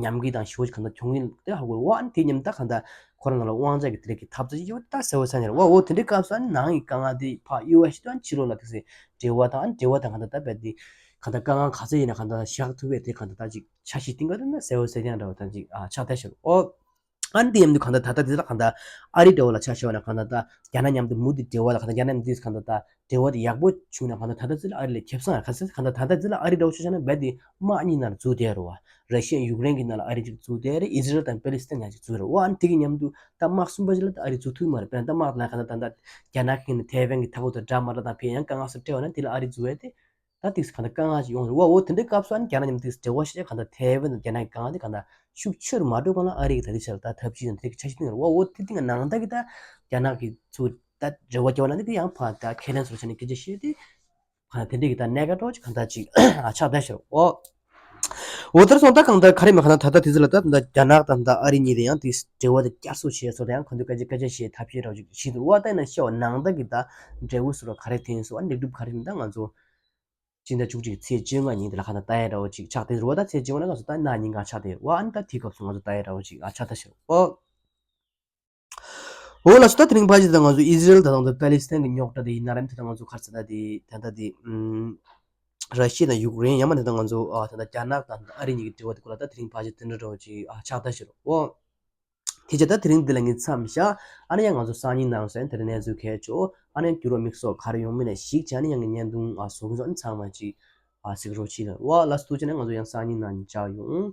ཉམས་རྒུད་དང་ཞེ་པོ་ཅིག་གང་ལྟར་བྱུང་ཡིན་དེ་ཧ་གོ་རུ་བ། དེ་མཉམ་ད་གང་ལྟར་ཁོ་རང་ནང་ལ་དབང་ཆ་གི་དེ་རིགས་ཀྱི་འཐབ་རྩོད་ཅིག་ཡོད་ད་གསལ་བོ་ཆགས་ནས་ར་བ། འོ་དེ་འདྲའི་སྐབས་སུ་ཨ་ནི་ནང་གི་དཀའ་ངལ་དེ་ཕར་གཡུག་བ་ཞིག་ཏུ་ཨ་ནི་ཕྱི་ལོགས་ལ་དེ་སེ་འབྲེལ་བ་དང་ཨ་ནི་འབྲེལ་བ་དང་གང་ལྟར་ད་རྦད་དེ་གང་ལྟར་དཀའ་ངལ་ག་ཚོད་ཡིན་ན་གང་ལྟར་བཞག་ཐུབ་པའི་དེ་གང་ལྟར་ད་ཅིག་འཆར་གཞི་བཏིང་ག་དེ་ན་གསལ་བོ་གསལ་རྐྱང་འདྲ་བོ་ད་ཅིག་ཨ་ཆགས་བསྡད་ཤག་འོ། ཨ་ནི་དེ་མཉམ་དུ་གང་ལྟར་ད་ལྟ་དེ་ལ་གང་ལྟར་ཨ་རི་འདྲ་བོ་ལ་ཆ་བཞག་པ་ན་གང་ལྟར་ད་རྒྱ་ནག་མཉམ་དུ་མུ་མཐུད་འབྲེལ་བ་ལ་གང་ལྟར་རྒྱ་ནག་མཉམ་དུ་གང་ལྟར་ད་འབྲེལ་བ་དེ་ཡག་པོ་བྱུང་ན་གང་ལྟར་ད་ལྟ་ཚོད་ལ་ཨ་རི་ལ་ཁེ་བཟང་ཡང་ག་ཚོད་གང་ལྟར་ད་ལྟ་ཚོད་ལ་ཨ་རི་འདྲ་བོ་ཆ་བཞག་ན་རྦད་དེ་དམག་གཉིས་ནང་ལ་འཛུལ་བསྡད་རུ་བ། ར་ཤི་ཡ་ཡུཀ་རེན་གྱི་ནང་ལ་ཨ་རི་ཅིག་འཛུལ་བསྡད་རེད། ཨི་ཟི་རལ་དང་པེ་ལི་སི་ཐན་ཡང་ཅིག་འཛུལ་རེད་བ། ཨ་ནི་དེ་གི་མཉམ་དུ་ད་དམག་གསུམ་པ་ཅིག་ལ་ད་ཨ་རི་འཛུལ་ཐུབ་མ་རེད། དཔེར་ན་ད་དམག་ནང་གང་ལྟར་ད་ལྟ་རྒྱ་ནག་གི་ནི་ཐའེ་ཝན་གྱི་མཐའ་འཁོར་དུ་འདྲ་མ་འདྲ་དང་ཕན་ཡང་དཀའ་ངལ་སོགས་འཕྲད་པ་ན་དེ་ལ་ཨ་རི་འཛུལ་བས་དེ། ད་ཏིག་གང་ལྟར་དཀའ་ངལ་ཞིག་ཡོང་རེད་བ། འོ་དེ་འདྲའི་སྐབས་སུ་ཨ་ནི་རྒྱ་ནག་མཉམ་དུ་འབྲེལ་བ་ཞིག་གང་ལྟར་ཐའེ་ཝན་དང་རྒྱ་ནག་གི་དཀའ་ངལ་དེ་གང་ལྟར་ཤུགས་ཆེ་རུ་མ་འགྲོ་གོང་ལ་ཨ་རི་གི་ད་ལྟའི་ཆར་ད་ཐབས་ཇུས་དང་དེ་གི་འཆར་གཞི་བཏིང་རེད་བ། འོ་དེ་བཏིང་ནང་ད་གི་ད་རྒྱ་ནག་གི་ཚུར་ད་འབྲེལ་བ་སྐྱེ་བ་ན་དེ་གི་ཡང་ཕར་ད་ཁས་ལེན་སོགས་བྱས་ནས་སྐད་ཆ་བཤད་དེ་གང་ལྟར་དེ་འདྲའི་གི་ད་གནད་འགག་འདྲ་བོ་ཅིག་གང་ལྟར་ཅིག་ཆགས་བསྡད་ཤག་འོ། འོ་དེར་སོང་ད་གང་ལྟར་ག་རེ་མེད་གང་ལྟར་ད་ལྟ་དེ་ཚོ་ལ་ད་ད་རྒྱ་ནག་དང་ད་ཨ་རི་གཉིས་དེ་ཡང་དེ་འབྲེལ་བ་དེ་བསྐྱར་གསོ་བྱས་སོགས་དང་ཡང་གང་ལྟར་སྐད་ཆ་སྐད་ཆ་བཤད་ཐབས་ཤེས་འདྲ་བོ་ཅིག་བྱེད་འདུག་འོ་ད་ཡིན་ན་ཤེས་བ་ནང་ད་གི་ད་འབྲས་བུ་སོགས་ལ་ག་རེ་ཐོན་སོང་ཨ་ནི་ལེགས་གྲུབ་ག་རེ་ཡིན་ད་ང་ཚོ། སྤྱི་ཟླ་བཅུ་གཅིག་ཚེས་བཅོ་ལྔ་ཉིན་དེ་ལ་གང་ལྟར་ལྟ་ཡ་འདྲ་བོ་ཅིག་ཆགས་བསྡད་རེད་བ། ད་ཚེས་བཅོ་ལྔ་ན་ང་ཚོ་ད་གནངས་ཉིན་གང་ཆགས་བསྡད་རེད་བ། ཨ་ནི་ད་དེའི་སྐབས་སུ་ང་ཚོ་ལྟ་ཡ་འདྲ་བོ་ཅིག་ཨ་ཆགས་ད་ཤག་ཨོ། འོ་ལགས་སོ། ད་དེ་རིང་ཕལ་ཆེར་ད་ང་ཚོ་ཨི་ཟི་རེལ་དང་ད་ལྟ་པེ་ལི་སི་ཐན་གྱི་རྙོག་དྲ་དེ་ཡིན་ན་རེད། ད་ང་ཚོ་ག་རེ་ཟེར་ད་དེ་ད་ལྟ་དེ་ཨུམ། ར་ཤི་ཡ་དང་ཡུཀ་རེན་ཡང་མ་ནི་ད་ང་ཚོ་ཨ་ད་ལྟ་རྒྱ་ནག་དང་ཨ་རི་གཉིས་ཀྱི་འབྲེལ་བ་དེ་སྐོར་ལ་ད་དེ་རིང་ཕལ་ཆེར་དེ་འདྲ་འདྲ་བོ་ཅིག་ཨ་ཆགས་ད་ཤག་ཨོ། དེ་བྱས་ད་དེ་རིང་འདི་ལ་ངས་མཚམས་བཞག་ཨ་ནི་ཡང་ང་ཚོ་སང་ཉིན་གནངས་ཚེ་དེ་རིང་གནས་ཚུལ་གལ་ཆེ། ཨ་ནི་འགྱུར་བ་དམིགས་སུ་ག་རེ་ཡོང་མིན་ལ་གཞིགས་བྱས་ཨ་ནི་ཡང་ངས་བརྙན་ཐུང་ཨ་བཟོ་གི་ཡོད། ཨ་ནི་ཚང་མ་ཅིག་ཨ་གཟིགས་རོགས་བྱེད་ལ། ཨོ་ལགས་སོ། ཐུགས་རྗེ་ཆེ། ང་ཚོ་ཡང་སང་ཉིན་གནངས་ཉིན་མཇལ་ཡོང་།